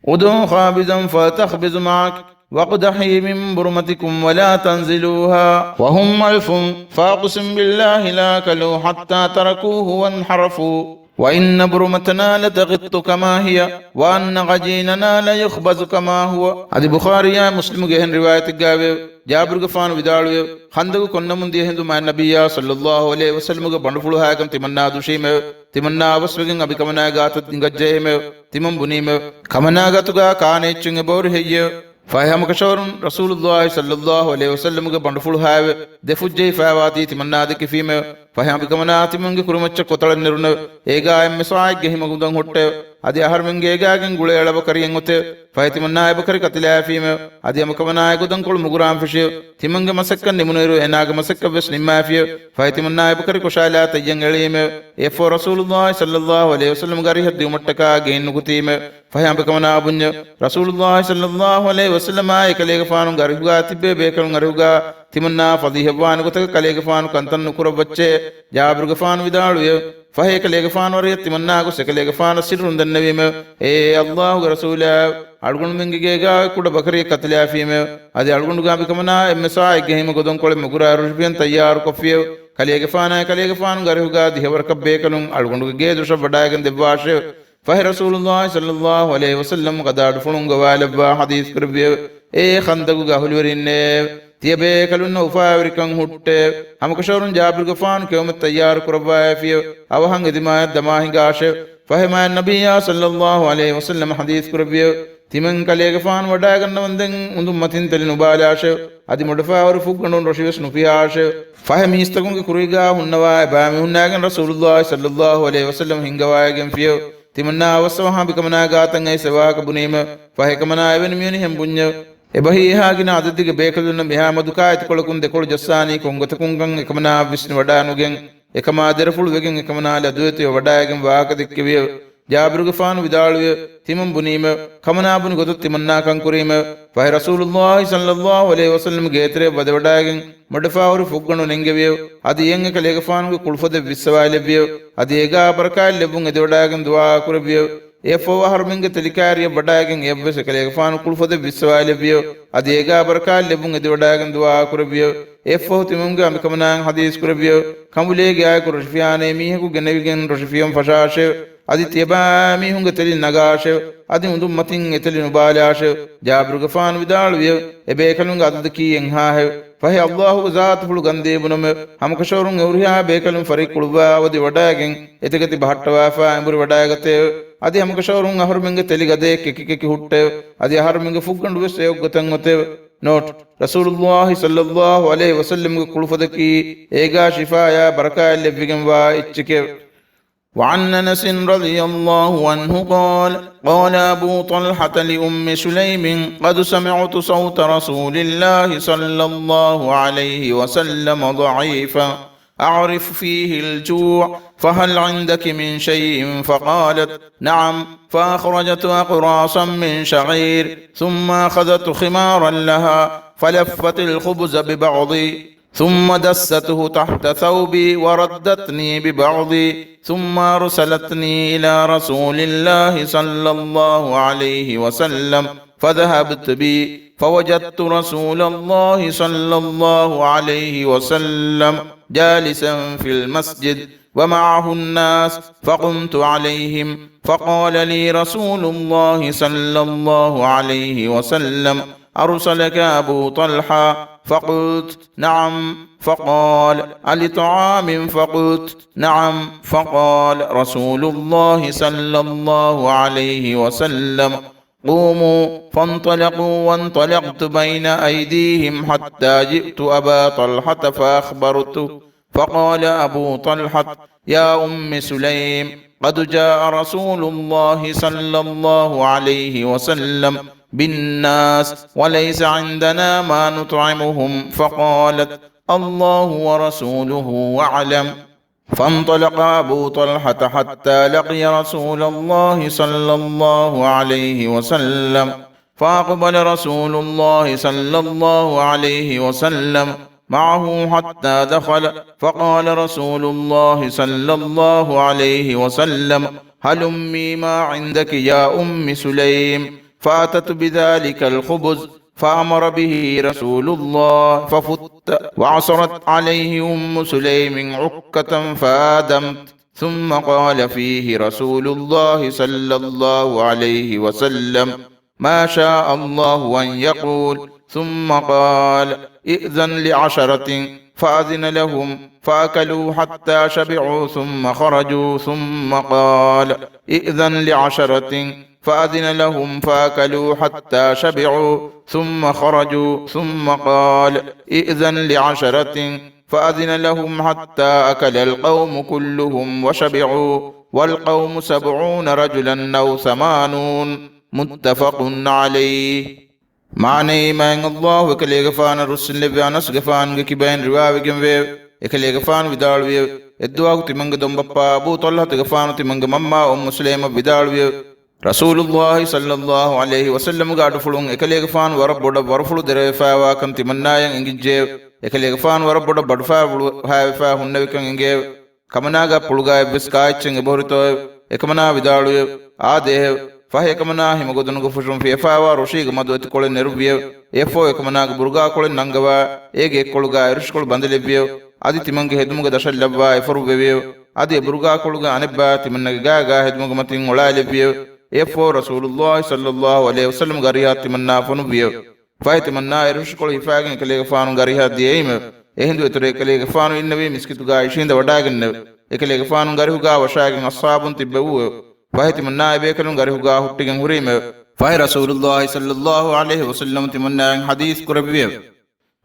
ادع خابزا فلتخبز معك، واقدحي من برمتكم ولا تنزلوها، وهم ألف، فأقسم بالله لأكلوا حتى تركوه وانحرفوا. وإن برمتنا لتغط كما هي، وأن عجيننا ليخبز كما هو. އަދި ބުޚާރީއާ މުސްލިމުގެ އެހެން ރިވާޔަތެއްގައިވެ، ޖާބިރުގެފާނު ވިދާޅުވެ، ޚަންދަގު ކޮންނަމުން ދިޔަ ހިނދު މާތް ނަބިއްޔާ ޞައްލައްލާހު ޢަލައިހި ވަސައްލަމުގެ ބަނޑުފުޅު ހާއިގަން ތިމަންނާ ދުށީމެވެ. ތިމަންނާ އަވަސްވެގެން އަނބިކަމަނާގެ ގާތަށް އިނގައްޖައެމެވެ. ތިމަން ބުނީމެވެ. ކަމަނާގެ އަތުގާ ކާނެ އެއްޗެއް އެބަހުރި ހެއްޔެވެ؟ ފަހެ ހަމަކަށަވަރުން ރަސޫލުއްލާހި ޞައްލައްލާހު ޢަލައިހި ވަސައްލަމުގެ ބަނޑުފުޅު ހާއެވެ. ދެ ފުއްޖެހިފައިވާތީ ތިމަންނާ ދެކިފީމެވެ. ފަހެ އަނބިކަމަނާ ތިމަންގެ ކުރިމައްޗަށް ކޮތަޅަށް ނެރުނެވެ. އޭގާ އެންމެ ސާޢެއްގެ ހިމަގުދަން ހުއްޓެވެ. އަދި އަހަރުމެންގެ އޭގާގެން ގުޅޭ އަޅަބަކަރިއެއް އޮތެވެ. ފަހެ ތިމަންނާ އެބަކަރި ކަތިލާފީމެވެ. އަދި އަނބިކަމަނާ އެގޮދަންކޮޅު މުގުރާން ފެށިއެވެ. ތިމަންގެ މަސައްކަތް ނިމުނުއިރު އޭނާގެ މަސައްކަތްވެސް ނިންމާފިއެވެ. ފަހެ ތިމަންނާ އެބަކަރި ކޮށާލާ ތައްޔަށް އެޅީމެވެ. އެއަށްފަހު ރަސޫލުއްލާހި ޞައްލައްލާހު ޢަލައިހި ވަސައްލަމުގެ އަރިހަށް ދިއުމަށްޓަކާ ގެއިން ނުކުތީމެވެ. ފަހެ އަނބިކަމަނާ ބުންޏެވެ. ރަސޫލުއްލާހި ޞައްލައްލާހު ޢަލައިހި ވަސައްލަމާއި ކަލޭގެފާނުގެ އަރިހުގާ ތިއްބޭ ބޭކަލުން އަރިހުގާ ތިމަންނާ ފަޟީޙަތްވާނެ ގޮތަކަށް ކަލޭގެފާނު ކަންތައް ނުކުރައްވައްޗޭ. ޖާބިރުގެފާނު ވިދާޅުވިއެވެ. ފަހެ ކަލޭގެފާނު އަރިހަށް ތިމަންނާ ގޮސް އެކަލޭގެފާނަށް ސިއްރުން ދަންނަވީމެވެ. އޭ ﷲ ގެ ރަސޫލާ، އަޅުގަނޑުމެންގެ ގޭގާ ކުޑަ ބަކަރިއެއް ކަތިލާފީމެވެ. އަދި އަޅުގަނޑުގެ އަނބިކަމަނާ އެންމެ ސާޢެއްގެ ހިމަ ގޮދަންކޮޅެއް މުގުރާ ރުށިފިޔަން ތައްޔާރުކޮށްފިއެވެ. ކަލޭގެފާނާއި ކަލޭގެފާނުގެ އަރިހުގާ ދިހަވަރަކަށް ބޭކަލުން އަޅުގަނޑުގެ ގޭދޮށަށް ވަޑާއިގެން ދެއްވާށެވެ. ފަހެ ރަސޫލުއްލާހި ޞައްލައްލާހު ޢަލައިހި ވަސައްލަމް ގަދައަޑުފުޅުން ގޮވާލައްވާ ޙަދީޘް ކުރެއްވިއެވެ. އޭ ޚަންދަގުގެ އަހުލުވެރިންނޭ! ތިޔަބޭކަލުންނަށް އުފާވެރިކަން ހުއްޓޭ! ހަމަކަށަވަރުން ޖާބިރުގެފާނު ކެއުމަށް ތައްޔާރު ކުރައްވާފިއެވެ. އަވަހަށް އެދިމާޔަށް ދަމާ ހިނގާށެވެ. ފަހެ މާތް ނަބިއްޔާ ޞައްލައްލާހު ޢަލައިހި ވަސައްލަމަ ޙަދީޘް ކުރެއްވިއެވެ. ތިމަން ކަލޭގެފާނު ވަޑާގަންނަވަންދެން އުނދުން މަތިން ތެލި ނުބާލާށެވެ. އަދި މޮޑަފާވަރު ފުއްގަނޑުން ރޮށިވެސް ނުފިހާށެވެ. ފަހެ މީސްތަކުންގެ ކުރީގާ ހުންނަވާ އެބައިމީހުންނާގެން ރަސޫލުއްލާހި ޞައްލައްލާހު ޢަލައިހި ވަސައްލަމަ ހިންގަވައިގެންފިއެވެ. ތިމަންނާ އަވަސްއަވަހަށް އަނބިކަމަނާ ގާތަށް އައިސް އެވާހަކަ ބުނީމެވެ. ފަހެ އެކަމަނާ އެވެނި މިވެނިހެން ބުންޏެވެ. އެބަހީ އެހާ ގިނަ އަދަދެއްގެ ބޭކަލުންނަށް މިހާ މަދު ކާއެތިކޮޅަކުން ދެކޮޅު ޖައްސާނީ ކޮންގޮތަކުންކަން އެކަމަނާއަށްވެސް ނިވަޑާނުގެން، އެކަމާ ދެރަފުޅު ވެގެން އެކަމަނާ ލަދުވެތިވެ ވަޑާއިގެން ވާހަކަ ދެއްކެވިއެވެ. ޖާބިރުގެފާނު ވިދާޅުވިއެވެ. ތިމަން ބުނީމެވެ. ކަމަނާ ބުނި ގޮތަށް ތިމަންނާ ކަން ކުރީމެވެ. ފަހެ ރަސޫލުއްލާހި ޞައްލައްލާހު ޢަލައިހި ވަސައްލަމް ގޭތެރެއަށް ވަދެވަޑައިގެން މޮޑަފާހުރި ފުއްގަނޑު ނެންގެވިއެވެ. އަދި އެއަށް އެކަލޭގެފާނުގެ ކުޅުފަދަ ވިއްސަވާލެއްވިއެވެ. އަދި އޭގާ ބަރަކާތް ލެއްވުން އެދިވަޑައިގެން ދުޢާ ކުރެއްވިއެވެ. އެއަށްފަހު އަހަރުމެންގެ ތެލި ކާރިއަށް ވަޑައިގެން އެއަށްވެސް އެކަލޭގެފާނު ކުޅުފަދަ ވިއްސަވާލެއްވިއެވެ. އަދި އޭގާ ބަރަކާތް ލެއްވުން އެދިވަޑައިގެން ދުޢާ ކުރެއްވިއެވެ. އެއަށްފަހު ތިމަންގެ އަނބިކަމަނާއަށް ޙަދީޘް ކުރެއްވިއެވެ. ކަނބުލޭގެ އާއެކު ރޮށިފިޔާނޭ މީހަކު ގެނެވިގެން ރޮށިފިޔަން ފަށާށެވެ. އަދި ތިޔަބައިމީހުންގެ ތެލި ނަގާށެވެ. އަދި އުނދުން މަތިން އެތެލި ނުބާލާށެވެ. ޖާބިރުގެފާނު ވިދާޅުވިއެވެ. އެބޭކަލުންގެ އަދަދަކީ އެއްހާހެވެ. ފަހެ ﷲ ގެ ޒާތުފުޅު ގަންދީ ބުނަމެވެ. ހަމަކަށަވަރުން އެހުރިހާ ބޭކަލުން ފަރިއްކުޅުއްވާ އަވަދި ވަޑައިގެން އެތަކެތި ބަހައްޓަވާފާ އެނބުރި ވަޑައިގަތެއެވެ. އަދި ހަމަކަށަވަރުން އަހަރުމެންގެ ތެލި ގަދަޔަށް ކެކި ކެކި ހުއްޓެވެ. އަދި އަހަރުމެންގެ ފުއްގަނޑުވެސް އެއޮއްގޮތަށް އޮތެވެ. ނޯޓް، ރަސޫލުއްލާހި ޞައްލައްލާހު ޢަލައިހި ވަސައްލަމްގެ ކުޅުފަދަކީ އޭގާ ޝިފާޔާ ބަރަކާތް ލެއްވިގެންވާ އެއްޗެކެވެ. وعن أنس رضي الله عنه قال: قال أبو طلحة لأم سليم: قد سمعت صوت رسول الله صلى الله عليه وسلم ضعيفا أعرف فيه الجوع، فهل عندك من شيء؟ فقالت: نعم. فأخرجت أقراصا من شعير، ثم أخذت خمارا لها، فلفت الخبز ببعض، ثم دسته تحت ثوبي وردتني ببعض، ثم أرسلتني إلى رسول الله صلى الله عليه وسلم، فذهبت به، فوجدت رسول الله صلى الله عليه وسلم جالسا في المسجد ومعه الناس، فقمت عليهم، فقال لي رسول الله صلى الله عليه وسلم: أرسلك أبو طلحة؟ فقلت: نعم. فقال: ألطعام؟ فقلت: نعم. فقال رسول الله صلى الله عليه وسلم: قوموا. فانطلقوا، وانطلقت بين أيديهم حتى جئت أبا طلحة فأخبرته، فقال أبو طلحة: يا أم سليم، قد جاء رسول الله صلى الله عليه وسلم بالناس وليس عندنا ما نطعمهم. فقالت: الله ورسوله أعلم. فانطلق أبو طلحة حتى لقي رسول الله صلى الله عليه وسلم، فأقبل رسول الله صلى الله عليه وسلم معه حتى دخل، فقال رسول الله صلى الله عليه وسلم: هلمي ما عندك يا أم سليم. فأتت بذلك الخبز، فأمر به رسول الله، ففت، وعصرت عليه أم سليم عكة فآدمت، ثم قال فيه رسول الله صلى الله عليه وسلم: ما شاء الله أن يقول، ثم قال: ائذن لعشرة، فأذن لهم فأكلوا حتى شبعوا ثم خرجوا، ثم قال: ائذن لعشرة، فأذن لهم فأكلوا حتى شبعوا ثم خرجوا، ثم قال: ائذن لعشرة، فأذن لهم حتى أكل القوم كلهم وشبعوا، والقوم سبعون رجلا أو ثمانون، متفق عليه. މާނައީ، މާތް ﷲ އެކަލޭގެފާނަށް ރުއްސުންލެއްވި އަނަސްގެފާނުގެ ކިބައިން ރިވާވެގެންވެއެވެ. އެކަލޭގެފާނު ވިދާޅުވިއެވެ. އެއްދުވަހަކު ތިމަންގެ ދޮންބައްޕާ އަބޫ ޠަލްޙަތުގެފާނު ތިމަންގެ މަންމާ އުއްމު ސުލައިމަށް ވިދާޅުވިއެވެ. ރަސޫލުﷲ ޞައްލަﷲ ޢަލައިހި ވަސައްލަމުގެ އަޑުފުޅުން އެކަލޭގެފާނު ވަރަށް ބޮޑަށް ވަރުފުޅު ދެރަވެފައިވާކަން ތިމަންނާޔަށް އެނގިއްޖެއެވެ. އެކަލޭގެފާނު ވަރަށް ބޮޑަށް ބަޑުފައިފުޅު ހައިވެފައި ހުންނެވިކަން އެނގެއެވެ. ކަމަނާގެ އަތްޕުޅުގަ އެއްވެސް ކާއެއްޗެއް އެބަހުރިތޯއެވެ؟ އެކަމަނާ ވިދާޅުވިއެވެ. އާދޭހެވެ. ފަހެ އެކަމަނާ ހިމަގޮދުނުގެ ފުށުން ފިޔަފައިވާ ރޮށީގެ މަދު އެތިކޮޅެއް ނެރުއްވިއެވެ. އެއަށްފަހު އެކަމަނާގެ ބުރުގާކޮޅެއް ނަންގަވާ، އޭގެ އެއްކޮޅުގަ އިރުށިކޮޅު ބަނދެލެއްވިއެވެ. އަދި ތިމަންގެ ހެދުމުގެ ދަށަށް ލައްވާ އެފަރުއްވެވިއެވެ. އަދި އެ ބުރުގާކޮޅުގެ އަނެއްބައި ތިމަންނަގެ ގާގާ ހެދުމުގެ މަތިން އޮޅާލެއްވިއެވެ. އެއަށްފަހު ރަސޫލުﷲ ޞައްލަﷲ ޢަލައިހި ވަސައްލަމުގެ އަރިހަށް ތިމަންނާ ފޮނުއްވިއެވެ. ފަހެ ތިމަންނާ އިރުށިކޮޅު ހިފާގެން އެކަލޭގެފާނުގެ އަރިހަށް ދިޔައީމެވެ. އެހިނދު އިތުރަށް އެކަލޭގެފާނު އިންނެވީ މިސްކިތުގަ އިށީނދެ ވަޑާގެންނެވެ. އެކަލޭގެފާނުގެ އަރިހުގަ ވަށާގެން އަޞްޙާބުން ތިއްބެވޫއެވެ. ފަހެ ތިމަންނާ އެބޭކަލުންގެ އަރިހުގަ ހުއްޓިގެން ހުރީމެވެ. ފަހެ ރަސޫލުﷲ ޞައްލަﷲ ޢަލައިހި ވަސައްލަމަ ތިމަންނާއަށް ޙަދީޘް ކުރެއްވިއެވެ.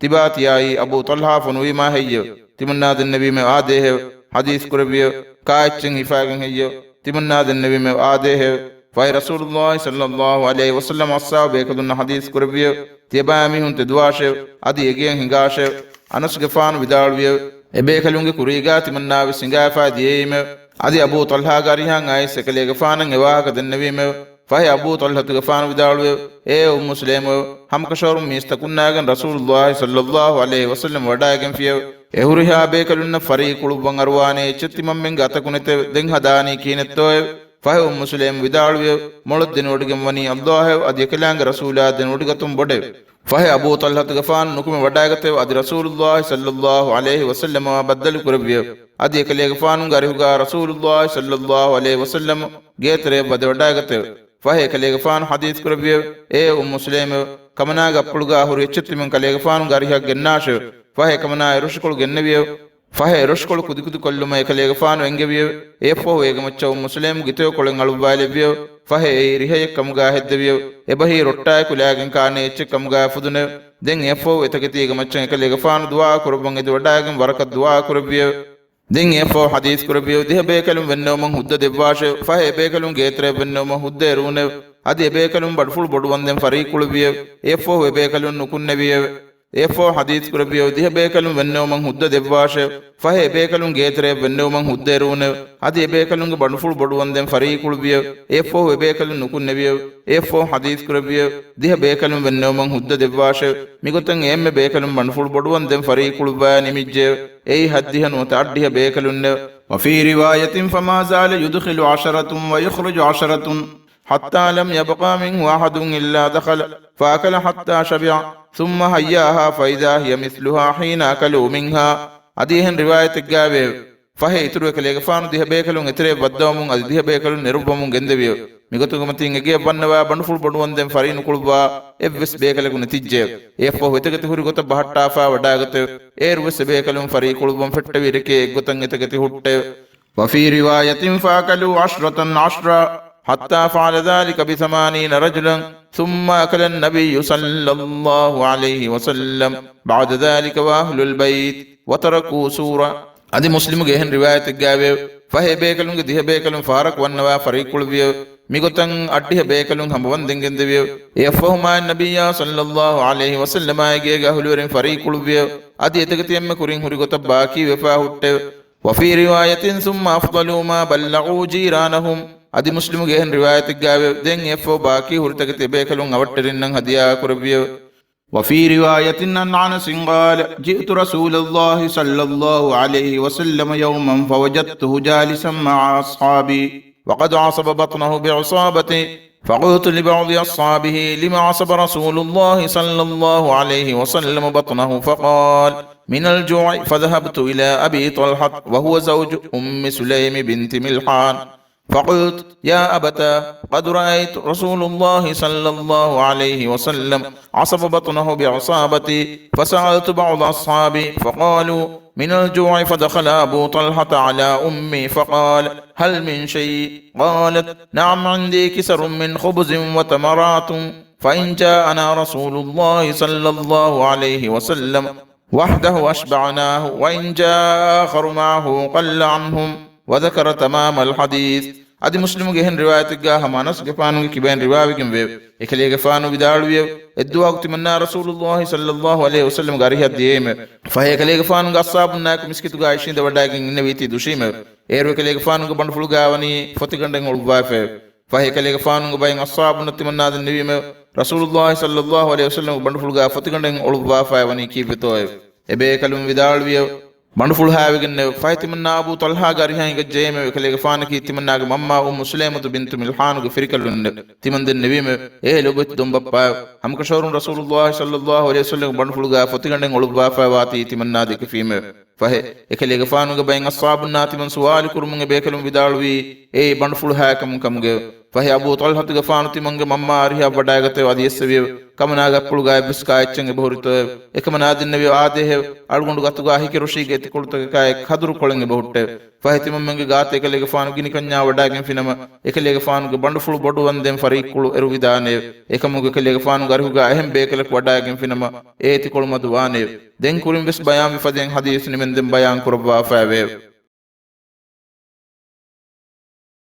ތިބާ ތިޔާއީ އަބޫ ޠަލްޙާ ފޮނުވީމާ ހެއްޔެވެ؟ ތިމަންނާ ދެންނެވީމެވެ. އާދޭހެވެ. ޙަދީޘް ކުރެއްވިއެވެ. ކާއެއްޗެއް ހިފާގެން ހެއްޔެވެ؟ ތިމަންނާ ދެންނެވީމެވެ. އާދޭހެވެ. ފަހެ ރަސޫލުﷲ ޞައްލަﷲ ޢަލައިހި ވަސައްލަމަ އަޞްޙާބު ބޭކަލުންނަށް ޙަދީޘް ކުރެއްވިއެވެ. ތިޔަބައިމީހުން ތެދުވާށެވެ. އަދި އެގެއަށް ހިނގާށެވެ. އަނަސްގެފާނު ވިދާޅުވިއެވެ. އެބޭކަލުންގެ ކުރީގާ ތިމަންނާވެސް ހިނގާފާ ދިޔައީމެވެ. އަދި އަބޫ ޠަލްޙާގެ އަރިހަށް އައިސް އެކަލޭގެފާނަށް އެވާހަކަ ދެންނެވީމެވެ. ފަހެ އަބޫ ޠަލްޙަތުގެފާނު ވިދާޅުވިއެވެ. އޭ އުއްމު ސުލައިމް، ހަމަކަށަވަރުން މީސްތަކުންނާގެން ރަސޫލުﷲ ޞައްލަﷲ ޢަލައިހި ވަސައްލަމަ ވަޑާގެންފިއެވެ. އެ ހުރިހާ ބޭކަލުންނަށް ފަރީ ކުޅުއްވަން އަރުވާނޭ އެއްޗެއް ތިމަންމެންގެ އަތަކު ނެތެވެ. ދެން ހަދާނީ ކިހިނެއްތޯއެވެ؟ ފަހެ އުއްމު ސުލައިމް ވިދާޅުވިއެވެ. މޮޅަށް ދެނެވޮޑިގެން ވަނީ ﷲއެވެ. އަދި އެކަލާނގެ ރަސޫލާ ދެނެވޮޑިގަތުން ބޮޑެވެ. ފަހެ އަބޫ ޠަލްޙަތުގެފާނު ނުކުމެ ވަޑާގަތެވެ. އަދި ރަސޫލުﷲ ޞައްލަﷲ ޢަލައިހި ވަސައްލަމަށް ބައްދަލު ކުރެއްވިއެވެ. އަދި އެކަލޭގެފާނުގެ އަރިހުގާ ރަސޫލުﷲ ޞައްލަﷲ ޢަލައިހި ވަސައްލަމަ ގޭތެރެއަށް ވަދެވަޑާގަތެވެ. ފަހެ އެކަލޭގެފާނު ޙަދީޘް ކުރެއްވިއެވެ. އޭ އުއްމު ސުލައިމް، ކަމަނާގެ އަތްޕުޅުގާ ހުރި އެއްޗެއް ތިމަން ކަލޭގެފާނުގެ އަރިހަށް ގެންނާށެވެ. ފަހެ އެކަމަނާ އިރުށިކޮޅު ގެންނެވިއެވެ. ފަހެ އިރުށިކޮޅު ކުދިކުދިކޮށްލުމަށް އެކަލޭގެފާނު އެންގެވިއެވެ. އެއަށްފަހު އޭގެ މައްޗަށް އުއްމު ސުލައިމްގެ ގިތަޔޮ ކޮޅެއް އަޅުއްވާލެއްވިއެވެ. ފަހެ އެއީ ރިހައެއް ކަމުގާ ހެއްދެވިއެވެ. އެބަހީ ރޮއްޓާއެކު ލާގެން ކާނެ އެއްޗެއް ކަމުގާ ފުދުނެވެ. ދެން އެއަށްފަހު އެތަކެތީގެ މައްޗަށް އެކަލޭގެފާނު ދުޢާ ކުރައްވަން އެދިވަޑާގެން ވަރަކަށް ދުޢާ ކުރެއްވިއެވެ. ދެން އެއަށްފަހު ޙަދީޘް ކުރެއްވިއެވެ. ދިހަ ބޭކަލުން ވެންނެވުމަށް ހުއްދަ ދެއްވާށެވެ. ފަހެ އެބޭކަލުން ގޭތެރެއަށް ވެންނެވުމަށް ހުއްދަ އެރުވުނެވެ. އަދި އެބޭކަލުން ބަނޑުފުޅު ބޮޑުވަންދެން ފަރީކުޅުއްވިއެވެ. އެއަށްފަހު އެބޭކަލުން ނުކުންނެވިއެވެ. އެއަށްފަހު ޙަދީޘް ކުރެއްވިއެވެ. ދިހަ ބޭކަލުން ވެންނެވުމަށް ހުއްދަ ދެއްވާށެވެ. ފަހެ އެބޭކަލުން ގޭތެރެއަށް ވެންނެވުމަށް ހުއްދަ އެރުވުނެވެ. އަދި އެބޭކަލުންގެ ބަނޑުފުޅު ބޮޑުވަންދެން ފަރީކުޅުއްވިއެވެ. އެއަށްފަހު އެބޭކަލުން ނުކުންނެވިއެވެ. އެއަށްފަހު ޙަދީޘް ކުރެއްވިއެވެ. ދިހަ ބޭކަލުން ވެންނެވުމަށް ހުއްދަ ދެއްވާށެވެ. މިގޮތަށް އެއްމެ ބޭކަލުން ބަނޑުފުޅު ބޮޑުވަންދެން ފަރީކުޅުއްވާ ނިމިއްޖެއެވެ. އެއީ ހައްދިހަ ނުވަތަ އަށްޑިހަ ބޭކަލުންނެވެ. وفي رواية فما زال يدخل عشرة ويخرج عشرة حتى لم يبق منه أحد إلا دخل، فأكل حتى شبع، ثم هياها فإذا هي مثلها حين أكلوا منها. އަދި އެހެން ރިވާޔަތެއްގައިވެއެވެ. ފަހެ އިތުރު އެކަލޭގެފާނު ދިހަ ބޭކަލުން އެތެރެއަށް ވައްދަވަމުން އަދި ދިހަ ބޭކަލުން ނެރުއްވަމުން ގެންދެވިއެވެ. މިގޮތުގެ މަތިން އެގެއަށް ވަންނަވާ ބަނޑުފުޅު ބޮޑުވަންދެން ފަރީ ނުކުޅުއްވާ އެއްވެސް ބޭކަލަކު ނެތިއްޖެއެވެ. އެއަށްފަހު އެތަކެތި ހުރި ގޮތަށް ބަހައްޓާފާ ވަޑާގަތެވެ. އޭރުވެސް އެބޭކަލުން ފަރީކުޅުއްވަން ފެއްޓެވި ރެކެއް އެއްގޮތަށް އެތަކެތި ހުއްޓެވެ. وفي رواية فأكلوا عشرة عشرا حتى فعل ذلك بثمانين رجلا ثم أكل النبي صلى الله عليه وسلم بعد ذلك وأهل البيت وتركوا سورا. އަދި މުސްލިމުގެ އެހެން ރިވާޔަތެއްގައިވެއެވެ. ފަހެ އެބޭކަލުންގެ ދިހަ ބޭކަލުން ފަހަރަކު ވަންނަވާ ފަރީކުޅުއްވިއެވެ. މިގޮތަށް އަށްޑިހަ ބޭކަލުން ހަމަވަންދެން ގެންދެވިއެވެ. އެއަށްފަހު މާތް ނަބިއްޔާ ޞައްލައްލާހު ޢަލައިހި ވަސައްލަމާއި ގޭގެ އަހުލުވެރިން ފަރީކުޅުއްވިއެވެ. އަދި އެތަކެތި އެންމެ ކުރިން ހުރި ގޮތަށް ބާކީވެފާ ހުއްޓެވެ. وفي رواية ثم أفضلوا ما بلغوا جيرانهم. އަދި މުސްލިމުގެ އެހެން ރިވާޔަތެއްގައިވެއެވެ. ދެން އެއަށްފަހު ބާކީ ހުރި ތަކެތި އެބޭކަލުން އަވަށްޓެރިންނަށް ހަދިޔާ ކުރެއްވިއެވެ. وفي رواية عن أنس قال: جئت رسول الله صلى الله عليه وسلم يوما فوجدته جالسا مع أصحابه وقد عصب بطنه بعصابته، فقلت لبعض أصحابه: لم عصب رسول الله صلى الله عليه وسلم بطنه؟ فقال: من الجوع، فذهبت إلى أبي طلحة وهو زوج أم سليم بنت ملحان، فقلت: يا أبتاه، قد رأيت رسول الله صلى الله عليه وسلم عصب بطنه بعصابتي، فسألت بعض أصحابي فقالوا: من الجوع، فدخل أبو طلحة على أمي فقال: هل من شيء؟ قالت: نعم، عندي كسر من خبز وتمرات، فإن جاءنا رسول الله صلى الله عليه وسلم وحده أشبعناه، وإن جاء آخر معه قل عنهم، وذكر تمام الحديث. އަދި މުސްލިމުގެ އެހެން ރިވާޔަތެއްގާ ހަމަ އަނަސްގެފާނުގެ ކިބައިން ރިވާވެގެން ވެއެވެ. އެކަލޭގެފާނު ވިދާޅުވިއެވެ. އެއްދުވަހަކު ތިމަންނާ ރަސޫލުﷲ ޞައްލައްލާހު ޢަލައިހި ވަސައްލަމްގެ އަރިހަށް ދިޔައީމެވެ. ފަހެ އެކަލޭގެފާނުގެ އަޞްޙާބުންނާއެކު މިސްކިތުގާ އިށީނދެ ވަޑައިގެން އިންނެވީތީ ދުށީމެވެ. އޭރު އެކަލޭގެފާނުގެ ބަނޑުފުޅުގާ ވަނީ ފޮތިގަނޑެއް އޮޅުއްވާފައެވެ. ފަހެ އެކަލޭގެފާނުގެ ބައެއް އަޞްޙާބުންނަށް ތިމަންނާ ދެންނެވީމެވެ. ރަސޫލުﷲ ޞައްލައްލާހު ޢަލައިހި ވަސައްލަމްގެ ބަނޑުފުޅުގާ ފޮތިގަނޑެއް އޮޅުއްވާފައި ވަނީ ކީއްވެތޯއެވެ؟ އެބޭކަލުން ވިދާޅުވިއެވެ. ބަނޑުފުޅު ހާވެގެންނެވެ. ފަހެ ތިމަންނާ އަބޫ ޠަލްޙާގެ އަރިހަށް އިނގައްޖެއީމެވެ. އެކަލޭގެފާނަކީ ތިމަންނާގެ މަންމާ އުއްމު ސުލައިމަތު ބިންތު މިލްޙާނުގެ ފިރިކަލުންނެވެ. ތިމަން ދެންނެވީމެވެ. އޭ ލޮބުވެތި ދޮންބައްޕާއެވެ. ހަމަކަށަވަރުން ރަސޫލުﷲ ޞައްލައްލާހު ޢަލައިހި ވަސައްލަމްގެ ބަނޑުފުޅުގާ ފޮތިގަނޑެއް އޮޅުއްވާފައި ވާތީ ތިމަންނާ ދެކެފީމެވެ. ފަހެ، އެކަލޭގެފާނުގެ ބައެއް އަޞްޙާބުންނާ ތިމަން ސުވާލު ކުރުމުން އެބޭކަލުން ވިދާޅުވީ، އެއީ ބަނޑުފުޅު ހާކަމުން ކަމުގައެވެ. ފަހެ އަބޫ ޠަލްޙަތުގެފާނު ތިމަންގެ މަންމާ އަރިހަށް ވަޑައިގަތެވެ. އަދި އެއްސެވިއެވެ. ކަމަނާގެ އަތްޕުޅުގާ އެއްވެސް ކާ އެއްޗެއް އެބަހުރިތޯއެވެ؟ އެކަމަނާ ދެންނެވިއެވެ. އާދޭހެވެ. އަޅުގަނޑު ގަތުގާ ހިކިރޮށީގެ އެތިކޮޅުތަކަކާއި ކަދުރުކޮޅެއް އެބަހުއްޓެވެ. ފަހެ ތިމަންމެންގެ ގާތަށް އެކަލޭގެފާނު ގިނިކަންޏާ ވަޑައިގެންފިނަމަ، އެކަލޭގެފާނުގެ ބަނޑުފުޅު ބޮޑުވަންދެން ފަރީއްކުޅު އެރުވިދާނެއެވެ. އެކަމުގެ އެކަލޭގެފާނުގެ އަރިހުގާ އެހެން ބޭކަލަކު ވަޑައިގެންފިނަމަ، އެ އެތިކޮޅު މަދު ވާނެއެވެ. ދެން ކުރިން ވެސް ބަޔާންވި ފަދައިން ޙަދީޘް ނިމެންދެން ބަޔާން ކުރައްވާފައެވެ.